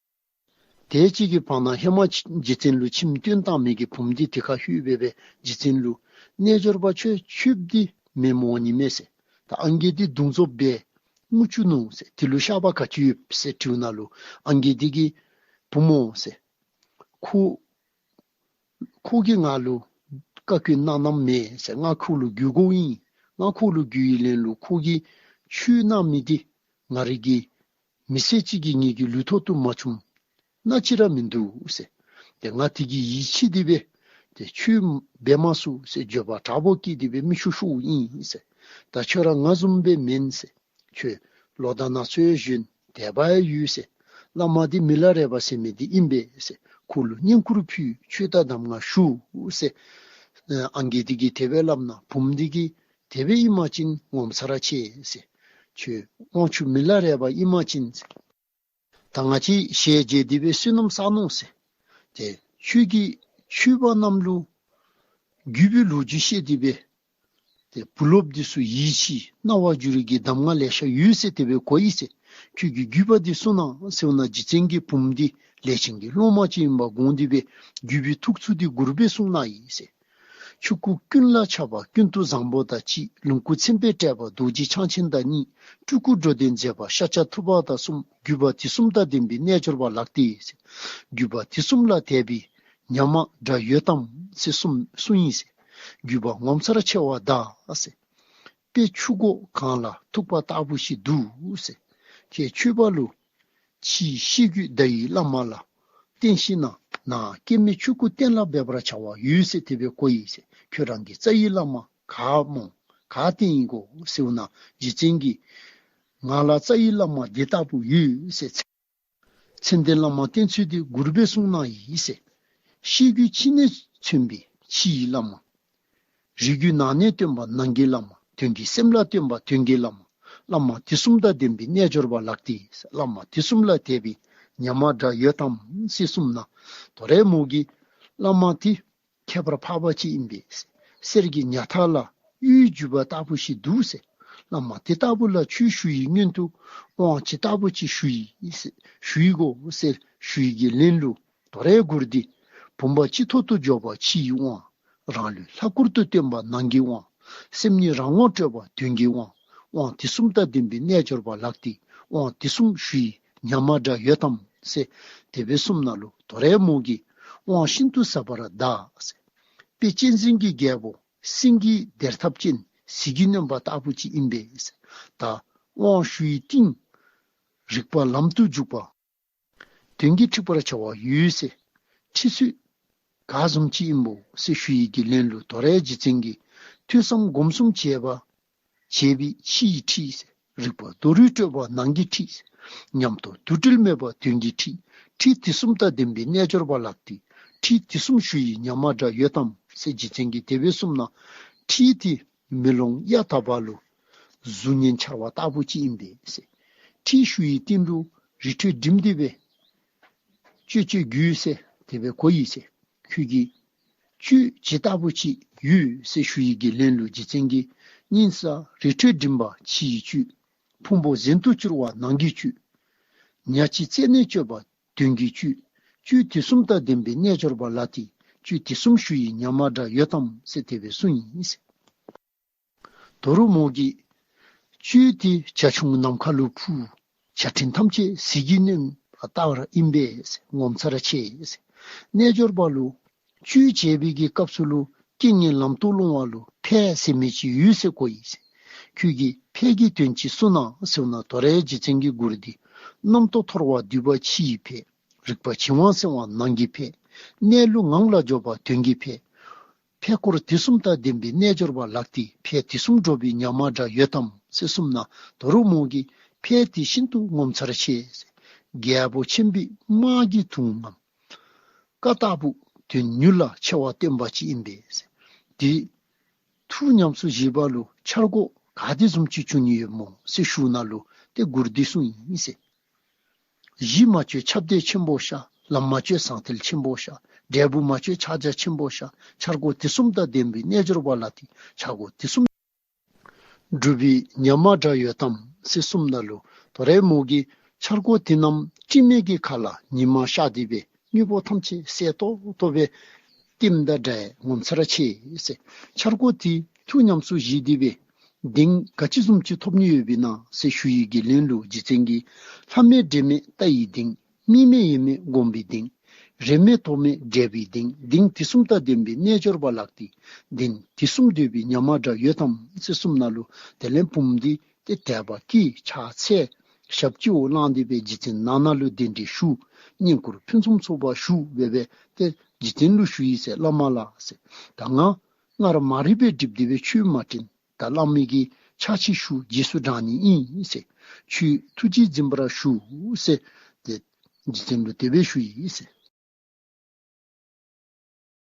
དེ་ཅིག་གི་བར་ན་ཧེ་མ་རྗེ་བཙུན་ལུ་ཁྱིམ་སྟོན་བཏང་མི་གི་བུམོ་འདི་དེ་ཁར་ལྷོད་སྦེ་སྦེ་རྗེ་བཙུན་ལུ་རྣལ་འབྱོར་པ་ཁྱོད་ཆོསཔ་འདི་མེན་མོ་ནི་མས་ཟེར། ད་ཨང་རྒས་འདི་བརྡུང་རྫོབ་འབད་རྔུ་བཅུག་ནུག་ཟེར། དེ་ལུ་བཤགས་པ་ག་ཅི་ཡོད་ཟེར་དྲིཝ་ན་ལུ་ཨང་རྒས་འདི་གིས་བུམོ་ཟེར། ཁོ་ཁོ་གིས་ང་ལུ་བཀའ་བཀྱོན་གནང་གནངམ་མེན་ཟེར། ང་ཁོ་ལུ་གུས་དགོཔ་ཨིན། ང་ཁོ་ལུ་གུས་པའི་ལན་ལུ་ཁོ་གིས་ཆོས་གནང་མི་འདི་ང་རའི་གི་མི་ཚེ་གཅིག་གི་ངེ་གི་ལུས་ཐོག་ཏུ་མ་བྱུངམ་གནང་ཅི་ར་མིན་འདུག་ཟེར། ཏེ་ང་དེ་གིས་ཡིད་ཆེས་ཏེ་སྦེ་ཏེ་ཆོས་འབད་མ་ཚུགས་ཟེར། འགྱོད་པ་དྲག་པོ་སྐྱེས་ཏེ་སྦེ་མིག་ཆུ་ཤོརཝ་ཨིན་ཟེར། ད་ཁྱོད་ར་ང་བཟུམ་སྦེ་མེན་ཟེར། ཁྱོད་ལོ་དང་ན་ཚོད་ཡང་གཞོན་དད་པ་ཡང་ཡོད་ཟེར། བླ་མ་འདི་མི་ལ་རས་པ་ཟེར་མི་འདི་ཨིན་པས་ཟེར། ཁོ་ལུ་བསྙེན་བཀུར་ཕུལ། ཆོས་དང་གདམས་ངག་ཞུ་ཟེར། ཨ་ཨང་རྒས་འདི་གིས་དེ་སྦེ་སླབ་ན་བུམོ་འདི་གིས་དེ་སྦེ་ཨིན་པ་ཅིན་ངོ་མཚར་ཆེ་ཟེར། ཁྱོད་དབང་ཕྱུག་མི་ལ་རས་པ་ཨིན་པ་ཅིན་ཟེར། ད་ང་བཅས་ཞལ་མཇལ་ཏེ་སྦེ་བསོད་ནམས་བསགས་ནུག་ཟེར། ཏེ་ཁྱོད་ཀྱིས་ཆོསཔ་རྣམས་ལུ་གུས་པའི་ལོ་རྒྱུས་བཤད་དེ་སྦེ་ཏེ་བུ་སློབ་འདི་ཚུ་ཡིད་ཆེས་རྣ་བར་འགྱུར་གྱི་གདམས་ངག་ལེ་ཤ་ཡོད་ཟེར་དེ་སྦེ་གོ་ཡི་ཟེར། ཁྱོད་ཀྱིས་གུས་པ་འདི་གསུང་གནང་ཟེར་ན་རྗེ་བཙུན་གྱིས་བུམོ་འདི་ལས་ཅན་གྱི་སློབ་མ་ཅིག་ཨིནམ་དགོངས་ཏེ་སྦེ་གུས་པའི་ཐུགས་ཚུ་འདི་མགུར་སྦེ་གསུང་གནང་ཡི་ཟེར། ཆོས་སྐུ་ཀུན་ལ་ཁྱབ་པ་ཀུན་ཏུ་བཟང་པོ་དང་གཅིག། ལོངས་སྐུ་མཚན་དཔེ་བཀྲ་བ་རྡོ་རྗེ་འཆང་ཆེན་དང་གཉིས། སྤྲུལ་སྐུ་འགྲོ་དོན་མཛད་པ་ཤཱཀྱ་ཐུབ་པ་དང་གསུམ། གུས་པ་དེ་གསུམ་དང་ལྡན་པའི་རྣལ་འབྱོར་པ་ལགས་ཏེ་ཟེར། གུས་པ་དེ་གསུམ་ལ་དད་པའི་ཉ་མ་འདྲ་ཡོད་དམ་ཟེར་གསུངས་གསུངས་ཡི་ཟེར། གུས་པ་ངོ་མཚར་ཆེ་བ་གདའ་ཟེར། དཔེ་ཆུ་མགོ་གངས་ལ་ཐུག་པ་ལྟ་བུ་ཞིག་འདུག་ཟེར། ཁྱེད་ཆོསཔ་ལུ་ཕྱིའི་ཤེས་རྒྱུད་བརྡ་ཡི་བླ་མ་ལ་བསྟེན་ཞིན་ན་ནང་སྐྱེ་མེད་ཆོས་སྐུ་གཏན་ལ་འབེབས་པར་བྱ་བ་ཡོད་ཟེར་དེ་སྦེ་གོ་ཡི་ཟེར། ཁྱོད་རང་གི་རྩ་བའི་བླ་མ་ག་སྨོ་ག་བསྟེན་ཡི་གོ་ཟེར་བ་ན་རྗེ་བཙུན་གྱིས་ང་ལ་རྩ་བའི་བླ་མ་འདི་ལྟ་བུ་ཡོད་ཟེར། མཚན་ལྡན་བླ་མ་བསྟེན་ཚུལ་འདི་མགུར་སྦེ་གསུང་གནང་ཡི་ཟེར། ཤེས་རྒྱུད་ཕྱི་ནས་མཚོན་པའི་ཕྱིའི་བླ་མ། རིགས་རྒྱུད་ནང་ནས་སྟོན་པ་ནང་གི་བླ་མ། དོན་གྱི་སེམས་ལ་སྟོན་པ་དོན་གྱི་བླ་མ། བླ་མ་དེ་གསུམ་དང་ལྡན་པའི་རྣལ་འབྱོར་པ་ལགས་ཏེ། བླ་མ་དེ་གསུམ་ལ་དད་པའི་ཉ་མ་འདྲ་ཡོད་དམ་ཟེར་གསུངས་ན། དོ་རུང་མོ་གིས་བླ་མ་དེ་ཁྱད་པར་འཕགས་པ་ཅིག་ཨིན་པས། གསེར་གྱི་ཉ་ཐག་ལ་གཡུའི་རྒྱུས་པ་ལྟ་བུ་ཞིག་འདུག་ཟེར། བླ་མ་དེ་ལྟ་བུ་ལ་ཆོས་ཞུ་བའི་སྔོན་དུ་དབང་ཇི་ལྟ་བུ་ཅིག་ཞུ་ཡི་ཟེར་ཞུ་ཡི་གོ་ཟེར་ཞུ་ཡི་གི་ལན་ལུ། དོ་རུང་མགུར་འདི། བུམ་པ་གཅིག་ཐོག་ཏུ་འཇོག་པ་ཕྱིའི་དབང་། རང་ལུས་ལྷ་སྐུར་དུ་སྟོན་པ་ནང་གི་དབང་། སེམས་ཉིད་རང་ངོ་སྤྲོད་པ་དོན་གྱི་དབང་། དབང་དེ་གསུམ་དང་ལྡན་པའི་རྣལ་འབྱོར་པ་ལགས་ཏེ། དབང་དེ་གསུམ་ཞུ་ཡི་ཉ་མ་འདྲ་ཡོད་དམ་ཟེར་དེ་སྦེ་གསུངས་ན་ལུ། དོ་རུང་མོ་གིས་དབང་ཤིན་ཏུ་ཟབ་པར་གདའ་ཟེར། དཔེ་གཅན་གཟན་གྱི་རྒྱལ་པོ་སེང་གེའི་སྡེར་ཐབས་ཅན་ཟིལ་གྱིས་གནོན་པ་ལྟ་བུ་ཅིག་ཨིན་པས་ཟེར། ད་དབང་ཞུ་བའི་རྟིང་རིགས་པ་ལམ་དུ་འཇུག་པ། དོན་གྱིས་འཁྲིད་པར་བྱ་བ་ཡོད་ཟེར། ཁྲིད་ཚུལ་ག་བཟུམ་ཅིག་ཨིན་པོ་ཟེར་ཞུ་ཡི་གི་ལན་ལུ། དོ་རུང་རྗེ་བཙུན་གྱིས་ཐོས་བསམ་སྒོམ་གསུམ་བྱས་པ་བྱས་པའི་ཕྱིའི་ཁྲིད་ཟེར། རིག་པ་མདོ་རུས་སྤྲོས་པ་ནང་གི་ཁྲིད་ཟེར། ཉམས་རྟོགས་འདུ་འབྲལ་མེད་པ་དོན་གྱི་ཁྲིད། ཁྲིད་དེ་གསུམ་དང་ལྡན་པའི་རྣལ་འབྱོར་པ་ལགས་ཏེ། ཁྲིད་དེ་གསུམ་ཞུ་ཡི་ཉམས་མ་འདྲ་ཡོད་དམ་ཟེར་རྗེ་བཙུན་གྱིས་དེ་སྦེ་གསུངས་ན། ཁྲིད་དེ་མེ་ལོང་གཡའ་དག་པ་ལུ་གཟུགས་བརྙན་འཆར་བ་ལྟ་བུ་ཅིག་ཨིན་པས་ཟེར། ཁྲིད་ཞུ་ཡི་སྟེང་ལུ་རི་ཁྲོད་འགྲིམ་སྟེ་སྦེ་གཅོད་གཅོད་རྒྱུ་ཟེར་དེ་སྦེ་གོ་ཡི་ཟེར། ཁྱོད་ཀྱིས་གཅོད་ཇི་ལྟ་བུ་ཅིག་ཡོད་ཟེར་ཞུ་ཡི་གི་ལན་ལུ་རྗེ་བཙུན་གྱིས་སྙིང་ས་རི་ཁྲོད་འགྲིམ་པ་ཕྱི་ཡི་གཅོད། ཕུང་པོ་གཟན་དུ་བསྒྱུར་བ་ནང་གི་གཅོད། ཉ་ལྕི་རྩད་ནས་གཅོད་པ་དོན་གྱི་གཅོད། གཅོད་དེ་གསུམ་དང་ལྡན་པའི་རྣལ་འབྱོར་པ་ལགས་ཏེ། གཅོད་དེ་གསུམ་ཞུ་ཡི་ཉམས་མ་འདྲ་ཡོད་དམ་ཟེར་དེ་སྦེ་གསུངས་ཡི་ཟེར། དོ་རུང་མོ་གིས་གཅོད་དེ་བྱ་ཁྱུང་ནམ་མཁའ་ལུ་འཕུར། བྱ་སྤྲིན་ཐམས་ཅད་ཟིལ་གྱིས་གནོན་པ་ལྟ་བུ་ཨིན་པས་ཟེར། ངོ་མཚར་ཆེ་ཟེར། རྣལ་འབྱོར་པ་ལུ་གཅོད་བྱེད་པའི་གི་སྐབས་སུ་ལུ་རྐྱེན་ངན་ལམ་དུ་སློང་བ་ལུ་ཕས་ཟེར་མི་ཅིག་ཡོད་ཟེར་གོ་ཡི་ཟེར། ཁྱོད་ཀྱིས་ཕས་ཀྱི་དོན་ཅིག་གསུང་གནང་ཟེར་ན། དོ་རུང་རྗེ་བཙུན་གྱིས་མགུར་འདི། རྣམ་རྟོག་འཐོར་བ་འདུས་པ་ཕྱི་ཡི་ཕས། རིག་པ་བྱིང་བ་སེལ་བ་ནང་གི་ཕས། གནས་ལུགས་ངང་ལ་འཇོག་པ་དོན་གྱི་ཕས། ཕས་སྐོར་དེ་གསུམ་དང་ལྡན་པའི་རྣལ་འབྱོར་པ་ལགས་ཏེ། ཕས་དེ་གསུམ་སྒྲུབ་པའི་ཉམས་མ་འདྲ་ཡོད་དམ་ཟེར་གསུངས་ན། དོ་རུང་མོ་གིས་ཕས་དེ་ཤིན་ཏུ་ངོ་མཚར་ཆེ་ཟེར། རྒྱལ་པོ་ཆེན་པོའི་དམག་གི་དུང་ངམ་བཀའ་ལྟ་བུ་དོན་མྱུར་ལ་ཆེ་བ་བསྟན་པ་ཅིག་ཨིན་པས་ཟེར། དེ་ཐུགས་ཉམས་སུ་བཞེས་པ་ལུ་འཆར་སྒོ་ག་དེ་བཟུམ་ཅིག་བྱུང་ནི་ཡོད་མོ་ཟེར་ཞུ་ན་ལུ་ཏེ་མགུར་འདི་གསུངས་ཡི་ཟེར། གཞི་མ་བཅོས་ཁྱབ་གདལ་ཆེན་པོ་ཤར། ལམ་མ་བཅོས་ཟང་ཐལ་ཆེན་པོ་ཤར། འབྲས་བུ་མ་བཅོས་ཕྱག་རྒྱ་ཆེན་པོ་ཤར། འཆར་སྒོ་དེ་གསུམ་དང་ལྡན་པའི་རྣལ་འབྱོར་པ་ལགས་ཏེ། འཆར་སྒོ་དེ་གསུམ་སྒྲུབ་པའི་ཉམས་མ་འདྲ་ཡོད་དམ་ཟེར་གསུངས་ན་ལུ། དོ་རུང་མོ་གིས་འཆར་སྒོ་དེ་རྣམས་སྤྲིན་མེད་ཀྱི་མཁའ་ལ་ཉི་མ་ཤར་ཏེ་སྦེ་དངོས་པོ་ཐམས་ཅད་གསལ་ཏོག་ཏོ་སྦེ་སྟོནམ་དང་འདྲ་ངོ་མཚར་ཆེ་ཟེར། འཆར་སྒོ་དེ་ཐུགས་ཉམས་སུ་བཞེས་ཏེ་སྦེ་གདེང་ག་ཅི་བཟུམ་ཅིག་ཐོབ་ནི་ཡོདཔ་ཨིན་ན་ཟེར་ཞུ་ཡི་གི་ལན་ལུ་རྗེ་བཙུན་གྱིས། ལྷ་མེད་འདྲེ་མེད་ལྟ་བའི་གདེང་། དམིགས་མེད་ཡེངས་མེད་སྒོམ་པའི་གདེང་། རེ་མེད་དོགས་མེད་འབྲེལ་བའི་གདེང་། གདེང་དེ་གསུམ་དང་ལྡན་པའི་རྣལ་འབྱོར་པ་ལགས་ཏེ། གདེང་དེ་གསུམ་འདོད་པའི་ཉམས་མ་འདྲ་ཡོད་དམ་ཟེར་གསུངས་ན་ལུ། དེ་ལས་བུམོ་འདི་ཏེ་དད་པ་སྐྱེས་ཕྱག་འཚལ། ཞབས་སྤྱི་བོར་བླངས་ཏེ་སྦེ་རྗེ་བཙུན་ནང་ན་ལུ་གདན་འདྲེན་ཞུ། བསྙེན་བཀུར་ཕུན་སུམ་ཚོགས་པ་ཞུ་སྦེ་སྦེ་ཏེ་རྗེ་བཙུན་ལུ་ཞུ་ཡི་ཟེར། བླ་མ་ལགས་ཟེར། ད་ང་སྔར་མ་རིག་པས་སྒྲིབ་སྟེ་སྦེ་ཆོས་མ་དྲན། ད་བླ་མའི་གི་ཕྱག་ཕྱི་ཞུ་རྗེས་སུ་འབྲང་ནི་ཨིན་ཟེར། ཁྱོད་ཐུགས་རྗེས་འཛིན་པར་ཞུ་ཟེར། ཏེ་རྗེ་བཙུན་ལུ་དེ་སྦེ་ཞུ་ཡི་ཟེར།